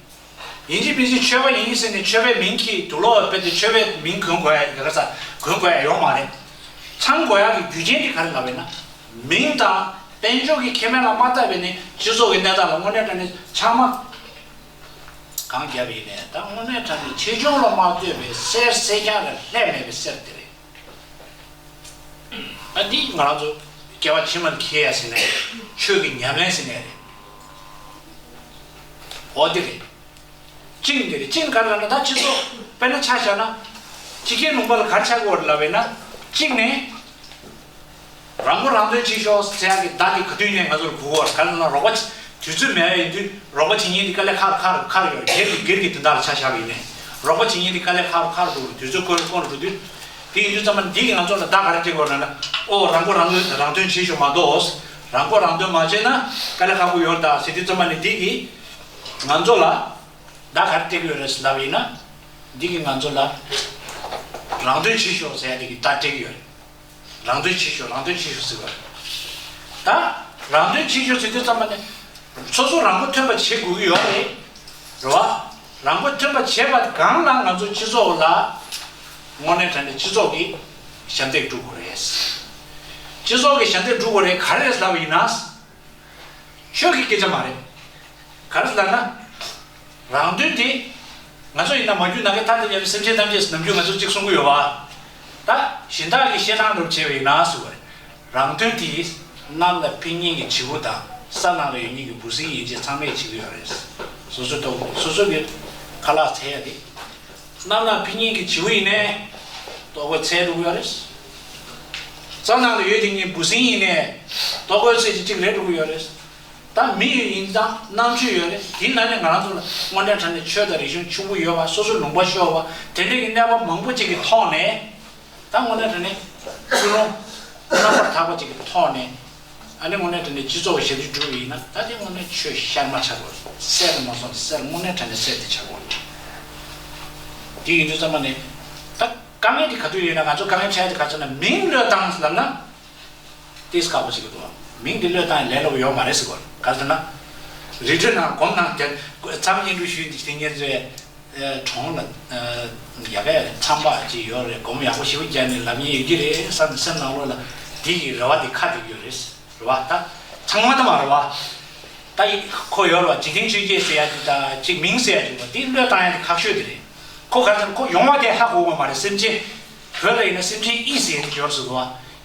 ཡིན་གཅིག་མིན་གཅིག་ཆོས་པ་ཡིན་ཟེར་ནས་ཆོས་པའི་མིང་གི་དུག་ལོག་རྦད་དེ་ཆོས་པའི་མིང་གོན་དགོས་ཡ་ག་ས་གོན་དགོས་ཡ་ཡོད་མ་རེད། ཚང་དགོས་ཡ་གི་རྒྱུ་རྐྱེན་དེ་ག་རེ་ལབ་པ་ཡིན་ན། མིང་དང་ དཔལ་འབྱོར་གྱི་ཁེ་ཕན་ལ་མ་བལྟས་པའི་ནི་སྤྱི་ཚོགས་ཀྱི་གནས་སྟངས་ལ་དངོས་གནས་དྲང་གནས་ཆགས་མ་གང་བརྒྱབ་ཡིན་ནའི་ད་དངོས་གནས་དྲང་གནས་ཆེ་ཆུང་ལ་མ་ལྟོས་པའི་གསེར་གསེར་རྐྱང་ལས་ལྷད་མེད་པའི་གསེར་དེ་རེད། ཨ་འདི་ང་རང་ཚོ་སྐྱེ་བ་ཕྱི་མར་འཁྱེར་ཡ་ཟེར་ནའི་རེད། ཆོས་ཀྱི་ཉམས་ལེན་ཟེར་ནའི་རེད། འོ་དེ་རེད། གཅིག་འདི་རེད། གཅིག་ག་རེ་ལབ་ན་ད་སྤྱི་ཚོགས་དཔེར་ན་ཆ་བཞག་ན་ཕྱི་རྒྱལ་ལུང་པ་ལ་ག་རེ་ཆགས་ཀྱི་ཡོད་རེད་ལབ་པས་ན། གཅིག་ནས་རང་མགོ་རང་ཐོན་བྱེད་ཤོག་ཟེར་ཡ་གི་བརྡ་དེ་ག་དུས་ནས་ང་ཚོར་སྒུག་གི་ཡོད་རེད། ག་རེ་ལབ་ན་རོགས་པ་དུས་ཚོད་མེད་པ་ཡིན་དུས་རོགས་པ་བྱེད་མཁན་དེ་དཀའ་ལས་ཁག་ཁག་ཁག་ཡོད་རེད། སྒེར་གྱི་སྒེར་གྱི་དོན་དག་ལ་ཆ་བཞག་པ་ཡིན་ནའི་རོགས་པ་བྱེད་མཁན་དེ་དཀའ་ལས་ཁག་ཁག་འགྲོ་གི་དུས་ཚོད་ཁོ་རང་ཁོ་རང་འགྲོ་དུས། དེ་ཡིན་དུས་ཙམ་པ་འདི་གིས་ང་ཚོ་ལ་བརྡ་ག་རེ་སྤྲད་ཀྱི་ཡོད་རེད་ལབ་ན། ཨོ་རང་མགོ་རང་ཐོན་རང་ཐོན་བྱེད་ཤོག་མ་གཏོགས་རང་མགོ་རང་ཐོན་མ་བྱས་ན་དཀའ་ལས་ཁག་པོ་ཡོད་རེད་ད་ཟེར་དུས་ཙམ་པ་ནི་འདི་གིས་ང་ཚོ་ལ་བརྡ་ག་རེ་སྤྲད་ཀྱི་ཡོད་རེད་ལབ་ཡིན་ན། འདི་གིས་ང་ཚོ་ལ་རང་དོན་བྱེད་ཤོག་ཟེར་ཡ་དེ་གི་བརྡ་སྤྲད་ཀྱི་ཡོད་རེད། རང་དོན་བྱེད་ཤོག་རང་དོན་བྱེད་ཤོག་ཟེར་བ་རེད། ད་རང་དོན་བྱེད་ཤོག་ཟེར་དུས་ཙམ་པ་ནི་སོ་སོ་རང་མགོ་ཐོན་པ་བྱེད་དགོས་ཀྱི་ཡོད་རེད། རེད་བ། རང་མགོ་ཐོན་པ་བྱེད་པ་སྒང་ལ་ང་ཚོ་སྤྱི་ཚོགས་ལ་དངོས་གནས་དྲང་གནས་སྤྱི་ཚོགས་ཀྱི་ཞབས་འདེགས་སྒྲུབ་དགོས་རེད། སྤྱི་ཚོགས་ཀྱི་ཞབས་འདེགས་སྒྲུབ་དགོས་རེད། ག་རེ་རེད་ལབ་པ་ཡིན་ན། ཆོས་ཀྱི་སྐད་ཆ་མ་རེད། ག་རེ་ལབ་ན། རང་དོན་དེ། ང་ཚོ་ཡིན་ན་མ་རྒྱུད་ནམ་མཁའི་མཐའ་དང་མཉམ་པའི་སེམས་ཅན་ཐམས་ཅད་ནམ་རྒྱུན་ང་ཚོས་གཅིག་གསུང་གི་ཡོད་པ། ད་གཞན་དག་གི་བཤད་སྟངས་ལྟར་བྱས་པ་ཡིན་ན་ཟེར་བ་རེད། རང་དོན་དེ་གནམ་ལ་ཕེབས་མཁན་གྱི་བྱིའུ་དང་ས་ནང་ལ་ཡོད་མཁན་གྱི་འབུ་སྲིན་ཡན་ཆད་ཚང་མས་བྱེད་ཀྱི་ཡོད་རེད། སོ་སོའི་ཐོག་སོ་སོ་གི་ཁ་ལག་འཚོལ་ཡ་དེ། གནམ་ལ་ཕེབས་མཁན་གྱི་བྱིའུ་ཡིན་ནའི་ལྟོ་གོས་འཚོལ་འགྲོ་གི་ཡོད་རེད། ས་ནང་ལ་ཡོད་བསྡད་མཁན་འབུ་སྲིན་ཡིན་ནའི་ལྟོ་གོས་འཚོལ་གྱི་གཅིག་རེད་འགྲོ་གི་ཡོད་རེད། ད་མི་ཡིན་ཙང་རྣམ་དཔྱོད་ཡོད་རེད། དེའི་ནང་ནས་ང་རང་ཚོ་ལ་དངོས་གནས་དྲང་གནས་ཆོས་དང་རིག་གཞུང་ཕྱུག་པོ་ཡོད་པ། སོ་སོའི་ལུང་པ་ཤོར་བ། དེ་འདྲའི་གི་གནས་བབ་མང་པོ་ཅིག་གི་ཐོག་ནས། ད་དངོས་གནས་དྲང་གནས་ཀུན་སློང་རྣམ་པར་དག་པ་ཅིག་གི་ཐོག་ནས། ཨ་ནི་དངོས་གནས་དྲང་གནས་སྤྱི་ཚོགས་ཀྱི་ཞབས་ཕྱི་སྒྲུབ་པ་ཡིན་ན། ད་དེ་དངོས་གནས་ཆོས་ཤར་མ་ཆགས་པར་གསེར་དུ་མ་སོང་གསེར་དངོས་གནས་དྲང་གནས་གསེར་དེ་ཆགས་པ་རེད། དེ་ཡིན་དུས་ཙམ་པ་ནས་ད་དཀའ་ངལ་དེ་ག་དུས་ཡིན་ན། ང་ཚོ་དཀའ་ངལ་འཕྲད་དེ་ག་ཚོད་ན་མིང་བློས་བཏང་ལབ་ན། ཏིས་ཁག་པོ་ཞིག་འདུག་མིང་འདི་བློས་བཏང་ཡང་ལས་སླ་པོ་ཡོད་མ་རེད་ཟེར་གོ། ག་ཟེར་ན། རི་ཁྲོད་ནང་སྒོམ་གནང་དེ་མཚམས་བསྙེན་སྒྲུབ་ཞུས་འདི་དེ་ཉེར་ཚོའི་གྲོང་ལ་ཡ་ག་ཡ་མཚམས་པ་ཅིག་ཡོད་རེད། སྒོམ་ཡག་པོ་ཞེ་པོ་རྒྱག་ནས་ལབ་མཁན་ཡོད་ཀྱི་རེད་བསམ་ནས་སེམས་ནང་ལོགས་ལ་འདི་ཡི་རེ་བ་འདི་ཁ་འདེབས་ཡོད་རེད། རེད་བ། ད་ཚང་མ་ད་མ་རེད་བ། ད་ཡི་ཁོ་ཡོད་རེད་བ། འཇིག་རྟེན་ཆོས་བརྒྱད་ཟེར་ཡ་འདི་ད་ཅིག་མིང་ཟེར་ཡ་ཅིག་བ་འདི་བློས་བཏང་ཡ་འདི་ཁག་ཤོས་འདི་རེད། ཁོ་ག་ཚོད་ཁོ་ཡོང་བ་དེ་ཧ་གོ་གི་མ་རེད། སེམས་ཅན་བོད་ལ་ཡིན་ན་སེམས་ཅན་ཨི་ཟེར་ཡ་འདི་ཡོད་རེད་ཟེར་གི་བ།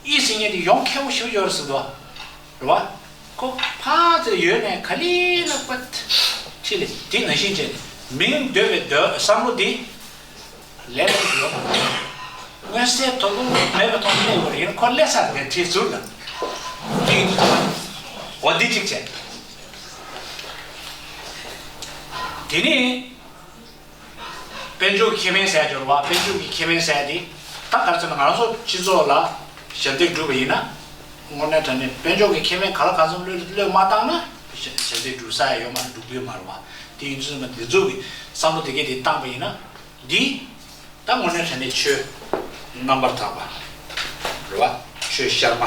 ཨི་ཟེར་མཁན་དེ་ཡོང་ཁག་པོ་ཞེ་པོ་ཡོད་རེད་ཟེར་གི་འདུག་རེད་བ། ཁོ་ཕར་ཚུར་ཡོད་ནས་ག་ལེ་ལ་པད་ཁྲིད་ལས་དེ་ནང་བཞིན་བྱས་ནས་མིང་འདོད་པའི་འདོད་བསམ་བློ་དེ་ལས་སླ་པོ་ཡོད་མ་རེད། མངོན་གསལ་དོད་པོ་མེད་པའི་ཐོག་སླེབས་པ་རེད། ཁོ་སླེབས་ས་དེ་ཁྲིད་ཟུར་ལ་དེ་ཡིན་དུས་འོ་འདི་གཅིག་བྱས། དེ་ནས། དཔལ་འབྱོར་གྱི་ཁེ་ཕན་ཟེར་ཡ་འབྱོར་བ། དཔལ་འབྱོར་གྱི་ཁེ་ཕན་ཟེར་ཡ་དེ་ད་ག་རེ་ཟེར་ན། ང་རང་ཚོ་སྤྱི་ཚོགས་ལ་ཞབས་འདེགས་སྒྲུབ་པ་ཡིན་ན། དངོས་གནས་དྲང་གནས་དཔལ་འབྱོར་གྱི་ཁེ་ཕན་ག་ལ་ག་ཚོད་བློས་བློས་མ་བཏང་ན་ཞབས་ཞབས་འདེགས་སྒྲུབ་ས་ཡ་ཡོད་མ་རེད། སྒྲུབ་ཀྱི་ཡོད་མ་རེད་བ། དེ་ཡིན་དུས་ཙམ་པ་འདི་ཚོ་གི་བསམ་བློ་དེ་གས་དེ་བཏང་པ་ཡིན་ན། འདི་ད་དངོས་གནས་དྲང་གནས་ཆོས་རྣམ་པར་དག་པ་རེད་བ། ཆོས་ཤར་མ།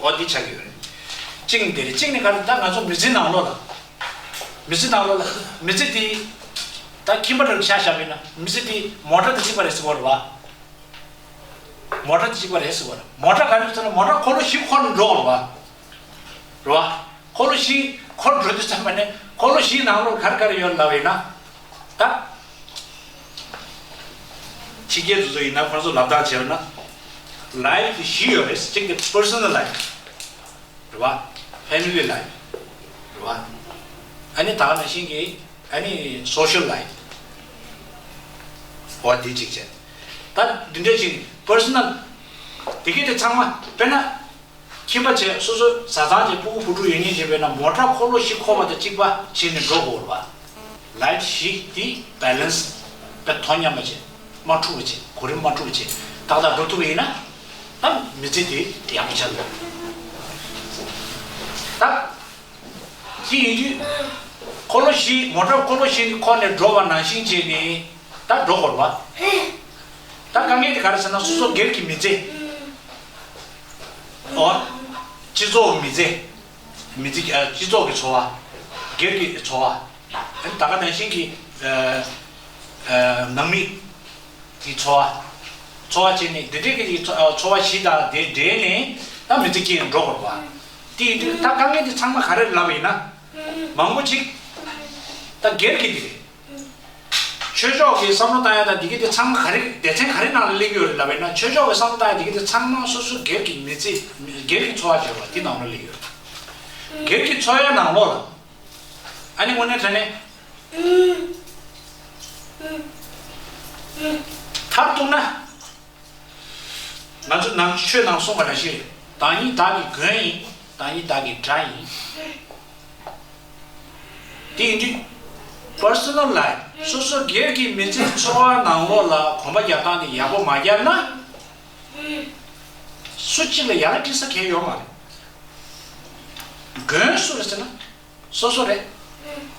འོ་འདི་ཆགས་ཀྱི་ཡོད་རེད། གཅིག་ནི་དེ་རེད། གཅིག་ནི་ག་རེ། ད་ང་ཚོ་མི་ཚེ་ནང་ལོགས་ལ། མི་ཚེ་ནང་ལོགས་ལ་མི་ཚེ་འདི་ད་ཁྱིམ་པ་འདྲ་ཆ་བཞག་པ་ཡིན་ན། མི་ཚེ་འདི་མོ་ཊ་དང་གཅིག་པ་རེད་ཟེར་གོ་རེད་བ། མོ་ཊ་དང་གཅིག་པ་རེད་ཟེར་གོ་རེད། མོ་ཊ་ག་རེ་ཟེར་ན། མོ་ཊ་འཁོར་ལོ་བཞི་འཁོར་ནས་འགྲོ་གོ་རེད་བ། རེད་བ། འཁོར་ལོ་བཞི་འཁོར་འགྲོ་དུས་ཙམ་པ་ནས་འཁོར་ལོ་བཞིའི་ནང་ལོགས་ག་རེ་ག་རེ་ཡོད་ལབ་པ་ཡིན་ན། ད་ཕྱི་རྒྱལ་དེ་ཚོ་ཡིན་ན་ཁོ་ཚོ་ལབ་སྟངས་བྱས་པ་ན། ལའེབ་དེ་བཞི་ཡོད་རེད། གཅིག་དེ་པར་སོ་ནལ་ལའེབ་རེད་བ། ཕེ་མི་ལི་ལའེབ་རེད་བ། ཨ་ནི་ད་ག་ནང་བཞིན་གྱི་ཨ་ནི་སོ་ཤལ་ལའེབ། འོ་དེ་གཅིག་བྱས། ད་འདི་འདྲ་ཞིག་པར་སོ་ནལ་དེ་གས་དེ་ཚང་མ་དཔེར་ན། ཁྱིམ་པ་བྱས། སོ་སོ་བཟའ་ཚང་བྱས། སྤུ་གུ་བུ་ཕྲུག་ཡོད་མཁན་བྱས་པས་ན། མོ་ཊ་འཁོར་ལོ་བཞི་འཁོར་བ་དང་གཅིག་པ་བྱས་ནས་འགྲོ་དགོས་རེད་བ། ལའེབ་བཞི་དེ་བེ་ལན་སི་དཔེ་དོ་མཉམ་པ་བྱས། མ་འཁྲུག་པ་བྱས། གོ་རིམ་མ་འཁྲུག་པ་བྱས། ཏག་ཏག་འགྲོ་ཐུབ་པ་ཡིན་ན། ད་མི་ཚེ་དེ་ཡག་པོ་ཆགས་འགྲོ། ད་དེ་ཡིན་དུས་འཁོར་ལོ་བཞི། མོ་ཊ་འཁོར་ལོ་བཞི་འཁོར་ནས་འགྲོ་བ་ནང་བཞིན་བྱས་ནས་ད་འགྲོ་དགོས་རེད་བ། ད་དཀའ་ངལ་དེ་ག་རེ་ཟེར་ན། སོ་སོ་སྒེར་གྱི་མི་ཚེ། ཨོ། སྤྱི་ཚོགས་མི་ཚེ། མི་ཚེ། ཨ། སྤྱི་ཚོགས་ཀྱི་འཚོ་བ། སྒེར་གྱི་འཚོ་བ། ཨ་ནི་ད་ག་ནང་བཞིན་གྱི། ཨ། ཨ། ནང་མི་གི་འཚོ་བ། འཚོ་བ་བྱས་ནས་འདི་འདྲའི་གི་འཚོ། ཨ། འཚོ་བ་བཞི་དང་དེ་འབྲེལ་ནས་ད་མི་ཚེ་སྐྱེལ་འགྲོ་དགོས་པ། དེ་ཡིན་དུས་ད་དཀའ་ངལ་དེ་ཚང་མ་ག་རེ་ལབ་ཡིན་ན། མང་པོ་ཅིག་ད་སྒེར་གྱི་དེ་རེད། ཆོས་ཕྱོགས་ཀྱི་བསམ་བློ་བཏང་ཡ་ད་དེ་གི་དེ་ཚང་མ་ག་རེ་སྡེ་ཚན་ག་རེ་ནང་ལ་སླེབས་ཡོད་རེད་ལབ་ཡིན་ན། ཆོས་ཕྱོགས་ཀྱི་བསམ་བློ་བཏང་ཡ་དེ་གི་དེ་ཚང་མ་སོ་སོ་སྒེར་གྱི་མི་ཚེ་སྒེར་གྱི་འཚོ་བ་བྱེད་པ་དེ་ནང་ལ་སླེབས་ཡོད་རེད། སྒེར་གྱི་འཚོ་བའི་ནང་ལོགས་ལ་ཨ་ནི་དངོས་གནས་དྲང་གནས་མཐར་གཏུགས་ན། ང་ཚོ་ནང་ཆོས་ནང་གསུངས་པ་འདྲ་ཞིག་རེད། བདག་ཉིད་བདག་གི་མགོན་ཡིན། བདག་ཉིད་བདག་གི་དགྲ་ཡིན། དེ་ཡིན་དུས་personal life སོ་སོ་སྒེར་གྱི་མི་ཚེ་འཚོ་བ་ནང་ལོགས་ལ་གོམ་པ་རྒྱག་སྟངས་དེ་ཡག་པོ་མ་རྒྱག་ན། སུ་གཅིག་ལ་ཡ་རབས་སྤྲད་ས་གང་ཡང་ཡོད་མ་རེད། མགོན་སུ་རེད་ཟེར་ན། སོ་སོ་རེད།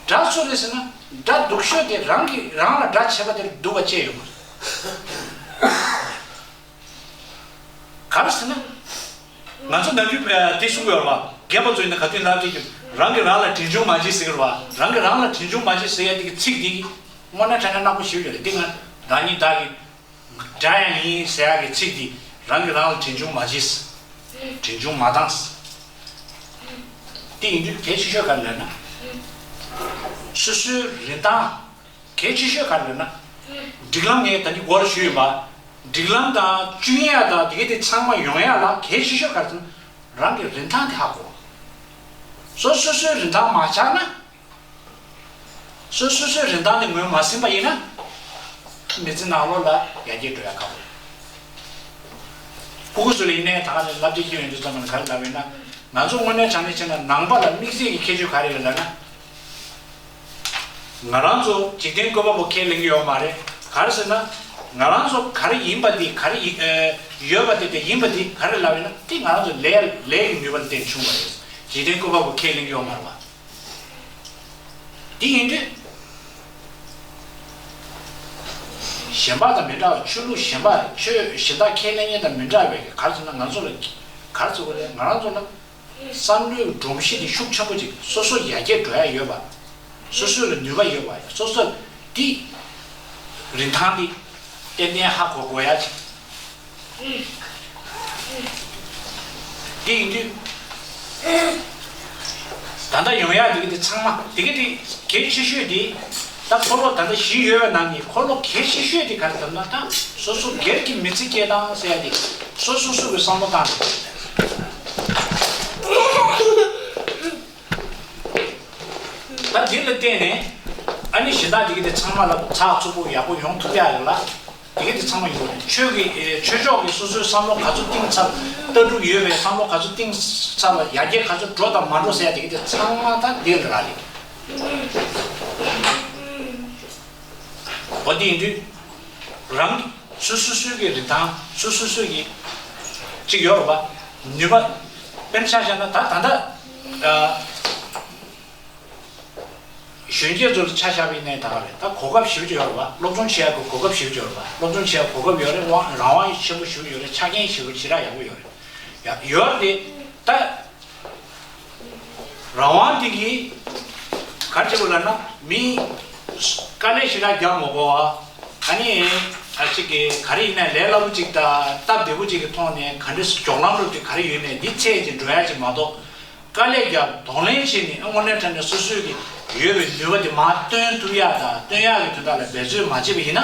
དགྲ་སུ་རེད་ཟེར་ན། དགྲ་སྡུག་ཤོས་དེ་རང་གིས་རང་ལ་དགྲ་བྱས་པ་དེར་སྡུག་པ་ཅི་ཡང་ཡོད་མ་རེད། ག་རེ་ཟེར་ན། ང་ཚོ་ནམ་རྒྱུན་དེ་གསུང་གི་ཡོད་རེད་བ། རྒན་པ་ཚོ་ཡིན་ན་ག་དུས་ལབ་བསྡད་ཀྱི། རང་གིས་རང་ལ་དྲིན་ཆུང་མ་བྱེད་ཟེར་གི་རེད་བ། རང་གིས་རང་ལ་དྲིན་ཆུང་མ་བྱེད་ཟེར་ཡ་དེ་གི་ཚིག་དེ་གི་དངོས་གནས་དྲང་གནས་ནག་པོ་ཞེ་པོ་ཅིག་རེད། དེ་ང་བདག་ཉིད་བདག་གི་དགྲ་ཡང་ཡིན་ཟེར་ཡག་གི་ཚིག་འདི་རང་གིས་རང་ལ་དྲིན་ཆུང་མ་བྱེད། དྲིན་ཆུང་མ་བཏང་། དེ་ཡིན་དུས་གལ་ཆེ་ཤོས་ག་རེ་ལབ་ན། སོ་སོའི་རིན་ཐང་། གལ་ཆེ་ཤོས་ག་རེ་ལབ་ན། སྒྲིག་ལམ་ངས་ད་ནི་འགོར་ཞུས་ཡོད་པ། སྒྲིག་ལམ་དང་བསྐྲུན་ཡ་དང་དེ་ག་དེ་ཚང་མ་ཡོང་ཡ་ལ་གལ་ཆེ་ཤོས་ག་རེ་ཟེར་ན། རང་གི་རིན་ཐང་དེ་ཧ་གོ། སོ་སོ་སོའི་རིན་ཐང་མ་ཆགས་ན། སོ་སོ་སོའི་རིན་ཐང་དེ་ངོས་མ་ཟིན་པ་ཡིན་ན། མི་ཚེ་ནང་ལོགས་ལ་ཡར་རྒྱས་འགྲོ་ཡ་ཁག་པོ་རེད། ཕྲུ་གུ་ཚོ་ལ་ཡིན་ནའི་ད་ག་ནས་བསླབ་བྱ་སྐྱོན་ཡོང་དུས་ཙམ་པ་ནས་ག་རེ་ལབ་ཡོད་ན། ང་ཚོ་དངོས་གནས་དྲང་གནས་བྱས་ན་ནང་པ་ལ་དམིགས་བསལ་གྱི་ཁྱད་ཆོས་ག་རེ་ཡོད་ལབ་ན། ང་རང་ཚོ་འཇིག་རྟེན་བཀོད་པ་པོ་ཁས་ལེན་གྱི་ཡོད་མ་རེད། ག་རེ་ཟེར་ན། ང་རང་ཚོ་ག་རེ་ཡིན་པ་དེ་ག་རེ་ཡིན་ཨེ། ཡོད་པ་དེ་དེ་ཡིན་པ་དེ་ག་རེ་ལབ་ཡོད་ན་དེ་ང་རང་ཚོ་ལས་ལས་ཀྱི་ནུས་པ་ལ་བརྟེན་བྱུང་བ་རེད། འཇིག་རྟེན་བཀོད་པ་པོ་ཁས་ལེན་གྱི་ཡོད་མ་རེད་བ། དེ་ཡིན་དུས། གཞན་པ་དང་མི་འདྲ་བ་ཆོས་ལུགས་གཞན་པ་ཆོས་གཞན་དག་ཁས་ལེན་མཁན་དང་མི་འདྲ་བའི་ག་རེ་ཟེར་ན་ང་ཚོ་ལ་ག་རེ་ཟེར་དགོས་རེད། ང་རང་ཚོ་ལ་བསམ་བློའི་སྒྲོམ་གཞི་དེ་ཤུགས་ཆེན་པོ་ཅིག་སོ་སོ་ཡར་རྒྱས་འགྲོ་ཡ་ཡོད་པ། སོ་སོ་ལ་ནུས་པ་ཡོད་པ་སོ་སོ་དེ་རིན་ཐང་དེ་ཏན་ཏན་ཧ་གོ་དགོས་ཡ་ཅིག་དེ་ཡིན་དུས། ད་ལྟ་ཡོང་ཡག་དེ་གི་དེ་ཚང་མ་དེ་གི་དེ་གལ་ཆེ་ཤོས་དེ། ད་འཁོར་ལོ་ད་ལྟ་བཞི་ཡོད་པའི་ནང་གི་འཁོར་ལོ་གལ་ཆེ་ཤོས་དེ་ག་རེ་ལབ་ན་ད་སོ་སོ་སྒེར་གྱི་མི་ཚེ་སྐྱེལ་སྟངས་ཟེར་ཡ་དེ་སོ་སོ་སོ་གི་བསམ་བློ་བཏང་ནས། ད་འདི་ལ་བརྟེན་ནས་ཨ་ནི་གཞན་དག་དེ་གི་དེ་ཚང་མ་ལ་ཚགས་ཚུད་པོ་ཡག་པོ་ཡོང་ཐུབ་ཡག་ཡོད་ལ། དེ་གི་དེ་ཚང་མ་ཡོད་རེད། ཆོས་ཀྱི་ཨེ། ཆོས་ཕྱོགས་ཀྱི་སོ་སོའི་བསམ་བློ་ག་ཚོད་གཏིང་ཚབ། ལྟ་གྲུབ་ཡོད་པའི་བསམ་བློ་ག་ཚོད་གཏིང་ཚབ་ལ་ཡར་རྒྱས་ག་ཚོད་འགྲོ་དང་མ་འགྲོ་ཟེར་ཡ་དེ་གི་དེ་ཚང་མ་ད་འདི་ལ་རག་ལས། འོ་དེ་ཡིན་དུས། རང་སོ་སོ་སོའི་གི་རིན་ཐང་སོ་སོ་སོའི་གི་གཅིག་ཡོད་རེད་པ། ནུས་པ། དཔེར་ན་ཆ་བཞག་ན་ད་ད་ལྟ། ཨ། གཞོན་སྐྱེས་ཚོ་ལ་ཆ་བཞག་པ་ཡིན་ནའི་ད་ག་རེད། ད་གོ་སྐབས་ཞེ་པོ་ཅིག་ཡོད་རེད་པ། སློབ་སྦྱོང་བྱེད་ཡག་གི་གོ་སྐབས་ཞེ་པོ་ཅིག་ཡོད་རེད་པ། སློབ་སྦྱོང་བྱེད་ཡག་གོ་སྐབས་ཡོད་རེད། དབང་རང་དབང་ཆེན་པོ་ཞེ་པོ་ཅིག་ཡོད་རེད། ཆ་རྐྱེན་ཞེ་པོ་ཞེ་དྲག་ཡག་པོ་ཡོད་རེད། ཡ་ཡོད་རེད་དེ། ད་རང་དབང་དེ་གིས་ག་རེ་བྱེད་དགོས་ལབ་ན་མི་དཀའ་ལས་ཞེ་དྲག་རྒྱག་མ་དགོས་པ། ཨ་ནི་ཨ་ཅིག་གི་ག་རེ་ཡིན་ནའི་ལས་སླ་པོ་ཅིག་དང་སྟབས་བདེ་པོ་ཅིག་གི་ཐོག་ནས་ག་འདྲ་མགྱོགས་ལམ་རུ་ཅིག་ག་རེ་ཡོད་ནའི་འདི་འཚོལ་ཅིག་འགྲོ་ཡག་ཅིག་མ་གཏོགས། དཀའ་ལས་རྒྱབ་གདོང་ལེན་བྱས་ནས་དངོས་གནས་དྲང་གནས་སོ་སོའི་གི་ཡོད་པའི་ནུས་པ་དེ་མར་བཏོན་ཐུབ་ཡག་དང་བཏོན་ཡག་གི་དོན་དག་ལ་འབད་རྩོལ་མ་བྱས་པ་ཡིན་ན།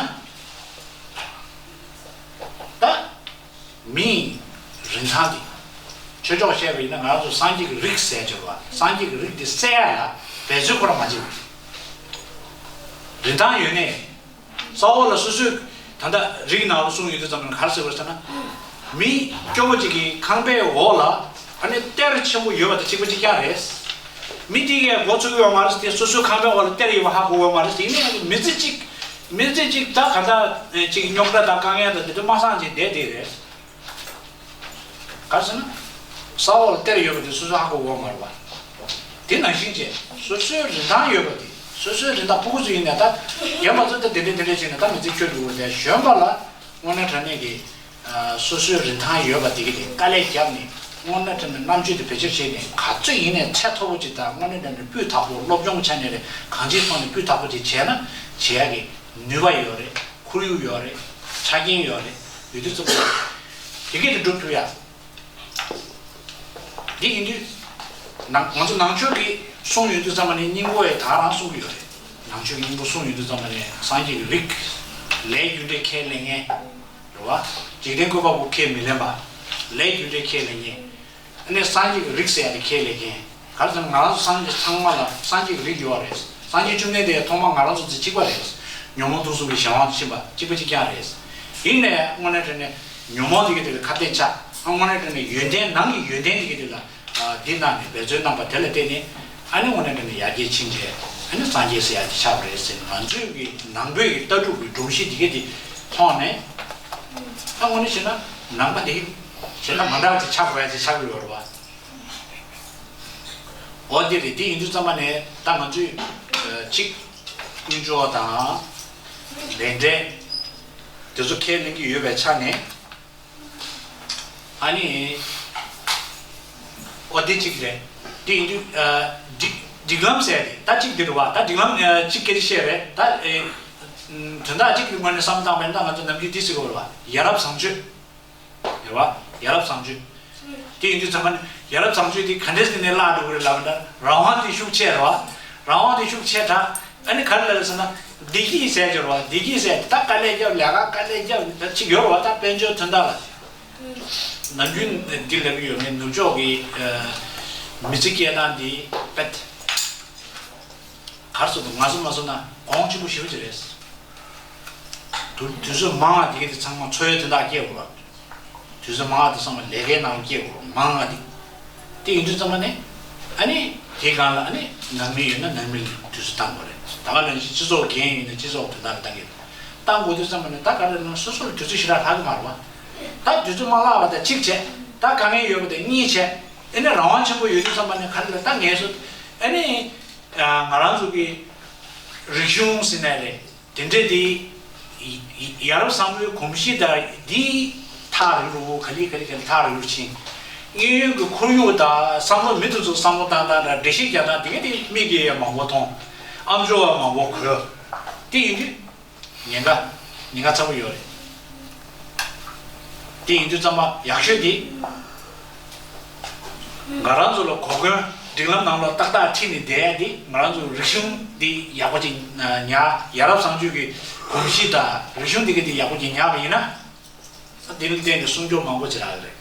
ད་མིའི་རིན་ཐང་དེ་ཆོས་ཕྱོགས་བཤད་པ་ཡིན་ན་ང་རང་ཚོ་སངས་རྒྱས་ཀྱི་རིགས་ཟེར་ཡག་ཅིག་ཡོད་པ། སངས་རྒྱས་ཀྱི་རིགས་དེ་གསལ་ཡག་ལ་འབད་རྩོལ་ཁོ་རང་མ་བྱས་པ། རིན་ཐང་ཡོད་ནའི། ས་འོག་ལ་སོ་སོས་ད་ལྟ་རིགས་ནང་ལ་གསུངས་ཡོད་དུས་ཙམ་ནས་ག་རེ་ཟེར་དགོས་ཟེར་ན། མི་སྐྱོ་པོ་ཅིག་གི་ཁང་པའི་འོག་ལ་ཨ་ནི་གཏེར་ཆེན་པོ་ཡོད་པ་དང་གཅིག་པ་གཅིག་རྐྱང་རེད། མི་དེ་གས་མགོ་ཚོས་ཀྱི་ཡོད་མ་རེད་དེ། སོ་སོའི་ཁང་པའི་འོག་ལ་གཏེར་ཡོད་པ་ཧ་གོ་ཡོད་མ་རེད་དེ། ཡིན་ནའི་མི་ཚེ་གཅིག་མི་ཚེ་གཅིག་ད་ག་ད་ཅིག་རྙོག་དྲ་དང་དཀའ་ངལ་དང་དེ་ཚོ་མ་སངས་ཅིག་བསྡད་བསྡད་རེད། ག་རེ་ཟེར་ན། ས་འོག་ལ་གཏེར་ཡོད་པ་དེ་སོ་སོས་ཧ་གོ་གི་ཡོད་མ་རེད་པ། དེ་ནང་བཞིན་བྱས་སོ་སོའི་རིན་ཐང་ཡོད་པ་དེ། སོ་སོའི་རིན་ཐང་ཕྲུ་གུ་ཚོ་ཡིན་ནའི་ད་རྒན་པ་ཚོ་ད་དེ་འདྲས་དེ་འདྲས་བྱས་ནས་ད་མི་ཚེ་འཁྱོལ་འགྲོ་གི་རེད། གཞོན་པ་ལ་དངོས་གནས་དྲང་གནས་ཀྱི་སོ་སོའི་རིན་ཐང་ཡོད་པ་དེ་གི་དེ་དཀའ་ལས་བརྒྱབ་ནས་དངོས་གནས་དྲང་གནས་རྣམ་དཔྱོད་དེ་བེད་སྤྱོད་བྱས་ནས་ག་ཚོད་ཡིན་ནའི་ཚད་མཐོ་པོ་ཅིག་དང་། དངོས་གནས་དྲང་གནས་སྤུས་དག་པོ། སློབ་སྦྱོང་ཆ་ནས་རེད། གང་ཅིའི་ཐོག་ནས་སྤུས་དག་པོ་ཅིག་བྱས་ན་བྱེད་ཡག་གི་ནུས་པ་ཡོད་རེད། ཁོར་ཡུག་ཡོད་རེད། ཆ་རྐྱེན་ཡོད་རེད། ཡོད་དུས་ཙམ་པ་དེ་གི་དེ་སྒྲུབ་ཐུབ་ཡ། འདི་ཡིན་དུས། ནང་ང་ཚོ་ནང་ཆོས་ཀྱི་གསུང་ཡོང་དུས་ཙམ་པ་ནས་སྙིང་པོ་ཡང་དག་རང་གསུང་གི་ཡོད་རེད། ནང་ཆོས་ཀྱི་སྙིང་པོ་གསུང་ཡོང་དུས་ཙམ་པ་ནས་སངས་རྒྱས་ཀྱི་རིགས། ལས་རྒྱུ་འབྲས་ཁས་ལེན་མཁན། རེད་བ། འཇིག་རྟེན་བཀོད་པ་པོ་ཁས་མི་ལེན་པ། ལས་རྒྱུ་འབྲས་ཁས་ལེན་མཁན། ཨ་ནི་སངས་རྒྱས་ཀྱི་རིགས་ཟེར་ཡ་དེ་ཁས་ལེན་མཁན། ག་རེ་ཟེར་ན་ང་རང་ཚོ་སངས་རྒྱས་ཚང་མ་ལ་སངས་རྒྱས་ཀྱི་རིགས་ཡོད་རེད། སངས་རྒྱས་བཅོམ་ལྡན་འདས་ཐོག་མ་ང་རང་ཚོ་ཚོ་གཅིག་པ་རེད། ཉོན་མོངས་དུག་གསུམ་གྱི་གཞན་དབང་དུ་ཕྱིན་པ་གཅིག་པ་གཅིག་རྐྱང་རེད། ཡིན་ནའི་དངོས་གནས་དྲང་གནས་ཉོན་མོངས་དེ་ག་དེ་ལ་ཁ་གཏད་བཅག་ཨ་དངོས་གནས་དྲང་གནས་ཡོན་ཏན་ནང་གི་ཡོན་ཏན་དེ་ག་དེ་ལ་ཨ་འདི་གནང་ནས་འབད་རྩོལ་གནང་པ་དེ་ལ་བརྟེན་ནས་ཨ་ནི་དངོས་གནས་དྲང་གནས་ཡར་རྒྱས་ཕྱིན་རྗེས་ཨ་ནི་སངས་རྒྱས་ཟེར་ཡ་དེ་ཆགས་པ་རེད་ཟེར་ནས་ང་ཚོའི་གི་ནང་པའི་གི་ལྟ་གྲུབ་ཀྱི་སྒྲོམ་གཞི་དེ་ག་དེ་མཐོང་ནས་ཨ་དངོས་གནས་བྱས་ན་ནང་པ་དེ་གཞན་དང་མ་འདྲ་བ་ཅིག་ཆགས་དགོས་ཡ་ཅིག་ཆགས་ཀྱི་ཡོད་རེད་བ། འོ་དེ་རེད། དེ་ཡིན་དུས་ཙམ་པ་ནས་ད་ང་ཚོས་ཨ་གཅིག་དཀོན་མཆོག་དང་ལས་འབྲས་དེ་ཚོ་ཁས་ལེན་གྱི་ཡོད་པའི་ཆ་ནས་ཨ་ནི་འོ་དེ་གཅིག་རེད། དེ་ཡིན་དུས་ཨ་སྒྲིག་སྒྲིག་ལམ་ཟེར་དེ་ད་གཅིག་དེ་རེད་བ། ད་སྒྲིག་ལམ་ཨ་གཅིག་སྐད་ཆ་བཤད་རེད་ད། ཨེ་དོན་དག་གཅིག་གི་ངོས་ནས་བསམ་བློ་བཏང་བས་ན་ད་ང་ཚོ་ནམ་རྒྱུན་དེ་ཟེར་གྱི་ཡོད་རེད་བ། ཡ་རབས་བཟང་སྤྱོད། རེད་བ། ཡ་རབས་བཟང་སྤྱོད། དེ་ཡིན་དུས་ཙམ་པ་ནི་ཡ་རབས་བཟང་སྤྱོད་དེ་ག་འདྲས་ཟེར་ནས་བརླག་འགྲོ་གི་རེད་ལབ་ན་རང་དབང་དེ་ཤུགས་ཆེ་རེད་བ། རང་དབང་དེ་ཤུགས་ཆེ་དྲགས་ཨ་ནི་ག་རེ་ལབ་ཟེར་ན་བདེ་སྐྱིད་ཟེར་གྱི་རེད་བ། བདེ་སྐྱིད་ཟེར་ད་དཀའ་ལས་རྒྱབ་ལས་ཀ་དཀའ་ལས་རྒྱབ་ད་ཅིག་ཡོད་རེད་བ། ད་དཔལ་འབྱོར་དོན་དག་ལ་ནམ་རྒྱུན་འདི་ལབ་ཀྱི་ཡོད་ངས་ནུབ་ཕྱོགས་ཀྱི་མི་ཚེ་སྐྱེལ་སྟངས་འདི་དཔེ། གར་སོང་དུ་ང་སོ་མ་སོང་ན་གོང་ཆེན་པོ་ཞེ་པོ་ཅིག་རེད། དུ་དུས་ཚོད་མང་བ་དེ་ག་དེ་ཚང་མ་འཚོ་བའི་དོན་དག་སྐྱེལ་དགོས་རེད། དུས་ཚོད་མང་བ་དེ་ཚང་མ་ལས་ཀའི་ནང་སྐྱེལ་དགོས་རེད་མང་བ་དེ། དེ་ཡིན་དུས་ཙམ་པ་ནས་ཨ་ནི་དེའི་སྒང་ལ་ཨ་ནི་ནང་མི་ཡོད་ན་ནང་མི་ལ་དུས་ཚོད་བཏང་དགོས་རེད། ད་ག་ནང་བཞིན་སྤྱི་ཚོགས་འགན་ཡོད་ན་སྤྱི་ཚོགས་དོན་དག་ལ་བཏང་གི་རེད། བཏང་དགོས་དུས་ཙམ་པ་ནས་ད་ག་རེ་ན་སོ་སོ་ལ་དུས་ཚོད་ཞེ་དྲག་ལྷག་གི་མ་རེད་བ། ད་དུས་ཚོད་མ་ལྷག་པ་དང་གཅིག་བྱས་ད་དཀའ་ངལ་ཡོད་པ་དང་གཉིས་བྱས་ཨ་ནི་རང་དབང་ཆེན་པོ་ཡོད་དུས་ཙམ་པ་ནས་ག་རེ་ལ་ད་ངལ་གསོ་ཨ་ནི། ང་རང་ཚོ་གི་རིག་གཞུང་ཟེར་ནའི་རེད། དེ་འདྲས་དེ་ཡ་ཡ་རབས་བཟང་པོའི་གོམས་གཤིས་དང་དེ་ཐག་རིང་རུ་ག་ལེ་ག་ལེ་ག་ལེ་ཐག་རིང་རུ་ཕྱིན། དངོས་ཡོད་ཀྱི་ཁོར་ཡུག་དང་བསམ་བློ་མི་དེ་ཚོ་བསམ་བློ་བཏང་སྟངས་དང་འགྲེལ་བཤད་རྒྱག་སྟངས་དེ་ག་དེ་མིག་གིས་མང་པོ་མཐོང་། ཨམ་ཅོག་མང་པོ་གོ། དེ་ཡིན་དུས། ཉེན་ཁ། ཉེན་ཁ་ཚ་པོ་ཡོད་རེད། དེ་ཡིན་དུས་ཙམ་པ་ཡག་ཤོས་དེ། ང་རང་ཚོ་ལ་གོ་སྐོན་སྒྲིག་ལམ་ནང་ལ་ཏག་ཏག་ཁྲིད་ནས་བསྡད་ཡ་དེ་ང་རང་ཚོ་རིག་གཞུང་འདི་ཡག་པོ་ཅིག་ཉར་ཡ་རབས་བཟང་སྤྱོད་ཀྱི་གོམས་གཤིས་དང་རིག་གཞུང་འདི་ག་དེ་ཡག་པོ་ཅིག་ཉར་བ་ཡིན་ན། ས་འདི་ལ་བརྟེན་ནས་སྲུང་སྐྱོབ་མང་པོ་ཅིག་རག་གི་རེད།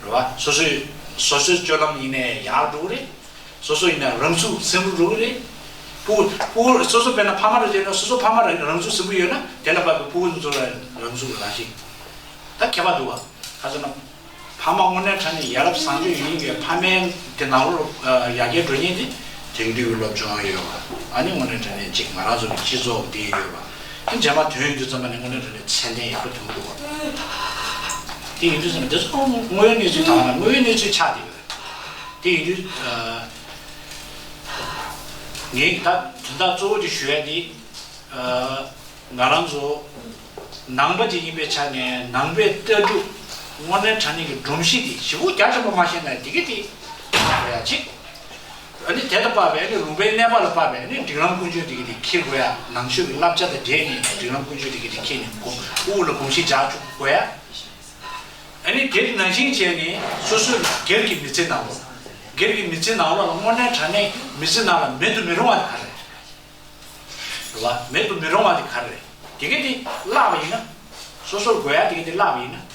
རེད་བ། སོ་སོའི་སོ་སོའི་སྤྱོད་ལམ་ཡིན་ནའི་ཡག་འགྲོ་གི་རེད། སོ་སོ་ཡིན་ན་རང་ཚུགས་སེམས་རུ་འགྲོ་གི་རེད། ཕྲུ་གུ་ཕྲུ་གུ་སོ་སོ་དཔེར་ན་ཕ་མ་རུ་བྱས་ན་སོ་སོ་ཕ་མ་རང་རང་ཚུགས་སེམས་པོ་ཡོད་ན་དེ་ལ་བབས་པའི་ཕྲུ་གུ་ཚོ་ལ་རང་ཚུགས་རང་ཤེས། ད་ཁྱད་པར་འདུག་བ། ག་ཚོད་ན། ཕ་མ་དངོས་གནས་དྲང་གནས་ཡ་རབས་བཟང་སྤྱོད་ཡིན་པའི་ཕ་མའི་དེ་ནང་ལོགས་ཡར་རྒྱས་འགྲོ་མཁན་དེ་དེང་དུས་ཀྱི་སློབ་སྦྱོང་ཡོད་པ། ཨ་ནི་དངོས་གནས་དྲང་གནས་གཅིག་ང་རང་ཚོ་གི་སྤྱི་ཚོགས་འདི་ཡོད་པ། ཨ་ནི་རྗེས་མ་ཐོན་ཡོང་དུས་ཙམ་པ་ནས་དངོས་གནས་དྲང་གནས་ཚད་ལྡན་ཡག་པོ་ཐོན་གི་འདུག་བ། དེ་ཡིན་དུས་ཙམ་པ་དེ་ཚོ་དངོས་ཡོད་གནས་ཚུལ་དང་ན་དངོས་ཡོད་གནས་ཚུལ་ཆགས་བསྡད་ཡོད་རེད། དེ་ཡིན་དུས། ངས་ད་དོན་དག་གཙོ་བོ་དེ་ཞུ་ཡ་དེ། ང་རང་ཚོ་ནང་པ་ཅིག་ཡིན་པའི་ཆ་ནས་ནང་པའི་ལྟ་གྲུབ་དངོས་གནས་དྲང་གནས་ཀྱི་སྒྲོམ་གཞི་དེ་ཞེ་པོ་རྒྱ་ཆེན་པོ་མ་ཤེས་ན་དེ་གི་དེ་ཡ་གཅིག་ཨ་ནི་དེ་དང་དཔག་པའི་ཨ་ནི་ལུང་པའི་གནས་པ་ལ་དཔག་པའི་ཨ་ནི་སྒྲིག་ལམ་ཀུན་སྤྱོད་དེ་གི་དེ་འཁྱེར་དགོས་ཡ། ནང་ཆོས་ཀྱི་བསླབ་བྱ་དང་འབྲེལ་ནས་སྒྲིག་ལམ་ཀུན་སྤྱོད་དེ་གི་དེ་འཁྱེར་ནས་དབུ་ལ་གོམས་གཤིས་འཇགས་བཅུག་དགོས་ཡ། ཨ་ནི་དེ་ནང་བཞིན་བྱས་ནས་སོ་སོའི་སྒེར་གྱི་མི་ཚེ་ནང་ལོགས་སྒེར་གྱི་མི་ཚེ་ནང་ལོགས་ལ་དངོས་གནས་དྲང་གནས་མི་ཚེ་ནང་ལ་མེད་དུ་མི་རུང་བ་དེ་ག་རེ་རེད། རེད་བ། མེད་དུ་མི་རུང་བ་དེ་ག་རེ་རེད། དེ་ག་དེ་བརླག་པ་ཡིན་ན། སོ་སོར་དགོས་ཡ་དེ་ག་དེ་བརླག་པ་ཡིན་ན།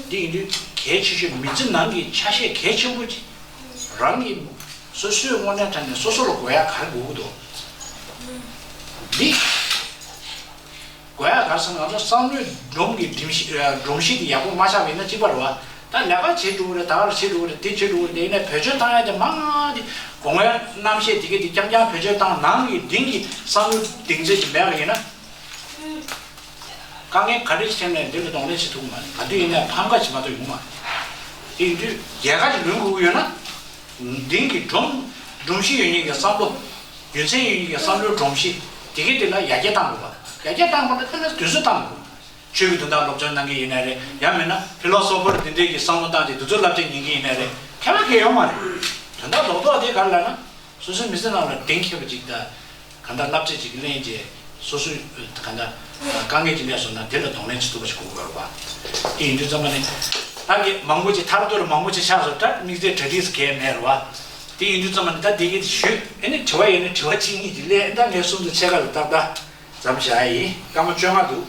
འདི་ཡིན་དུས་གལ་ཆེ་ཤོས་མི་ཚེ་ནང་གི་ཆ་ཤས་གལ་ཆེན་པོ་ཅིག་རང་གི་སོ་སོའི་དངོས་གནས་དྲང་གནས་སོ་སོ་ལ་དགོས་ཡ་ག་རེ་དགོས་ཀྱི་འདུག་འདི་དགོས་ཡ་ག་རེ་ཟེར་ན་ང་ཚོ་བསམ་བློའི་སྒྲོམ་གྱི་སྒྲིམ་གཞི་སྒྲོམ་གཞི་དེ་ཡག་པོ་མ་ཆགས་པ་ཡིན་ན་གཅིག་པ་རེད་བ། ད་ལས་ཀ་བྱེད་འགྲོ་གི་རེད། ད་ག་རེ་བྱེད་འགྲོ་གི་རེད། དེ་བྱེད་འགྲོ་གི་རེད། དེ་ཡིན་ན་བེད་སྤྱོད་བཏང་ཡ་དེ་མང་དེ་སྒོ་ངའི་རྣམ་ཤེས་དེ་ག་དེ་རྐྱང་རྐྱང་བེད་སྤྱོད་བཏང་། ནང་གི་གཏིང་གི་བསམ་བློ་གདེང་ཚོད་ཅིག་མེད་པ་ཡིན་ན། དཀའ་ངལ་ག་འདྲ་ཞིག་འཕྲད་ནའི་འདི་ལ་གདོང་ལེན་བྱེད་ཐུབ་ཀྱི་མ་རེད། ག་དུས་ཡིན་ནའི་ཕམ་ཁ་ཅིག་མ་གཏོགས་ཡོང་གི་མ་རེད། དེ་ཡིན་དུས་རྒྱལ་ཁ་ཅིག་ལོན་དགོས་ཀྱི་ཡོད་ན། གཏིང་གི་སྒྲོམ་སྒྲོམ་གཞི་ཡོད་མཁན་གྱི་བསམ་བློ། རྒྱུ་མཚན་ཡོད་མཁན་གྱི་བསམ་བློའི་སྒྲོམ་གཞི་དེ་ག་དེ་ལ་ཡར་རྒྱས་བཏང་དགོས་པ། ཡར་རྒྱས་བཏང་དགོས་ན་དེ་ལ་དུས་ཚོད་བཏང་དགོས། ཆོས་ཀྱི་དོན་དག་སློབ་སྦྱོང་གནང་གི་ཡིན་ནའི་རེད། ཡང་མིན་ན་ཕི་ལོ་སོ་ཕར་འདི་འདྲས་ཀྱི་བསམ་བློ་བཏང་སྟེ་དུས་ཚོད་བསླབ་བྱ་ཉན་གི་ཡིན་ནའི་རེད། ཁྱད་པར་གང་ཡང་ཡོད་མ་རེད། དོན་དག་རྡོག་རྡོག་དེ་ག་རེ་ལབ་ན། སོ་སོའི་མི་ཚེ་ནང་ལ་གདེང་འཁེལ་བ་ཅིག་དང་། གང་ལྟར་བསླབ་བྱ་ཅིག་གླེང་རྗེས་སོ་སོའི་གང་ལྟར་དཀའ་ངལ་ཅིག་སླེབས་སོང་ན་དེ་ལ་གདོང་ལེན་བྱེད་ཐུབ་པ་ཞིག་དགོས་ཀྱི་ཡོད་རེད་པ། དེ་ཡིན་དུས་ཙམ་པ་ནི། ད་གི་མང་པོ་ཅིག་ཐར་ཐོར་མང་པོ་ཅིག་ཆགས་སོང་། ད་དམིགས་བསལ་གྲ་སྒྲིག་གལ་མེད་རེད་བ། དེ་ཡིན་དུས་ཙམ་པ་ནི་ད་དེ་གི་ཞུས་ཨ་ནི་དྲི་བ་ཡོད་ན་དྲི་བ་གཅིག་གཉིས་ཅིག་སླེབས། ད་ངས་གསུམ་དང་ཕྱེད་ཀ་ལ་ཏག་ཏག་མཚམས་བཞག་ཡིན། སྐར་མ་བཅོ་ལྔ་འདུག།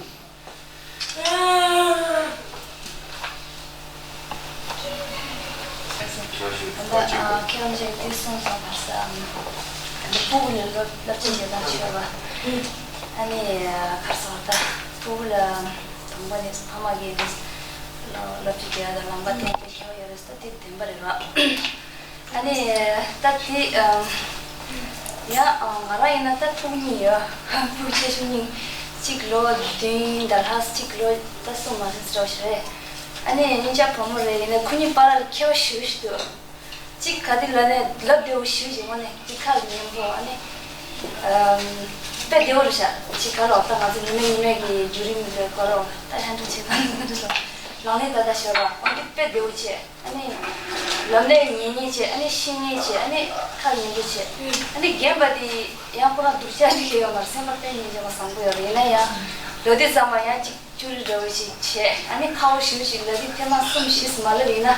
ད་ལྟ་ཁྱེད་རང་ཚོས་དེ་གསུངས་སོང་། ག་རེ་ཟེར། ཨམ། ད་ལྟ་སྤུ་གུ་ལ་སློབ་སློབ་ཚན་བརྒྱད་དང་ཤོར་བ། ཨ་ནི་ག་རེ་ཟེར། ད་སྤུ་གུ་ལ་དང་པོ་ནས་ཕ་མ་གིས་སློབ་ཚན་བརྒྱད་དང་ལམ་ཁ་གཏན་འཁེལ་བ་ཡོད་རེད། ད་དེ་བདེན་པ་རེད་བ། ཨ་ནི་ད་དེ་ཨམ། ཡ། ཨ། ང་རང་ཡིན་ན་ད་སྤུ་གུ་གཉིས་ཡོད། སྤུ་གུ་ཆེ་ཤོས་གཉིས་གཅིག་ལོ་བདུན་དང་ལྷག། གཅིག་ལོ་ད་གསུམ་མ་ཟིན་འདྲ་བོ་ཞིག་རེད། ཨ་ནི་གཉིས་ཆ་བུ་མོ་རེད། ཡིན་ནའི་ཁོ་གཉིས་བར་ལ་ཁྱད་པར་ཞེ་པོ་ཞིག་འདུག། གཅིག་ག་དུས་ལབ་ན་ལབ་བདེ་པོ་ཞེ་པོ་ཞིག། དངོས་གནས་གཅིག་ཁ་ལ་ཉན་པོ། ཨ་ནི་ཨམ། དཔེ་བདེ་པོ་རེད་ཤག། གཅིག་ག་ལ་ད་ང་ཚོ་ཉི་མ་ཉི་མ་གི་བརྒྱུད་རིམ་རེད། ཁོ་རང་ད་ཧན་ཏུ་བྱེད་པ་ནི་རེད། ལག་ལེན་ད་ལྟ་ཤོར་བ། ཨ་ནི་དཔེ་བདེ་པོ་བྱས། ཨ་ནི་ལམ་ལས་ཉན་ཉན་བྱས། ཨ་ནི་ཤེས་ཉན་བྱས། ཨ་ནི་ཁ་ཉན་པོ་བྱས། ཨ་ནི་རྒན་པ་དེ་ཡང་ཁོ་རང་སྡུག་ཅག་ཅིག་ཡོད་མ་རེད། སེམས་པ་གཏན་ནས་ཅང་མ་བཟང་པོ་ཡོད་རེད། ཡིན་ན་ཡང་ལོ་དེ་ཙམ་པ་ཡང་ཅིག་ཅུ་རི་འདྲ་བོ་ཞིག་བྱས། ཨ་ནི་ཁག་པོ་ཞེ་པོ་ཞིག་ལབ་དུས་ཐེངས་མ་གསུམ་བཞི་ཙམ་མ་ལབ་ཡིན་ན་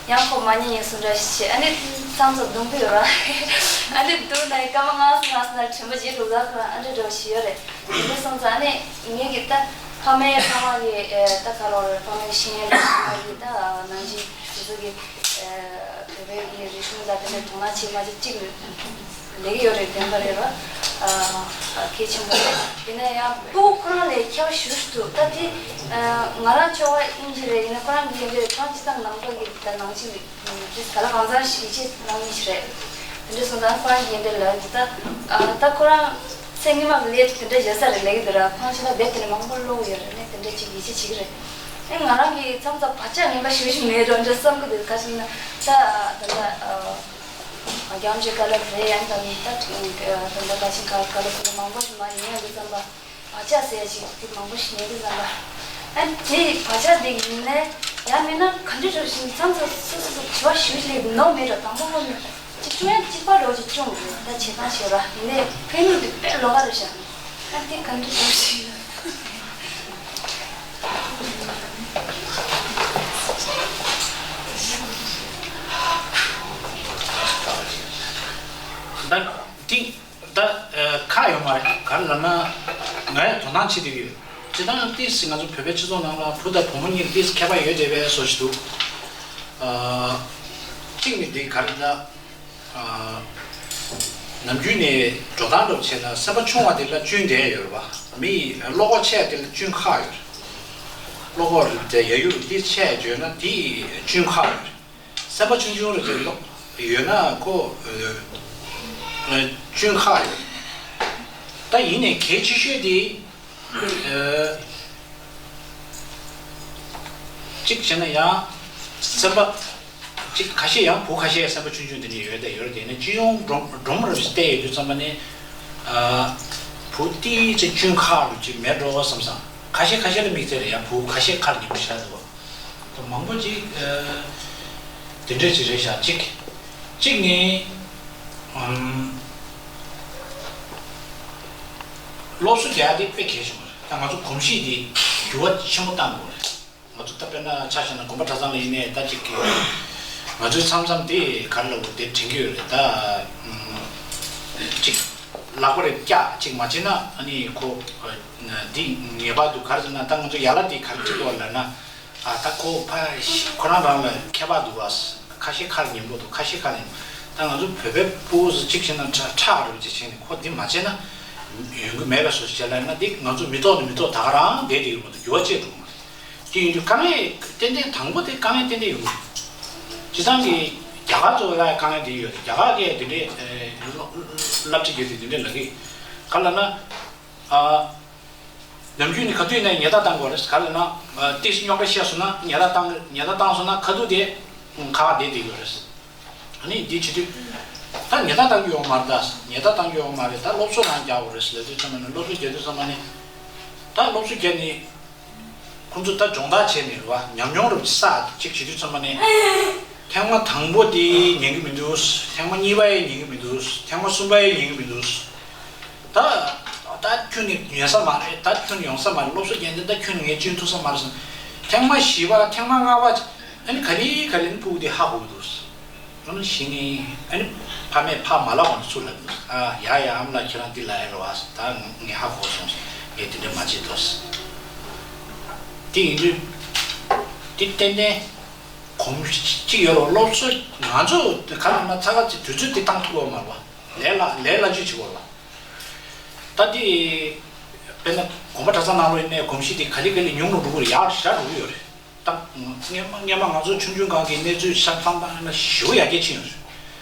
ཡང་ཁོ་མ་ཉན་ཉན་བཟོ་འདྲ་ཞིག་བྱས། ཨ་ནི་མཚམས་མཚམས་གདོང་པོ་ཡོད་ར། ཨ་ནི་སྡུག་ན་ཡང་སྐར་མ་ལྔ་ཙམ་ལྔ་ཙམ་ན་དྲན་པ་བརྗེད་འགྲོ་ད། ཁོ་རང་ཨ་འདྲ་འདྲ་བོ་ཞིག་ཡོད་རེད། དེ་འདྲ་སོང་ཙང་ཨ་ནི་ངེད་ཀྱི་ད་ཕ་མའི་ཕ་མ་གི་ཨེ་ད་ག་རེ་རེད། ཕ་མའི་ཤེས་ཡོན་ལ་ཕ་མ་གི་ད་ནང་ཆེན་དེ་ཚོ་གི་ཨེ་བོད་པའི་གི་རིག་གཞུང་ལ་དེ་འདྲ་དོ་སྣང་བྱེད་མ་བྱེད་གཅིག་ལས་ཀྱི་ཡོད་རེད། བདེན་པ་རེད་ར། ཨ་ཨ་གལ་ཆེན་པོ་རེད། ཡིན་ན་ཡང་སྤུ་གུ་ཁོ་རང་ལས་ཁྱད་པར་ཞེ་པོ་ཞིག་འདུག། ད་དེ་ཨ་ང་རང་ཕྱོགས་ཨིན་ཇི་རེད། ཡིན་ན་ཁོ་རང་གི་ཡིན་དུས་ཁོ་རང་སྤྱིར་བཏང་ནང་པ་གི་ད་ནང་ཆེན་གི་དེ་ག་ལ་གང་ཟག་ཞིག་ཡིད་ཆེས་གནང་མཁན་ཞིག་རེད། དེ་འདྲ་སོང་ཙང་ཁོ་རང་གིས་འདི་ལབ་ཀྱི། ད་ཨ་ད་ཁོ་རང་ཚེ་སྔོན་མ་གི་ལས་དེ་འདྲ་བྱེད་ས་རེད་ལབ་ཀྱི་འདུག་ར། ཁོ་རང་ཕྱི་ལ་དེབ་དེ་འདྲ་མང་པོ་ཀློག་གི་ཡོད་རེད། ནས་དེ་འདྲ་ཅིག་ཡིད་ཆེས་བྱེད་ཀྱི་རེད། ཨེ་ང་རང་གིས་མཚམས་མཚམས་བག་ཆགས་ངན་པ་ཞེ་པོ་ཞིག་མེད་འགྲོ་འདྲ་བསམ་གྱི་འདུག། ག་ཞིག་ན་ད་ད་ལྟ་ཨ་རྒྱ་ཆེའི་བཀའ་སློབ་རེད། ཡང་ད་ད་ད་ལྟ་ད་ཕྱིན་བཀའ་སློབ་དེ་འདྲ་མང་པོ་ཞིག་མར་ཉན་ཡོང་དུས་ཙམ་པ། བག་ཆགས་ཟེར་ཡ་ཞིག་དེ་མང་པོ་ཞིག་ཡོད་དུས་ཙམ་པ། ཨ་དེ་བག་ཆགས་དེ་ཡིན་ནའི་ཡང་མིན་ན་ག་འདྲ་འདྲ་བཞིན་མཚམས་མཚམས་སོ་སོ་སོ་དྲི་བ་ཞུ་ཞིག་ལས་ནོར་མེད་འགྲོ། དང་པོ་ཁོ་ནི་གཅིག་བྱུང་ཡང་གཅིག་པ་འགྲོ་ཅིག་བྱུང་རེད། ད་བྱེད་སྟངས་བྱེད་ར་ཡིན་ནའི་ཕན་ནུས་དེ་དཔེ་ལོགས་ཀ་རེད་ཤག། ཨ་དེ་ག་འདྲ་འདྲ་བཞིན། ད་དེ། ད་ཨ་ཁག་ཡོད་མ་རེད། ག་རེ་ལབ་ན་ང་ཡང་དོ་སྣང་བྱེད་བསྡད་ཀྱི་ཡོད། སྤྱིར་བཏང་ཏིས་ང་ཚོ་བོད་པའི་སྤྱི་ཚོགས་ནང་ལ་བུ་དང་བུ་མོ་གཉིས་ཏིས་ཁྱད་པར་ཡོད་བསྡད་པའི་བཟོ་ཞིག་འདུག། ཨ་གཅིག་ནི་འདི་ག་རེ་ལབ་ན་ཨ་ནམ་རྒྱུན་ནས་འགྲོ་སྟངས་འདྲ་བོ་བྱས་ན་སེམས་པ་ཆུང་བ་དེ་ལ་སྐྱོན་དེ་ཡོད་རེད་པ། མི་བློ་ཁོག་ཆེ་བ་དེ་ལ་སྐྱོན་ཁག་ཡོད་རེད། བློ་ཁོག་དེ་ཡ་ཡུར་ཏིས་ཆེ་བརྗོད་ན་དེ་སྐྱོན་ཁག་ཡོད་རེད། སེམས་པ་ཆུང་ཆུང་རེ་རེ་ལོག་ཡོད་ན་ཁོ་ཨ་སྐྱོན་ཁག་ཡོད། ད་ཡིན་ནའི་གལ་ཆེ་ཤོས་དེ་ཨ་གཅིག་བྱས་ན་ཡང་སེམས་པ་གཅིག་ཁ་ཤས་ཡང་བུ་ཁ་ཤས་སེམས་པ་ཆུང་ཆུང་དེ་འདྲ་ཡོད་དེ་ཡོད་རེད། དེ་ནས་སྤྱི་ཡོངས་སྒྲོམ་སྒྲོམ་རུ་བལྟས་ཡོད་དུས་ཙམ་པ་ནས་ཨ་བུ་ཏིས་ཅིག་སྐྱོན་ཁག་རུ་ཅིག་མེད་འགྲོ་བསམ་སོང་། ཁ་ཤས་ཁ་ཤས་ལ་དམིགས་བསལ་རེད། ཡང་བུ་ཁ་ཤས་ཁར་ཉེ་པོ་ཤར་འདུག། མང་པོ་ཅིག་ཨ་དེ་འདྲ་ཅིག་རེད་ཤག། གཅིག་གཅིག་ནི་ཨམ་སློབ་གསོ་རྒྱག་ཡ་དེ་དཔེ་གལ་ཆེན་པོ་རེད། ད་ང་ཚོ་གོམས་གཤིས་དེ་འགྱུར་བ་ཆེན་པོ་གཏང་དགོས་རེད། ང་ཚོ་ད་དཔེར་ན་ཆ་བཞག་ན་དགོན་པ་གྲྭ་ཚང་ལ་ཡིན་ནའི་ད་ཅིག་གི་ང་ཚོའི་མཚམས་མཚམས་དེ་ག་རེ་ལབ་དགོས་དེ་དྲན་གྱི་ཡོད་རེད། ད་ཨམ་ཅིག་ལག་པ་རེ་བཀྱག་ཅིག་མ་བྱས་ན་ཨ་ནི་ཁོ་འདི་ངེས་པར་དུ་ག་རེ་ཟེར་ན། ད་ང་ཚོ་ཡ་ལ་དེ་ག་རེ་བྲིས་དགོས་ལབ་ན། ཨ་ད་ཁོ་ཕ་ཁོ་རང་རང་ལ་ཁྱད་པར་འདུག་བ། ཁ་ཤས་ཁར་ཉན་པོ་འདུག། ཁ་ཤས་ཁར་ཉན། ད་ང་ཚོ་བོད་པའི་སྤུ་གུ་ཚོ་གཅིག་བྱས་ན་ཁྲག་ཁྲག་རུ་གཅིག་བྱས་ནས་ཁོ་འདི་མ་བྱས་ན་ཡོང་གི་མེད་པ་བཟོ་བྱས་ལབ་ན་འདི་ང་ཚོ་མི་ཐོག་ནས་མི་ཐོག་ད་ག་རང་བསྡད་བསྡད་ཡོད་མ་གཏོགས་འགྱུར་བ་ཅི་ཡང་འགྲོ་གི་མ་རེད། དེ་ཡིན་དུས་དཀའ་ངལ་ཏན་ཏན་དང་པོ་དེ་དཀའ་ངལ་ཏན་ཏན་ཡོང་གི་རེད། སྤྱིར་བཏང་གི་རྒྱ་གར་ཚོ་ལ་དཀའ་ངལ་དེ་ཡོད་རེད། རྒྱ་གར་གྱིས་དེ་འདྲའི་ཨེ་སློབ་ཁྲིད་རྒྱག་དུས་དེ་འདྲའི་ལབ་ཀྱི། ག་ལབ་ན་ཨ། ནམ་རྒྱུན་ནི་ག་དུས་ནས་ཉེས་རྡུང་བཏང་དགོས་རེད། ག་རེ་ལབ་ན། ཏིས་རྙོག་དྲ་བཤད་སོང་ན་ཉེས་རྡུང་བཏང་ཉེས་རྡུང་བཏང་སོང་ན་ཁ་ཐུག་དེ་ཁ་བ་བདེ་བསྡད་ཡོད་རེད། ཨ་ནི་འདི་བྱེད་དུས་ད་ཉེས་རྡུང་བཏང་གི་ཡོད་མ་རེད། ད་ཉེས་རྡུང་བཏང་གི་ཡོད་མ་རེད། ད་སློབ་གསོ་རང་རྒྱག་དགོས་རེད་ཟེར་ལབ་དུས་ཙམ་པ་ནི། སློབ་གསོ་རྒྱག་དུས་ཙམ་པ་ནི་ད་སློབ་གསོ་རྒྱག་ནི་ཁོང་ཚོ་ད་སྦྱོང་བརྡར་བྱས་ནས་རེད་བ། ཉམས་མྱོང་རུ་ས་གཅིག་བྱེད་དུས་ཙམ་པ་ནི་ཐེངས་མ་དང་པོ་དེ་ཉན་གི་མི་འདུག། ཐེངས་མ་གཉིས་པ་ཡང་ཉན་གི་མི་འདུག། ཐེངས་མ་གསུམ་པ་ཡང་ཉན་གི་མི་འདུག། ད་ད་ཁྱོན་ནས་ཉན་ས་མ་རེད། ད་ཁྱོན་ནས་ཡོང་ས་མ་རེད། སློབ་གསོ་རྒྱག་འདི་ད་ཁྱོན་ནས་ངས་སྐྱོན་ཐུབ་ས་མ་རེད་ཟེར། ཐེངས་མ་བཞི་པ་ཐེངས་མ་ལྔ་པ་ ཨ་ནི་ག་ལེ་ག་ལེ་ནི་སྤུ་གུ་དེ་ཧ་གོ་གི་འདུག་ཨ་ནི་གཞི་ནས་ཨ་ནི་ཕ་མས་ཕར་མ་ལབ་གོང་ནས་ཚུར་ལབ་འདུག་ཨ་ཡ་ཡ་ཨ་མ་ལགས་ཁྱེད་རང་འདི་ལབ་ཡ་རེད་བ། ད་ངས་ཧ་གོ་སོང་། ངས་དེ་འདྲ་མ་བྱེད་དོ། དེ་ཡིན་དུས་དེ་ཏན་ཏན་གོམས་གཤིས་གཅིག་ཡོད་རེད་བ། སློབ་གསོ་ང་ཚོ་ག་ལབ་ན་ཚ་ཁ་ཚིག་དུས་ཚོད་དེ་བཏང་ཐུབ་ཡོད་མ་རེད་བ། ལས་སླ་ལས་སླ་བཅོས་བྱེད་དགོས་རེད་བ། ད་འདི་དཔེར་ན་དགོན་པ་གྲྭ་ཚང་ནང་ལོགས་ཡིན་ནའི་གོམས་གཤིས་དེ་ག་ལེ་ག་ལེ་ཉུང་རུ་འགྲོ་གི་རེད། ཡར་ཞར་འགྲོ་གི་ཡོད་རེད། ད་སྔོན་མ་སྔོན་མ་ང་ཚོ་ཆུང་ཆུང་སྒང་གི་གནས་ཚུལ་ཆ་ཚང་བཏང་ན་ཞེ་པོ་ཡར་རྒྱས་ཕྱིན་ཡོད་རེད།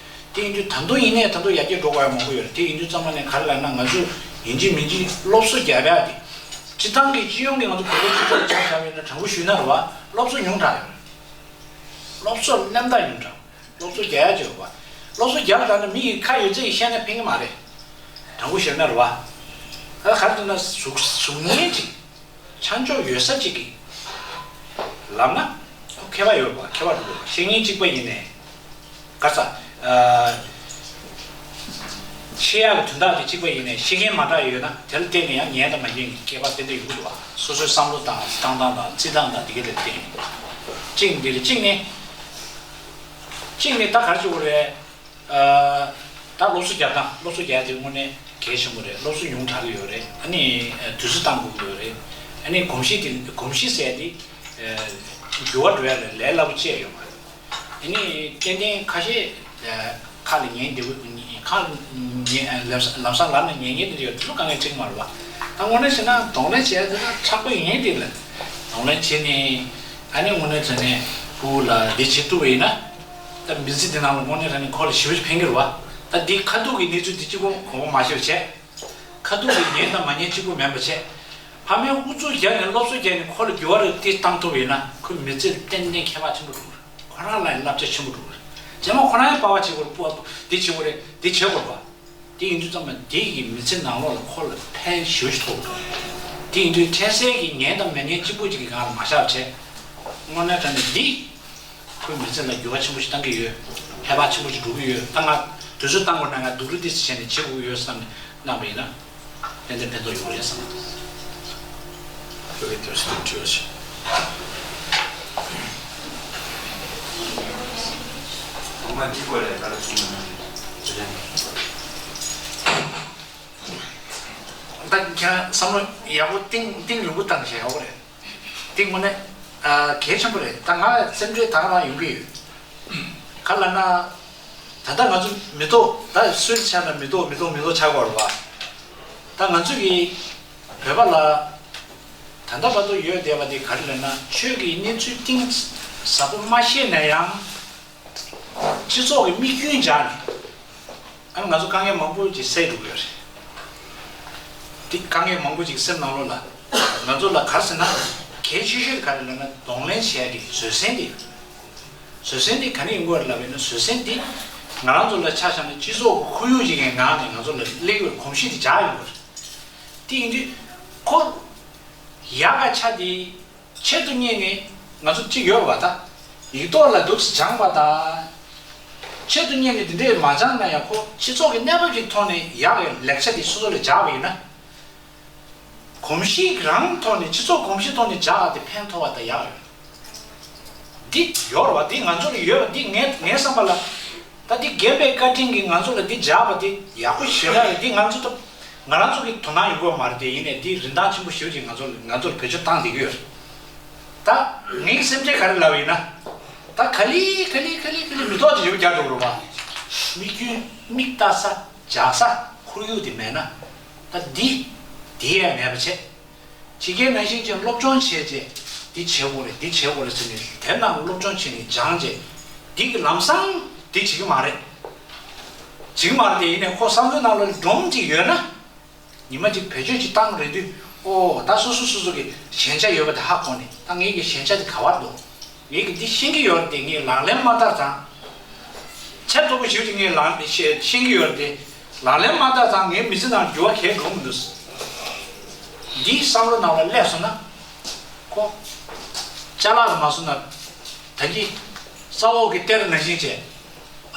དེ་ཡིན་དུས་ད་དུང་ཡིན་ནའི་ད་དུང་ཡར་རྒྱས་འགྲོ་དགོས་ཡ་མང་པོ་ཡོད་རེད། དེ་ཡིན་དུས་ཙམ་པ་ནས་ག་རེ་ལབ་ན་ང་ཚོས་ཡིན་གཅིག་མིན་གཅིག་སློབ་གསོ་རྒྱག་ཡ་དེ། སྤྱི་བཏང་གི་སྤྱི་ཡོངས་ཀྱི་ང་ཚོ་བོད་པའི་སྤྱི་ཚོགས་ཆ་བཞག་པ་ཡིན་ན་དྲང་པོ་ཞུས་ན་རེད་བ། སློབ་གསོ་ཉུང་དྲགས་ཡོད་རེད། སློབ་གསོ་རྣམ་དག་ཉུང་དྲགས། སློབ་གསོ་རྒྱག་ཡ་ཅིག་ཡོད་པ། སློབ་གསོ་རྒྱག་དྲགས་ན་མི་ཡི་ཁ་ཡོད་ཚད་ཀྱིས་བཤད་ན་ཕན་གྱི་མ་རེད། དྲང་པོ་བཤད་ན་རེད་བ། ད་ག་རེ་ཟེར་ན་གཟུགས་གཟུགས་བརྙན་ཅིག་ཆ་འཇོག་ཡོད་ས་གཅིག་གིས་ལབ་ན་ཁོ་མཁས་པ་ཡོད་པ། མཁས་པ་འགྲོ་དགོས་པ། བཤེས་གཉེན་གཅིག་པ་ཡིན་ནའི་ག་ས་ཨ་ཤེས་ཡག་གི་དོན་དག་དེ་གཅིག་པ་ཡིན་ནའི་ཤེས་མཁན་མ་འདྲ་ཡོད་ན་དེ་ལ་བརྟེན་ནས་ཡང་ཉན་དང་མ་ཉན་གྱི་ཁྱད་པར་ཏན་ཏན་ཡོང་གི་འདུག་བ། སོ་སོའི་བསམ་བློ་དང་བཏང་སྟངས་དང་བརྩི་སྟངས་དང་དེ་ག་ལ་བརྟེན་ནས་གཅིག་འདི་ལ་གཅིག་ནི་གཅིག་ནི་ད་ག་རེ་བྱེད་དགོས་རེད། ཨ། ད་སློབ་གསོ་རྒྱག་སྟངས། སློབ་གསོ་རྒྱག་ཡ་དེ་དངོས་གནས་གལ་ཆེན་པོ་རེད། སློབ་གསོ་ཉུང་དྲགས་ཀྱི་ཡོད་རེད། ཨ་ནི་དུས་ཚོད་བཏང་དགོས་ཀྱི་ཡོད་རེད། ཨ་ནི་གོམས་གཤིས་དེ་གོམས་གཤིས་ཟེར་ཡ་དེ་འགྱུར་བ་འགྲོ་ཡ་ལས་ལས་སླ་པོ་ཅི་ཡང་ཡོད་མ་རེད། ཨ་ནི་ཏན་ཏན་ཁ་ཤས་ཁ་ལ་ཉན་བདེ་པོ། ཁ་ལ་ཉན། ལམ་སང་ལམ་སང་ལབ་ན་ཉན་མཁན་དེ་འདྲ་ཡོད། དེ་ཚོ་དཀའ་ངལ་འཕྲད་ཀྱི་མ་རེད་བ། ད་དངོས་གནས་བྱས་ན་གདོང་ལེན་བྱེད་ཡ་དེ་ད་མཁྲེགས་པོ་ཡིན། དེ་ལ་གདོང་ལེན་བྱས་ནས་ཨ་ནི་དངོས་གནས་བྱས་ནས་སྤུ་གུ་ལ་འདི་བྱེད་ཐུབ་པ་ཡིན་ན། ད་མི་ཚེ་འདི་ནང་ལ་དངོས་གནས་དྲང་གནས་ཁོ་ལ་ཞེ་པོ་ཅིག་ཕན་གྱི་རེད་བ། ད་འདི་ཁ་ཐུག་གི་གནས་ཚུལ་འདི་གཅིག་པོ་དགོངས་པ་མ་བཞེས་པ་བྱས། ཁ་ཐུག་གི་ཉན་དང་མ་ཉན་གཅིག་པོ་མིན་པ་བྱས། ཕ་མས་ཨུ་ཚུགས་བརྒྱབ་ནས་སློབ་གསོ་བརྒྱབ་ནས་ཁོ་ལ་འགྱུར་བ་རེ་འདི་བཏང་ཐུབ་པ་ཡིན་ན་ཁོའི་མི་ཚེ་ཏན་ཏན་ཁྱད་པར་ཆེན་པོ་འགྲོ་གི་རེད། ཁོ་རང་ལ་ཡང་བསླབ་བྱ་ཆེན་པོ་འགྲོ་གི་རེད། རྗེས་མ་ཁོ་རང་ཡང་པ་ཕ་བྱེད་དགོས་རེད། སྤུ་བ་འདི་བྱེད་དགོས་རེད། འདི་བྱེད་དགོས་རེད་བ། དེ་ཡིན་དུས་ཙམ་པ་དེ་གི་མི་ཚེ་ནང་ལོགས་ལ་ཁོ་ལ་ཕན་ཞེ་པོ་ཅིག་ཐོགས་འདུག་དེ་ཡིན་དུས་འཕྲལ་སེལ་གྱི་ཉན་དང་མི་ཉན་གཅིག་པུ་གཅིག་གི་སྒང་ལ་མ་བཞག་བྱས། དངོས་གནས་དྲང་གནས་འདི་ཁོའི་མི་ཚེ་ལ་འགྱུར་བ་ཆེན་པོ་ཞིག་བཏང་གི་ཡོད། ཧེ་བག་ཆེན་པོ་ཞིག་འགྲོ་གི་ཡོད། ད་ང་དུས་ཚོད་བཏང་དགོས་ན་ང་སྡུག་རུས་ཏོག་ཙམ་བྱས་ནས་བྱེད་དགོས་ཀྱི་ཡོད་བསམ་ནས་གནང་བ་ཡིན་ན། ཏན་ཏན་ཕན་ཐོགས་ཡོང་གི་རེད་བསམ། བོད་ཀྱི་དུས་སུ་བྲིས་པ་ཞིག་ངོ་མ་འདི་སྐོར་ལ་ག་རེ་གསུངས་ཡོད་ན། ད་ཁྱེད་རང་བསམ་བློ་ཡག་པོ་གཏིང་གཏིང་རིང་པོ་བཏང་བྱས་ཡག་པོ་རེད། འདི་དངོས་གནས་ཨ་གལ་ཆེན་པོ་རེད། ད་ང་སེམས་ཁྲལ་ད་ག་རང་ཡོང་གི་ཡོད། ག་ལབ་ན། ད་ལྟ་ང་ཚོ་མི་ཐོག་ད་སུའི་ཆ་ན་མི་ཐོག་མི་ཐོག་མི་ཐོག་ཆགས་ཀྱི་ཡོད་རེད་བ། ད་ང་ཚོ་གི་བོད་པ་ལ་ད་ལྟ་བར་དུ་ཡོད་བསྡད་པ་དེ་ག་རེ་ལབ་ན། ཆོས་ཀྱི་གནས་ཚུལ་གཏིང་ཟབ་པོ་མ་ཤེས་ན་ཡང་། སྤྱི་ཚོགས་ཀྱི་མིག་རྒྱུན་སྦྱར་ནས། ཨ་ནི་ང་ཚོ་དཀའ་ངལ་མང་པོ་ཅིག་སེལ་འགྲོ་གི་ཡོད་རེད། དེ་དཀའ་ངལ་མང་པོ་ཅིག་སེམས་ནང་ལོགས་ལ། ང་ཚོ་ལ་ག་རེ་ཟེར་ན། གལ་ཆེ་ཤོས་དེ་ག་རེ་ལབ་ན། གདོང་ལེན་བྱེད་ཡ་གི་བཟོད་བསྲན་དེ། བཟོད་བསྲན་དེ་ག་ནས་ཡོང་གི་ཡོད་རེད་ལབ་པ་ཡིན་ན། བཟོད་བསྲན་དེ་ང་རང་ཚོ་ལ་ཆ་བཞག་ན་སྤྱི་ཚོགས་ཀྱི་ཁོར་ཡུག་ཅིག་གི་ངང་ནས་ང་ཚོ་ལ་སླེབས་ཡོད་གོམས་གཤིས་དེ་འཇགས་ཡོང་གི་རེད། དེ་ཡིན་དུས་ཁོ་ཡག་ག་ཆ་དེ། ཆེད་དུ་གཉེར་ནས་ང་ཚོ་གཅིག་ཡོད་རེད་བ། ད་ཡིག་ཐོག་ལ་འདུག་སེ་སྦྱངས་པ་དང་། ཆེད་དུ་གཉེར་ནས་དེ་འདྲས་མ་སྦྱངས་ན་ཡང་ཁོ་སྤྱི་ཚོགས་ཀྱི་གནས་བབ་ཀྱི་ཐོག་ནས་ཡག་གི་ལེགས་ཆ་དེ་སོ་སོ་ལ་འཇགས་པ་ཡིན་ན། གོམས་གཤིས་རང་ཐོག་ནས་སྤྱི་ཚོགས་གོམས་གཤིས་ཐོག་ནས་འཇགས་པ་དེ་ཕན་ཐོགས་པ་དང་ཡག་ཡོད། འདི་ཡོད་རེད་བ། འདི་ང་ཚོ་ལ་ཡོད་པ་འདི་ངའི་ངའི་བསམ་པ་ལ། ད་འདི་རྒན་པའི་བཀའ་དྲིན་གྱིས་ང་ཚོ་ལ་འདི་སྦྱར་བ་འདི་ཡག་པོ་ཞེ་དྲག་རེད། འདི་ང་ཚོ་ད་ང་རང་ཚོ་གི་དོ་སྣང་ཡོང་གི་ཡོད་མ་རེད་དེ། ཡིན་ནའི་འདི་རིན་ཐང་ཆེན་པོ་ཞེ་པོ་ཅིག་ང་ཚོ་ལ་ང་ཚོར་བེད་སྤྱོད་བཏང་བསྡད་ཀྱི་ཡོད་རེད། ད་ངའི་སེམས་ཁྲལ་ག་རེ་ལབ་ཡིན་ན། ད་ག་ལེ་ག་ལེ་ག་ལེ་ག་ལེ་མི་ཐོག་ཅིག་ཡོད་རྒྱག་འགྲོ་གི་རེད་བ། མིག་རྒྱུན་མིག་ལྟ་ས་འཇགས་ས་ཁོར་ཡུག་དེ་མེད་ན། ད་འདི་འདི་ཡང་མེད་པ་བྱས། ཕྱི་རྒྱལ་ནང་བཞིན་ཅིག་སློབ་སྦྱོང་བྱས་རྗེས། འདི་བྱེད་དགོས་རེད། འདི་བྱེད་དགོས་རེད་ཟེར་ནས་དེ་རྣམས་སློབ་སྦྱོང་བྱས་ནས་སྦྱངས་རྗེས། འདི་གི་ལམ་སང་འདི་བྱེད་ཀྱི་མ་རེད། བྱེད་ཀྱི་མ་རེད་དེ། ཡིན་ནའི་ཁོ་བསམ་བློའི་ནང་ལ་སྒྲོམ་ཅིག་ཡོད་ན། ཉི་མ་གཅིག་བེད་སྤྱོད་ཅིག་བཏང་རེད་དུས། ཨོ་ད་སོ་སོ་སོ་སོ་གི་ཞན་ཆ་ཡོད་པ་དེ་ཧ་གོ་ནས། ད་ངེད་ཀྱི་ཞན་ཆ་དེ་ག་བར་འདུག་ངེད་ཀྱིས་འདི་ཤེས་ཀྱི་ཡོད་རེད་དེ། ངས་ལག་ལེན་མ་བསྟར་ཙང་། ཚད་མཐོ་པོ་ཞིག་ཅིག་ངས་ལག་ཤེས་ཤེས་ཀྱི་ཡོད་རེད་དེ། ལག་ལེན་མ་བསྟར་ཙང་ངའི་མི་ཚེ་ནང་འགྱུར་བ་གང་ཡང་འགྲོ་མི་འདུག་འདིའི་བསམ་བློ་ནང་ལ་སླེབས་སོང་ན། ཁོ་ཅ་ལག་ལ་མ་སོང་ན་ད་གིན་ས་འོག་གི་གཏེར་ནང་བཞིན་བྱས།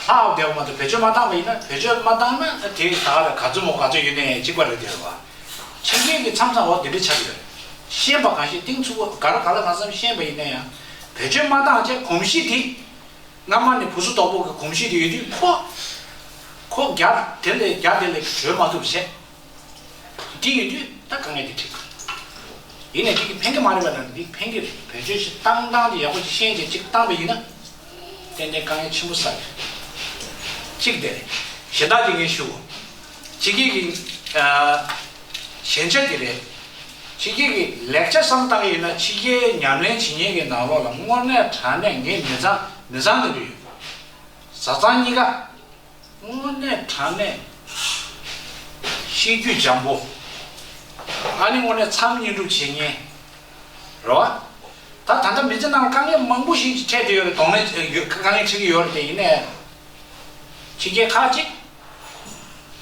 ལྷག་བསྡད་པ་མ་གཏོགས་བེད་སྤྱོད་མ་བཏང་བ་ཡིན་ན། བེད་སྤྱོད་མ་བཏང་ན་དེ་ད་ག་ལ་ག་ཚོད་མོ་ག་ཚོད་ཡོད་ནའི་གཅིག་པ་རེད་དེ་རེད་བ། ཕྱི་རྒྱལ་གྱི་མཚམས་མཚམས་འོ་དེ་འདྲ་ཆགས་ཡོད། ཤེས་པ་གང་ཤེས་གཏིང་ཚུགས་པོ་ག་རེ་ག་ལ་གང་འཚམ་ཤེས་པ་ཡིན་ན་ཡང་། བེད་སྤྱོད་མ་བཏང་བྱས་གོམས་གཤིས་དེ། སྔ་མ་ནས་བུ་གཟུགས་དོག་པོ་གི་གོམས་གཤིས་དེ་ཡོད་དུས་ཁོ། ཁོ་རྒྱ་དེ་ལས་རྒྱ་དེ་ལས་གྲོལ་མ་ཐུབ་བྱས། དེ་ཡོད་དུས་ད་དཀའ་ངལ་དེ་འཕྲད་ཀྱི། ཡིན་ནའི་དེ་གི་ཕན་གི་མ་རེད་པ་ལ་འདི་ཕན་གི་རེད། བེད་སྤྱོད་ཞིག་བཏང་སྟངས་དེ་ཡག་པོ་ཞིག་ཤེས་བྱས་ཅིག་བཏང་པ་ཡིན་ན། ཏན་ཏན་དཀའ་ངལ་ཆེན་པོ་བསགས་ཀྱི། གཅིག་དེ་རེད། གཞན་དག་དེ་ངས་ཞུ། ཕྱི་རྒྱལ་གྱི་ཨ། ཞན་ཆ་དེ་རེད། ཕྱི་རྒྱལ་གྱི་ལེགས་ཆ་བསམ་བཏང་གི་ཡིན་ན་ཕྱི་རྒྱལ་ཉམས་ལེན་བྱེད་མཁན་གྱི་ནང་ལོགས་ལ་དངོས་གནས་དྲང་གནས་ངས་མི་ཚང་མི་ཚང་དེ་འདྲ་ཡོད། བཟའ་ཚང་གཉིས་ཀ་དངོས་གནས་དྲང་གནས་གཤིས་རྒྱུད་འཇམ་པོ། ཨ་ནི་དངོས་གནས་མཚམས་བསྙེན་སྒྲུབ་བྱེད་མཁན། རེད་བ། ད་ད་ལྟ་མི་ཚེ་ནང་དཀའ་ངལ་མང་པོ་ཞིག་འཕྲད་བསྡད་ཡོད་རེད། གདོང་ལེན་ཡོད་དཀའ་ངལ་འཕྲད་ཀྱི་ཡོད་རེད་དེ་ཡིན་ནའི། ཕྱི་རྒྱལ་ཁག་ཅིག་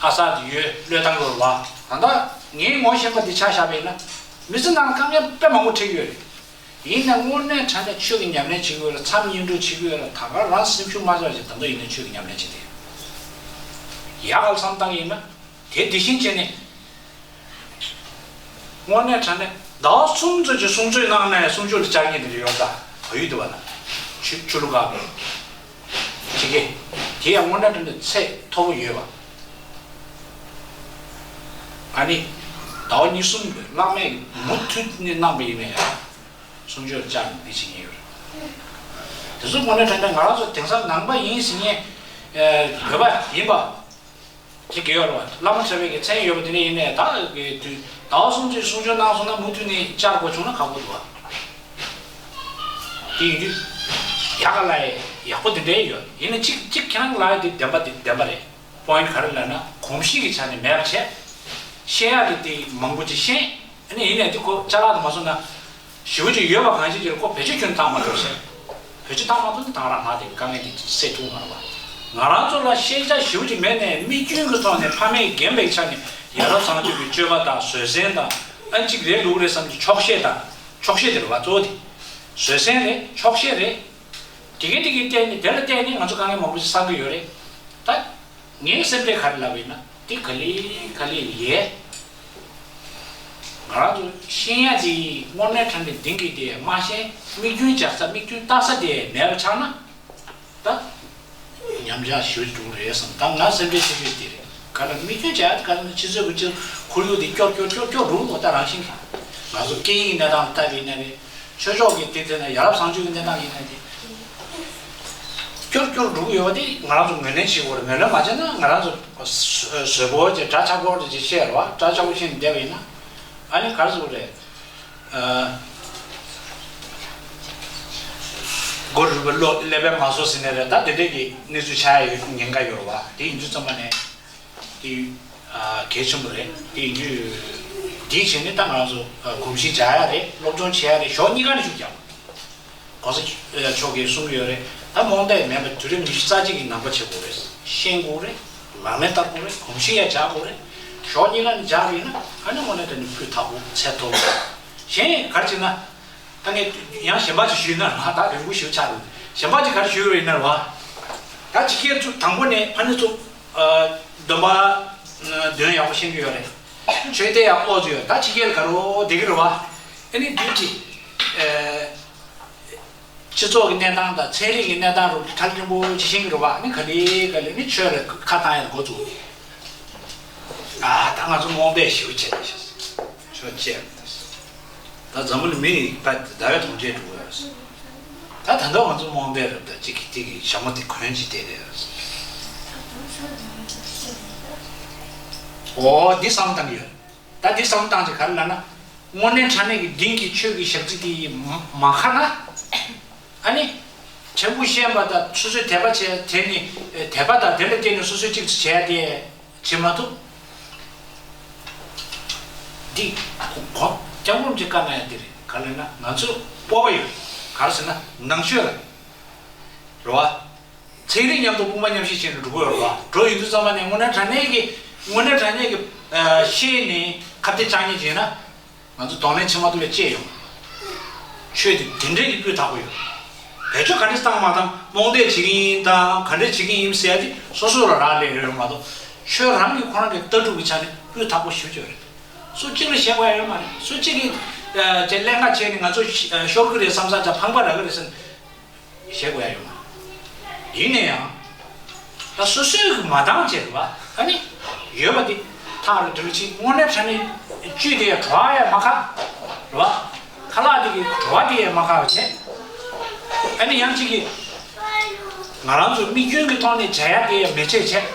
ཨ་གསར་དུ་ཡོད་བློས་བཏང་དགོས་པ། ད་ལྟ་ངའི་ངོ་ཤེས་པ་འདི་ཆ་བཞག་པ་ཡིན་ན། མི་ཚེ་ནང་དཀའ་ངལ་དཔེ་མང་པོ་འཕྲད་ཀྱི་ཡོད་རེད། ཡིན་ནའི་དངོས་གནས་དྲང་གནས་ཆོས་ཀྱི་ཉམས་ལེན་བྱེད་ཀྱི་ཡོད་རེད། མཚམས་བསྙེན་སྒྲུབ་བྱེད་ཀྱི་ཡོད་རེད། ད་ག་རང་སེམས་ཤུགས་མ་ཆག་ཅིག་ད་ལྟ་ཡིན་ནའི་ཆོས་ཀྱི་ཉམས་ལེན་བྱེད་དེ། ཡག་ག་བསམ་བཏང་གི་ཡིན་ན། དེ་དེ་བཞིན་བྱས་ནས། དངོས་གནས་དྲང་གནས་ཟླ་བ་གསུམ་ཙམ་གྱི་གསུང་ཆོས་གནང་ནས་གསུང་ཆོས་ལ་བཅར་མཁན་དེ་འདྲ་ཡོད་ད། བལ་ཡུལ་དུ་བ་ན། ཆུ་ཆུ་ལུག་ག་གི་ཕྱི་རྒྱལ། དེ་ཡང་དངོས་གནས་དྲང་གནས་ཚད་མཐོ་པོ་ཡོད་པ། ཨ་ནི། ཟླ་བ་གཉིས་གསུམ་གྱི་བླ་མས་མུ་མཐུད་ནས་གནང་པ་ཡིན་ནའི་ཡང་། གསུང་ཆོས་ལ་བཅར་ནས་འདི་བྱེད་མཁན་ཡོད་རེད། དེ་ཚོ་དངོས་གནས་དྲང་གནས་ང་རང་ཚོ་དེང་སང་ནང་པ་ཡིན་ཟེར་མཁན་ཡོད་པ་ཡིན་པ། ཅིག་གི་ཡོད་རེད་བ། བླ་མ་ཁྲ་བའི་གི་མཚན་ཡོད་པ་དེ་འདྲ་ཡིན་ནའི་ད་གི་དུས་ཟླ་བ་གསུམ་ཅིག་གསུང་ཆོས་གནང་སོང་ན་མུ་མཐུད་ནས་བཅར་དགོས་བྱུང་ན་ཁག་པོ་འདུག་བ། དེ་ཡིན་དུས། ཡག་ག་ལ་ཡག་པོ་དེ་འདྲའི་ཡོད་ཡིན་ན་གཅིག་གཅིག་ཁྱེད་རང་ལ་ཡ་དེ་བདེན་པ་དེ་བདེན་པ་རེད། པོ་ཡིན་ག་རེ་ལབ་ན་གོམས་གཤིས་ཀྱི་ཆ་ནས་མེད་པ་བྱས། བཤད་ཡག་གི་དེ་མང་པོ་ཅིག་ཤེས། ཨ་ནི་ཡིན་ནའི་དེ་ཁོ་ཅ་ལག་དུ་མ་སོང་ན། ཞེ་པོ་ཅིག་ཡོད་པ་གང་ཞིག་ཅིག་ལ་ཁོ་བེད་སྤྱོད་ཁྱོན་བཏང་མ་ཐུབ་ཤག་བེད་སྤྱོད་བཏང་མ་ཐུབ་ན་ད་ག་རང་ང་དེ་དཀའ་ངལ་དེ་སེལ་ཐུབ་མ་རེད་བ། ང་རང་ཚོ་ལ་ཤེས་བྱ་ཞེ་པོ་ཅིག་མེད་ནའི་དམིགས་རྒྱུན་གྱི་ཐོག་ནས་ཕ་མས་རྒན་པའི་ཆ་ནས་ཡ་རབས་བཟང་སྤྱོད་ཀྱི་སྤྱོད་པ་དང་བཟོད་བསྲན་དང་ཨ་ཅིག་རེད་འདུག་རེད་བསམ་གྱི་ཆོག་ཤེས་དང་ཆོག་ཤེས་དེ་རེད་བ་གཙོ་བོ་དེ། བཟོད་བསྲན་རེད་ཆོག་ཤེས་རེད། དེ་གའི་དེ་གའི་བརྟེན་ནས་དེ་ལ་བརྟེན་ནས་ང་ཚོ་དཀའ་ངལ་མང་པོ་ཞིག་བསགས་ཀྱི་ཡོད་རེད། ད། ངའི་སེམས་ཁྲལ་ག་རེ་ལབ་ཡིན་ན་དེ་ག་ལེ་ག་ལེ་ལས། ང་རང་ཚོ་ཤེས་ཡ་དེ་དངོས་གནས་དྲང་གནས་ལྡན་གྱི་དེ་མ་ཤེས་དམིགས་རྒྱུན་འཇགས་ས་དམིགས་རྒྱུན་ལྟ་ས་དེ་མེད་པ་ཆགས་ན། ད། ཉམས་ཆག་ཞེ་པོ་འགྲོ་གི་རེད་བསམ་ད་ང་སེམས་ཁྲལ་བྱེད་ཀྱི་དེ་རེད། ག་ལ་དམིགས་རྒྱུན་འཇགས་ཡ་དེ་ག་ལ་ན་ཕྱི་ཚོད་ཀྱི་ཕྱི་ཁོར་ཡུག་དེ་སྐྱོ་སྐྱོ་སྐྱོ་སྐྱོ་འགྲོ་གི་འདུག་ད་རང་བཞིན་གྱིས་ང་ཚོ་སྐད་ཡིག་གནས་སྟངས་ལ་ལྟ་བ་ཡིན་ན་རེད། ཆོས་ཕྱོགས་ཀྱི་དེ་དེ་ན་ཡ་རབས་བཟང་སྤྱོད་ཀྱི་གནས་སྟངས་ཡིན་ན་དེ། སྐྱོར་སྐྱོར་འགྲོ་གི་ཡོད་པ་དེ་ང་རང་ཚོ་ངོས་ལེན་བྱེད་དགོས་རེད། ངོས་ལེན་མ་བྱས་ན་ང་རང་ཚོ་བཟོ་བོ་ཅིག་འདྲ་ཆགས་པོ་ཅིག་བཤད་རེད་བ། འདྲ་ཆགས་པོ་བཤད་ནས་བསྡད་པ་ཡིན་ན་ཨ་ནི་ག་རེ་ཟེར་དགོས་རེད། སྒོ་རུ་བ་ཀློག་ཀླད་པས་མ་བཟོ་ཟེར་ནས་རེད། ད་དེ་འདྲས་ཀྱི་གནས་ཚུལ་ཆགས་ཡ་ཡོད་ཉེན་ཁ་ཡོད་རེད་བ། དེ་ཡིན་དུས་ཙམ་པ་ནས། དེ་ཨ་གལ་ཆེན་པོ་རེད། དེ་ཡིན་དུས་དེའི་ཆེད་ནས་ད་ང་རང་ཚོ་ཨ་གོམས་གཤིས་འཇགས་ཡ་རེད། སློབ་སྦྱོང་བྱེད་ཡ་རེད། ཕྱོགས་གཉིས་ཀ་ནས་ཤུགས་རྒྱག་དགོས་ས་མཆོག་གིས་གསུང་གི་ཡོད་རེད། ད་རྨོངས་དད་མེད་པར་དུས་རབས་ཉི་ཤུ་རྩ་གཅིག་གི་ནང་པ་བྱེད་དགོས་རེད། ཤེས་དགོས་རེད། ལག་ལེན་བསྟར་དགོས་རེད། གོམས་གཤིས་ཡ་འཇགས་དགོས་རེད། ཕྱོགས་གཉིས་ཀ་ནས་འཇགས་པ་ཡིན་ན་ཨ་ནི་དངོས་གནས་དྲང་གནས་སྤུས་དག་པོ་ཚད་མཐོ་པོ། གཞན་ག་རེ་བྱས་ན། ད་ངས་ཡང་གཞན་པ་ཅིག་ཞུས་ན་ར་ད་རིང་པོ་ཞིག་ཆགས་འདུག་གཞན་པ་ཅིག་ག་རེ་ཞུས་པ་ཡིན་ན་ར། ད་ཕྱི་རྒྱལ་ཚོ་དང་པོ་ནས་ཕ་ནི་ཚོ་ཨ་སྡོམ་པ་འདོན་ཡག་པོ་ཤེས་ཀྱི་ཡོད་རེད། ཆོས་དད་ཡག་པོ་ཚོ་ཡོད། ད་ཕྱི་རྒྱལ་ག་རུ་བསྡད་ཀྱི་རེད་བ། ཨ་ནི་དུས་ཀྱི་ཨ་སྤྱི་ཚོགས་ཀྱི་གནས་སྟངས་དང་ཚན་རིག་གི་གནས་སྟངས་རུ་ཐག་རིང་པོ་ཅིག་ཤེས་ཀྱི་རེད་བ། ཨ་ནི་ག་ལེ་ག་ལེ་ནི་ཆོས་ལ་ཁ་བཏང་ཡག་འགོ་བཙུགས། ཨ་ད་ང་ཚོ་རྨོངས་དད་ཞེ་པོ་བྱས་ནས་ཤག་ཆོས་བྱས་ད་ཟབ་མོ་ལ་མི་ཡི་ཕ་ཟླ་བའི་དོན་བྱེད་འགྲོ་གི་ཡོད། ད་ད་ལྟ་ང་ཚོ་རྨོངས་དད་རེད། ད་གཅིག་གིས་གཅིག་གི་ཞྭ་མོ་དེ་གོན་གྱི་བསྡད་རེད། འོ་འདི་བསམ་བཏང་གི་ཡོད། ད་འདི་བསམ་བཏང་ཅིག་ག་རེ་ལབ་ན། དངོས་གནས་དྲང་གནས་ཀྱི་དེང་གི་ཆོས་ཀྱི་ཞག་རྩི་དེ་ཡིས་མ་མ་ཁ་ན། ཨ་ནི། ཕྲན་བུ་ཤེས་པ་དང་སོ་སོའི་དད་པ་བྱས་དེ་ནི་དད་པ་དང་དེ་ལ་བརྟེན་ནས་སོ་སོས་གཅིག་ཏུ་བྱས་ཏེ་བྱེད་མ་ཐུབ། འདི་གོ་སྐྱབས་མགོན་གྱི་བཀའ་གནང་ཡ་འདི་རེད། ག་ལབ་ན་ང་ཚོ་སྤོབས་པ་ཡོད། ག་རེ་ཟེར་ན་ནང་ཆོས་རེད། རེད་བ། ཚན་རིག་མཉམ་དུ་དཔུང་པ་མཉམ་གཤིབ་བྱས་ནས་འགྲོ་གི་ཡོད་རེད་བ། འགྲོ་ཡོང་དུས་ཙམ་པ་ནས་དངོས་གནས་དྲང་གནས་ཀྱི་དངོས་གནས་དྲང་གནས་ཀྱི་ཤེས་ནས་ཁ་གཏད་གཅོག་མཁན་བྱས་ན། ང་ཚོ་གདོང་ལེན་བྱེད་མ་ཐུབ་པའི་བཅས་ཡོང་། ཆོས་དེ་དེ་འདྲའི་གི་སྤུས་དག་པོ་ཡོད། བེད་སྤྱོད་ག་འདྲས་བཏང་མ་བཏང་རྨོངས་དད་བྱེད་ཀྱི་ཡིན་དང་ག་འདྲས་བྱེད་ཀྱི་ཡིན་ཟེར་ཡ་དེ་སོ་སོ་ལ་རག་ལས་ཡོད་མ་གཏོགས་ཆོས་རང་གི་ཁོ་རང་གི་ལྟ་གྲུབ་ཀྱི་ཆ་ནས་སྤུས་དག་པོ་ཞེ་པོ་ཅིག་ཡོད་རེད། སུ་གཅིག་ལ་ཞེན་པ་ཡོད་མ་རེད། སུ་གཅིག་གིས་ ཅེས་ཀླན་ཀ་བྱས་ནས་ང་ཚོ་ཤོར་གི་རེད་བསམ་ས་དང་ཕངས་པ་རག་གི་རེད་བསམ་བཤད་དགོས་ཡ་ཡོད་མ། ཡིན་ན་ཡང་། ད་སོ་སོའི་གི་མ་འདང་བྱས་རེད་བ། ཨ་ནི། ཡོད་པ་དེ་ཐག་རེ་འགྲིལ་ཕྱིན་དངོས་གནས་དྲང་གནས་བཅུད་དེ་ཡ་བྲོ་བ་ཡ་མ་ཁ། རེད་བ། ཁ་ལག་དེ་གི་བྲོ་བ་དེ་ཡ་མ་ཁ་བ་བྱས། ཨ་ནི་ཡང་གཅིག་གི། ང་རང་ཚོ་དམིགས་སྐྱོན་གི་ཐོག་ནས་བྱ་ཡ་དེ་ཡ་མི་བྱེད་བྱས།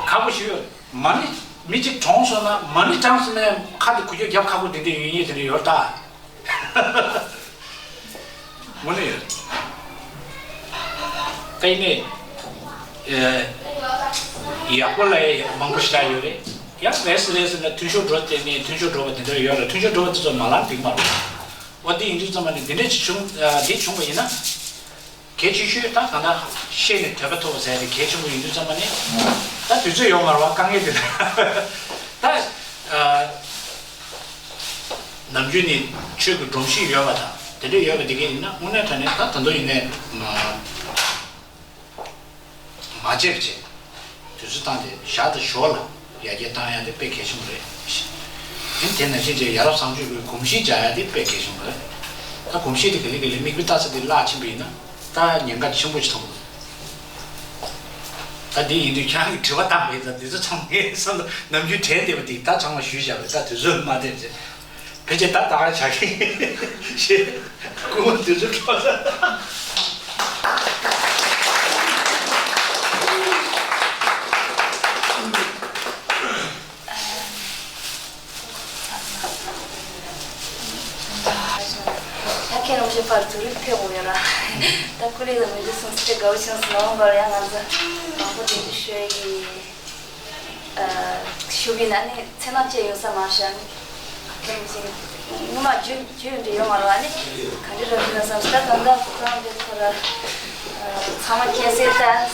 ཁག་པོ་ཞིག་ཡོད། མ་ཎི་མི་གཅིག་གྲོངས་སོང་ན་མ་ཎི་བགྲངས་སོང་ན་ཡང་ཁ་དེ་འགུལ་སྐྱོད་རྒྱབ་ཁག་པོ་དེ་འདྲ་ཡོད་ཡིན་དེ་འདྲ་ཡོད་ད། དངོས་གནས་ཡོད། ད་ཡིན་ནའི། ཡག་པོ་ལ་ཡང་མང་པོ་ཞིག་ཡོད་རེད། ཡང་རེས་སུ་རེས་སུ་ན་མཐུན་ཕྱོགས་འགྲོ་དེ་ནས་མཐུན་ཕྱོགས་འགྲོ་བ་དེ་འདྲ་ཡོད་རེད། མཐུན་ཕྱོགས་འགྲོ་བ་དེ་ཚོ་མ་ལང་འགྲིག་མ་རེད། འོ་དེ་ཡིན་དུས་ཙམ་པ་ནས་འདི་འདྲ་ཅིག་བྱུང་། འདི་བྱུང་བ་ཡིན་ན། གལ་ཆེ་ཤོས་ད་གང་ལྟར་ཤེས་ནས་དོད་པ་ཐོབ་ཟེར་ཏེ་གལ་ཆེན་པོ་ཡིན་དུས་ཙམ་པ་ནས་ད་དུས་ཚོད་ཡོད་མ་རེད་བ། དཀའ་ངལ་དེ་ད་ནམ་རྒྱུན་ནས་ཆོས་ཀྱི་སྒྲོམ་གཞི་ཡོད་པ་དང་དེ་འདྲ་ཡོད་པ་དེ་གས་ཡིན་ན་དངོས་གནས་དྲང་གནས་ད་ད་དུང་ཡིན་ནའི་མ་བརྗེད་བྱས་དུས་ཚོད་བཏང་སྟེ་ཞག་དང་ཞོར་ལ། ཡར་རྒྱས་བཏང་ཡ་དེ་དཔེ་གལ་ཆེན་པོ་རེད། དེ་ནང་བཞིན་བྱས་ཡ་རབས་བཟང་སྤྱོད་ཀྱི་གོམས་གཤིས་སྦྱར་ཡ་དེ་དཔེ་གལ་ཆེན་པོ་རེད། ད་གོམས་གཤིས་དེ་ག་ལེ་ག་ལེ་མིག་དཔེ་ལྟ་ས་དེ་བརླག་ཕྱིན་པ་ཡིན་ན་ད་ཉེན་ཁ་ཆེན་པོ་ཞིག་མཐོང་གི་འདུག་ད་དེ་ཡིན་དུས་ཁྱེད་རང་གིས་དྲི་བ་བཏང་བས་ད་དེ་ཚོ་ཚང་མའི་བསམ་བློ་ནམ་རྒྱུན་དྲན་བསྡད་པ་དེ་ད་ཚང་མ་ཞུས་བཞག་པས་ད་དུས་ཚོད་མ་འདས་བྱས། ཕལ་ཆེར་ད་ད་ག་བྱ་གི་ཞེས་སྐུ་ངོ་དུས་ཚོད་འཕྲོག་ས། ད་ཁྱེད་རང་ཚོའི་བར་དུ་རིགས་ཕེབས་དགོས་ཡོད་ར། ད་ཀུ་ལེ་ལ་མི་འདུག་སོང་ཙང་དགའ་བོ་བྱུང་སོང་། ལམ་བར་ཡང་ང་ཚོ་མང་པོ་འགྲེལ་བརྗོད་ཤོད་ཡི། ཞུ་གི་ན་ནི་མཚན་ནག་ཅེས་ཡོད་ས་མ་ཤ་ནི། ཁྱེད་རང་ཚོ་ངོ་མ་རྒྱུས་རྒྱུས་འདྲ་ཡོད་མ་རེད་བ་ནི། ག་འདྲ་རེད་འདུག་ན་བསམ་ད་ད་ལྟ་ཁོ་རང་འདི་ཁོ་ར་ཚང་མ་མཁྱེན་གསལ་ལྟར་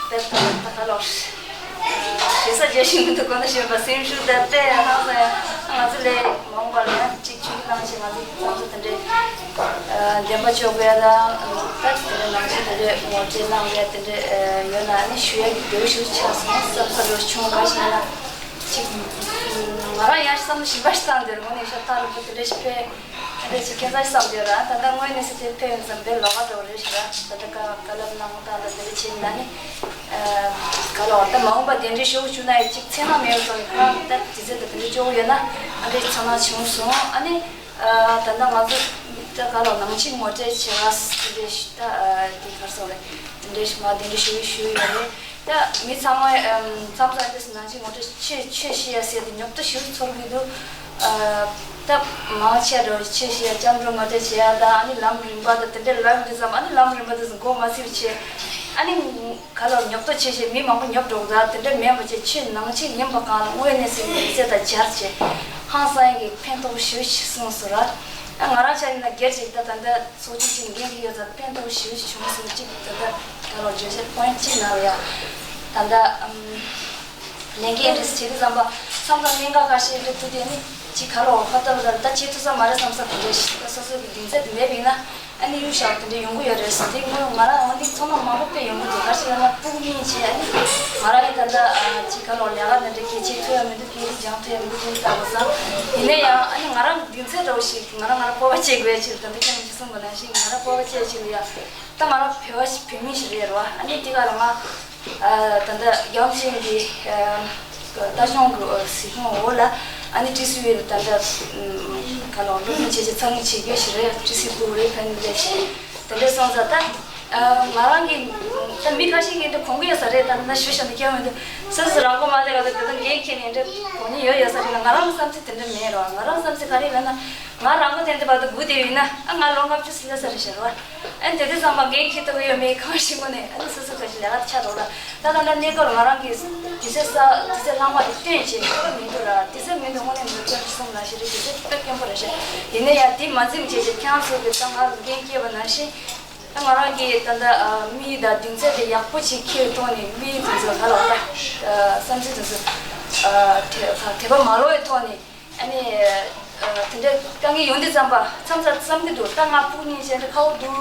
དཔེ་ད་ད་ག་ལོར། ཞེ་ས་རྒྱ་ཞིག་མི་འདུག་གོ་ན་ཞེས་པ་སེམས་ཤུགས་དང་དཔེ་ཧང་སང་ཡང་ང་ཚོ་ལས་མང་བ་ལ་ཡང་གཅིག་ཆུ་གི་ནང་ཞིག་ང་ཚོ་ཚང་ཚོ་དེ་འདྲའི་བདེན་པ་ཆོག་པའི་དང་ད་དེ་འདྲའི་ནང་ཆེན་དེ་འདྲའི་ངོ་སྤྲོད་གནང་བའི་དེ་འདྲའི་ཡོད་ན་ནི་ཞུ་ཡ་གི་འདོད་ཞུ་ཆགས་སོང་བསམ་ས་འགྲོ་ཆུང་བ་ཞིག་ཡིན་ན་གཅིག་ང་རང་ཡང་བསམ་བློ་ཞིབ་པ་ཞིག་བཏང་འདིར་དངོས་གནས་ཤ་སྟག་རིང་པོ་དེ་འདྲ་ཞིག་ཕེབས། ཨ་འདྲ་ཅིག་ཁྱད་མཚར་བསམ་དུས་ར་ད་ལྟ་དངོས་གནས་སུ་དེ་ཕེབས་ཡོང་ཙང་དཔེ་ལོགས་ཀ་འགྲོ་རེད་ཤག་ད་ལྟ་ཀ་ཀ་ལབ་གནང་སྟངས་ལ་དེ་འདྲ་བྱས་ན་ནི། ག་ལོག་ད་མ་འོངས་པ་དེ་འདྲའི་ཤོག་བུ་བྱུང་ན་ཡང་གཅིག་མཚན་ནག་མེད་པ་ཙང་ཁོ་རང་ད་དུས་ཚོད་ད་དེ་འདྲ་སྐྱོ་བོ་ཡོད་ན་ཨ་འདྲ་ཚང་མ་བྱུང་སོང་། ཨ་ནི། ད་ལྟ་ང་ཚོ་ད་ག་ལོག་ནང་ཆེན་ངོ་སྤྲོད་བྱེད་ང་དེ་འདྲ་ཞིག་ད་དེ་གར་སོང་རེད། དེ་འདྲ་ཞིག་མ་དེ་འདྲ་ཞུ་ཞུ་ཡོད་རེད། ད་མི་ཚང་མ་མཚམས་མཚམས་དེ་ནང་ཆེན་ངོ་སྤྲོད་ཆོས་ཆོས་ཤེས་ཡ་ཟེར་དེ་ཉོབ་ཏོ་ཞིག་ཚོར་གི་འདུག་ད་མང་ཆེ་འགྲོ་ཆོས་ཤེས་ཡ་སྐྱབས་འགྲོ་ངོ་སྤྲོད་བྱེད་ཡ་ད་ཨ་ནི་ལམ་རིམ་པ་ད་དེ་འདྲ་ལམ་འདི་ཙམ་ཨ་ནི་ལམ་རིམ་པ་དེ་ཙམ་མགོ་མ་ཚོས་བྱེད། ཨ་ནི། ག་ལོར་ཉོབ་ཏོ་ཆེ་ཆེ་མི་མང་པོ་ཉོབ་འགྲོ་གི་འདུག་དེ་འདྲ་མེད་པ་བྱས་ཆོས་ནང་ཆོས་ཡིན་པ་གང་ལ་དངོས་གནས་སེམས་ཀྱི་ཚད་དང་སྦྱར་བྱས་ཧང་སང་གི་ཕན་ཐོགས་ཞེ་པོ་ཞིག་གསུངས་སོང་ར། ང་རང་ཆ་ཡིན་ན་སྒེར་ཞིག་ད་ད་ལྟ་ཚོགས་ཆུང་ཞིག་འགན་འཁྱེར་ཡོད་ཙང་ཕན་ཐོགས་ཞེ་པོ་ཞིག་བྱུང་སོང་གཅིག་ད་ལྟ་ག་ལོར་བརྗོད་བྱ་point་གཅིག་ནང་ལ་ཡ་ད་ལྟ་ལས་འགན་འདྲ་བྱེད་དུས་ཙམ་པ་མཚམས་མཚམས་གནད་འགག་ཁ་ཤས་འདྲ་འདུག་དེ་ནི་གཅིག་ག་ལོར་ཧོ་ཏོ་ལ་ད་བྱེད་ཐུབ་ས་མ་རེད་བསམ་ས་དེ་འདྲ་ཞིག་ད་སོ་སོ་གི་གདེང་ཚད་དེ་མེད་པ་ཡིན་ན། ཨ་ནི་གཡུ་ཞབས་དེ་འདྲ་ཡོང་གི་ཡོད་རེད་ཟེར་དེ་སྔོན་ང་རང་འོང་དེ་ཚང་མ་མང་པོ་དཔེ་ཡོང་གི་འདུག་ག་ཞིག་ལབ་ན་ཕྲུ་གུ་གཉིས་བྱས་ཨ་ནི་ང་རང་གི་ད་ལྟ་ཅིག་ག་ལོག་ལས་ཀ་དེ་འདྲ་གལ་ཆེ་ཐུབ་ཡ་མི་འདུག་སྐད་རིགས་སྦྱང་ཐུབ་ཡ་མི་འདུག་དེ་ལྟ་བུ་བསམ། ཡིན་ན་ཡང་ཨ་ནི་ང་རང་གི་གདེང་ཚད་འདྲ་བོ་ཞིག་ང་རང་ང་རང་སྤོབས་པ་བྱེད་དགོས་ཡ་ཆེད་དུ་ད་ལྟ་ཁྱེད་རང་གིས་གསུངས་པ་ནང་བཞིན་ང་རང་སྤོབས་པ་བྱེད་ཡ་ཆེད་དུ་ཡ་ད་ང་རང་བོད་པ་ཞིག་བོད་མི་ཞིག་རེད་རོ། ཨ་ནི་དེ་ག་ལ་ང་ད་ལྟ་རྒྱལ་བ་ཡིད་བཞིན་གྱི་ལྟ་སྐྱོང་གི་གཟིགས་སྐྱོང་འོག་ལ་ཨ་ནི་ཀྲི་སུའི་ད་ལྟ་ག་ལོག་སློབ་སྦྱོང་བྱེད་ཆེད་ཚང་གི་བྱེད་དགོས་ཞིག་རེད། ཀྲི་སུའི་ཕྲུ་གུ་རེད། ཕན་ལས་ཞིག་དེ་འདྲ་སོང་ཙང་ད་ང་རང་གི་ད་མི་ཁ་ཤས་ཀྱིས་འདི་གོང་གི་ཡོད་ས་རེད། ད་ན་ཞུ་ཞོ་འདི་སྐྱོན་མི་འདུག་སོ་སོ་རང་མགོ་མ་བདེ་བ་དང་དེ་དང་འགན་འཁྱེར་ནས་འདྲ་གོ་ནི་ཡོད་ཡོད་ས་རེད་ལ་ང་རང་བསམ་ཚུལ་དེ་འདྲ་མེད་རོགས། ང་རང་བསམ་ཚུལ་ག་རེ་ལབ་ན་ང་རང་མགོ་དེ་འདྲ་བར་དུ་སྒུག་བསྡད་ཡིན་ན་ཨ་ང་ལོ་ལྔ་བཅུ་ཟིན་ལ་ས་རེད་ཤག་རོགས། ཨ་ནི་དེ་དུས་ཙམ་པ་འགན་འཁྱེར་ཐུབ་ཀྱི་ཡོད་མེད་གང་ཤེས་སྔོན་ནས་ཨ་ནི་སོ་སོ་ག་ཞིག་ལས་ཀ་ཆགས་འགྲོ་ལ། ད་ལྟ་ན་གནས་སྐབས་ང་རང་གིས་དུས་ཚོད་ས་དུས་ཚོད་ལྷག་མ་དེ་སྟོན་བྱས་ཁྱོད་མི་འདུག་ར། དུས་ཚོད་མི་འདུག་དངོས་གནས་མི་འདུག་ཁྱོད་གསུངས་ནང་བཞིན་རེད། དུས་ཚོད་དཔེ་དཀོན་པོ་རེད་ཤག་ཡིན་ན་ཡང་དེ་མ་འཛེམ་བྱས་ཀྱི་ཁྱེད་རང་ཚོ་གིས་ད་ང་ལ་འགན་བསྐྱལ་བ་ནང་བཞིན་ད་ང་རང་གིས་ད་ལྟ་དམིགས་ཡུལ་དང་གདེང་ཚོད་དེ་ཡག་པོ་ཅིག་འཁྱེར་བའི་ཐོག་ནས་དམིགས་ཡུལ་དེ་ཚོ་ག་ལ་བ་ད་བསམ་ཚུལ་དེ་ཚོ་དེ་དད་པ་མ་ལོག་པའི་ཐོག་ནས། ཨ་ནི། དེ་འདྲའི་དཀའ་ངལ་ཡོང་དུས་ཙམ་པ་མཚམས་མཚམས་བསམ་གྱི་འདུག་ད་ང་ཕྲུ་གུ་གཉིས་བྱས་ཏེ་ཁ་བོ་འདུག་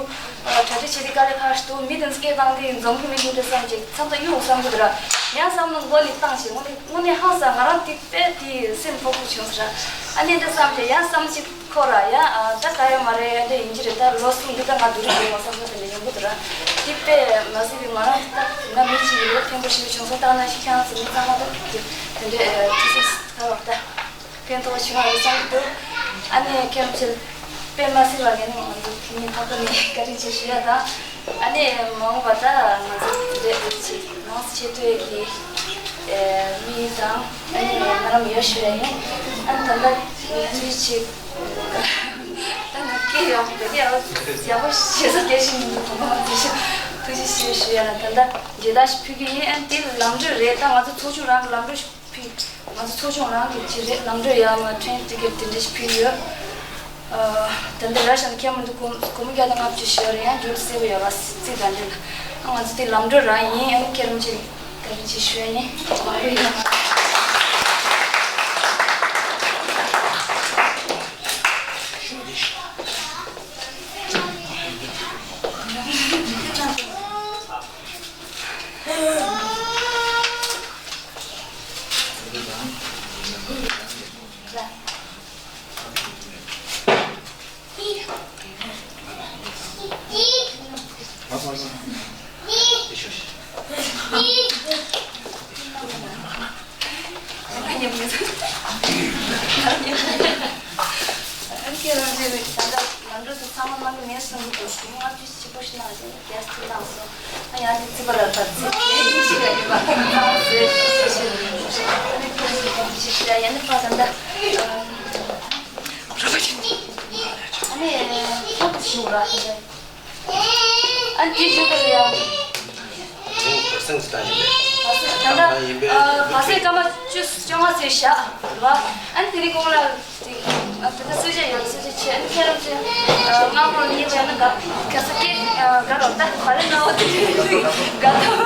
གྲ་སྒྲིག་བྱེད་དུས་དཀའ་ལས་ཁག་ཞིག་འདུག་མི་དེ་ཚོ་སྐད་བཏང་དུས་འཛོམས་ཀྱི་མི་འདུག་འདྲ་བསམ་ཅིག་མཚམས་མཚམས་གཡུག་བསམ་གྱི་འདུག་ར། ཡང་བསམ་བློ་མགོ་ནས་བཏང་ཞིག་དངོས་གནས་དངོས་གནས་ཧང་སང་ང་རང་དེ་དཔེ་དེ་སེམས་ཕོག་པོ་བྱུང་ཟེར། ཨ་ནི་འདི་བསམ་གྱི་ཡང་བསམ་གཅིག་ཁོ་ར་ཡ་ཨ་ད་ད་ཡོད་མ་རེད། ཡ་འདི་ཡིན་གྱི་རེད། ད་ལོ་གསུམ་འདི་ད་ང་སྡུག་རུས་ཡོད་བསམ་བློ་དེ་འདྲ་ཡོང་གི་འདུག་ར། དེ་དཔེ་མ་སྲིད་པའི་ང་རང་ད་ང་མི་གཅིག་ཡིན་ལོ་ཕན་པོ་ཞིག་བྱུང་སོང་། ད་ན་ཞིག་ཁྱེད་རང་ཚོ་མི་ཚང་མ་ད་དེ་དེ་འདྲའི་ཐུགས་སེམས་ད་བ་ད། ཕན་ཐོགས་བྱུང་བ་རེད་བསམ་གྱི་འདུག་ཨ་ནི་མཁན་ཆེན་དཔེ་མ་སྲིད་པ་ངས་ནི་ང་ཚོ་དེ་ཉིད་ཐོག་ཏུ་ནས་བཀའ་དྲིན་ཆེ་ཞུ་ཡ་དང་། ཨ་ནི་མ་འོངས་པ་ད་ང་ཚོ་དེ་འདྲའི་ཆེད་ནང་ཆེ་མཐོའི་གི་མི་དང་ཨ་ནི་ང་རང་ཡོད་ཞུ་ཡ་ཡིན། ཨ་ནི་ད་ལྟ་དུས་ཆེ་ད་ང་སྐད་ཡོད་པ་དེ་ཡག་པོ་བྱེད་ས་སྐད་ཆ་མི་འདུག་གོང་མ་དེ་ཤ་ཐུགས་རྗེ་ཆེ་ཞུ་ཡ་ལ་ད་ལྟ་མཇལ་དར་ཞིག་ཕུལ་གི་ཡིན། ཨ་ནི་དེ་ལམ་འགྲོ་རེད། ད་ང་ཚོ་ཚོགས་ཆུང་རང་གི་ལམ་འགྲོ་ཞིག་ཕུལ། ང་ཚོ་ཚོགས་ཆུང་རང་གི་ཅི་རེད། ལམ་འགྲོ་ཡར་མར་ཊེན་ཊི་ཀེ་ཊི་དེ་འདྲ་ཞིག་ཕུལ་ཡོད། ཨ་དེ་འདྲ་ར་ཤ་ན་ཁྱད་མི་འདུག་སྒོར་སྒོར་མོ་བརྒྱ་དང་ལྔ་བཅུ་ཞིག་ཡོད་རེད། ཡང་རྒྱུ་གསལ་པོ་ཡོད་ར་རྩིས་དང་འདྲ་ལ། ང་ཚོ་དེ་ལམ་འགྲོ་རང་ཡིན། ཨ་ནི་ཁྱེད་རང་ཚོས་བཀའ་དྲིན་ཆེ་ཞུ་ཡ་ཡིན། མང་པོ་ཡིན། ཁྱེད་རང་ཚོས་ད་ལྟ་ལམ་འགྲོ་དེ་ཚང་མ་གནང་གི་མེད་གསུང་གི་འདུག་སྒོར་མོ་ལྔ་བཅུ་ཞིག་ཆེ་པོ་ཞིག་གནང་ཞིང་རྒྱ་སྐྱེད་གནང་སོང་། ཨ་ཡང་དེ་རྩིས་པ་ར་ད་རྩིས་ཡིན་ཞིག་ཡ་ཡིན་པ་ཁོང་ཚོས་ཞིག་ཡ་ཡིན་པ་ད་ལྟ་ཨ་ནི་ཁོང་དུ་ཞུ་ར། ཨ་ནི་དེ་ཞུ་གི་ཡ། ཨོ་བར་སེང་ཅི་ད་ཡིན་པས། བར་སེང་ད་ལྟ་ཡིན་པས། ཨ་བར་སེང་སྐར་མ་བཅུ་བཅོ་ལྔ་ཙམ་བཞག་རེད་བ། ཨ་ནི་དེ་རིང་གོང་ལ་དེ་ཨ་དེ་ད་གསོལ་ཇ་ཡོད་ལ་གསོལ་ཇ་ཆེ། ཨ་ནི་ཁྱེད་རང་ཚོས་ཨ་སྔ་པོ་ལ་ཉེ་བ་ཡོད་ན་དགའ་ཁ་ས་སྐད་ཨ་དགའ་རོགས་ད་བ་ལེ་ན་འོ་དེ་དགའ་ཐོག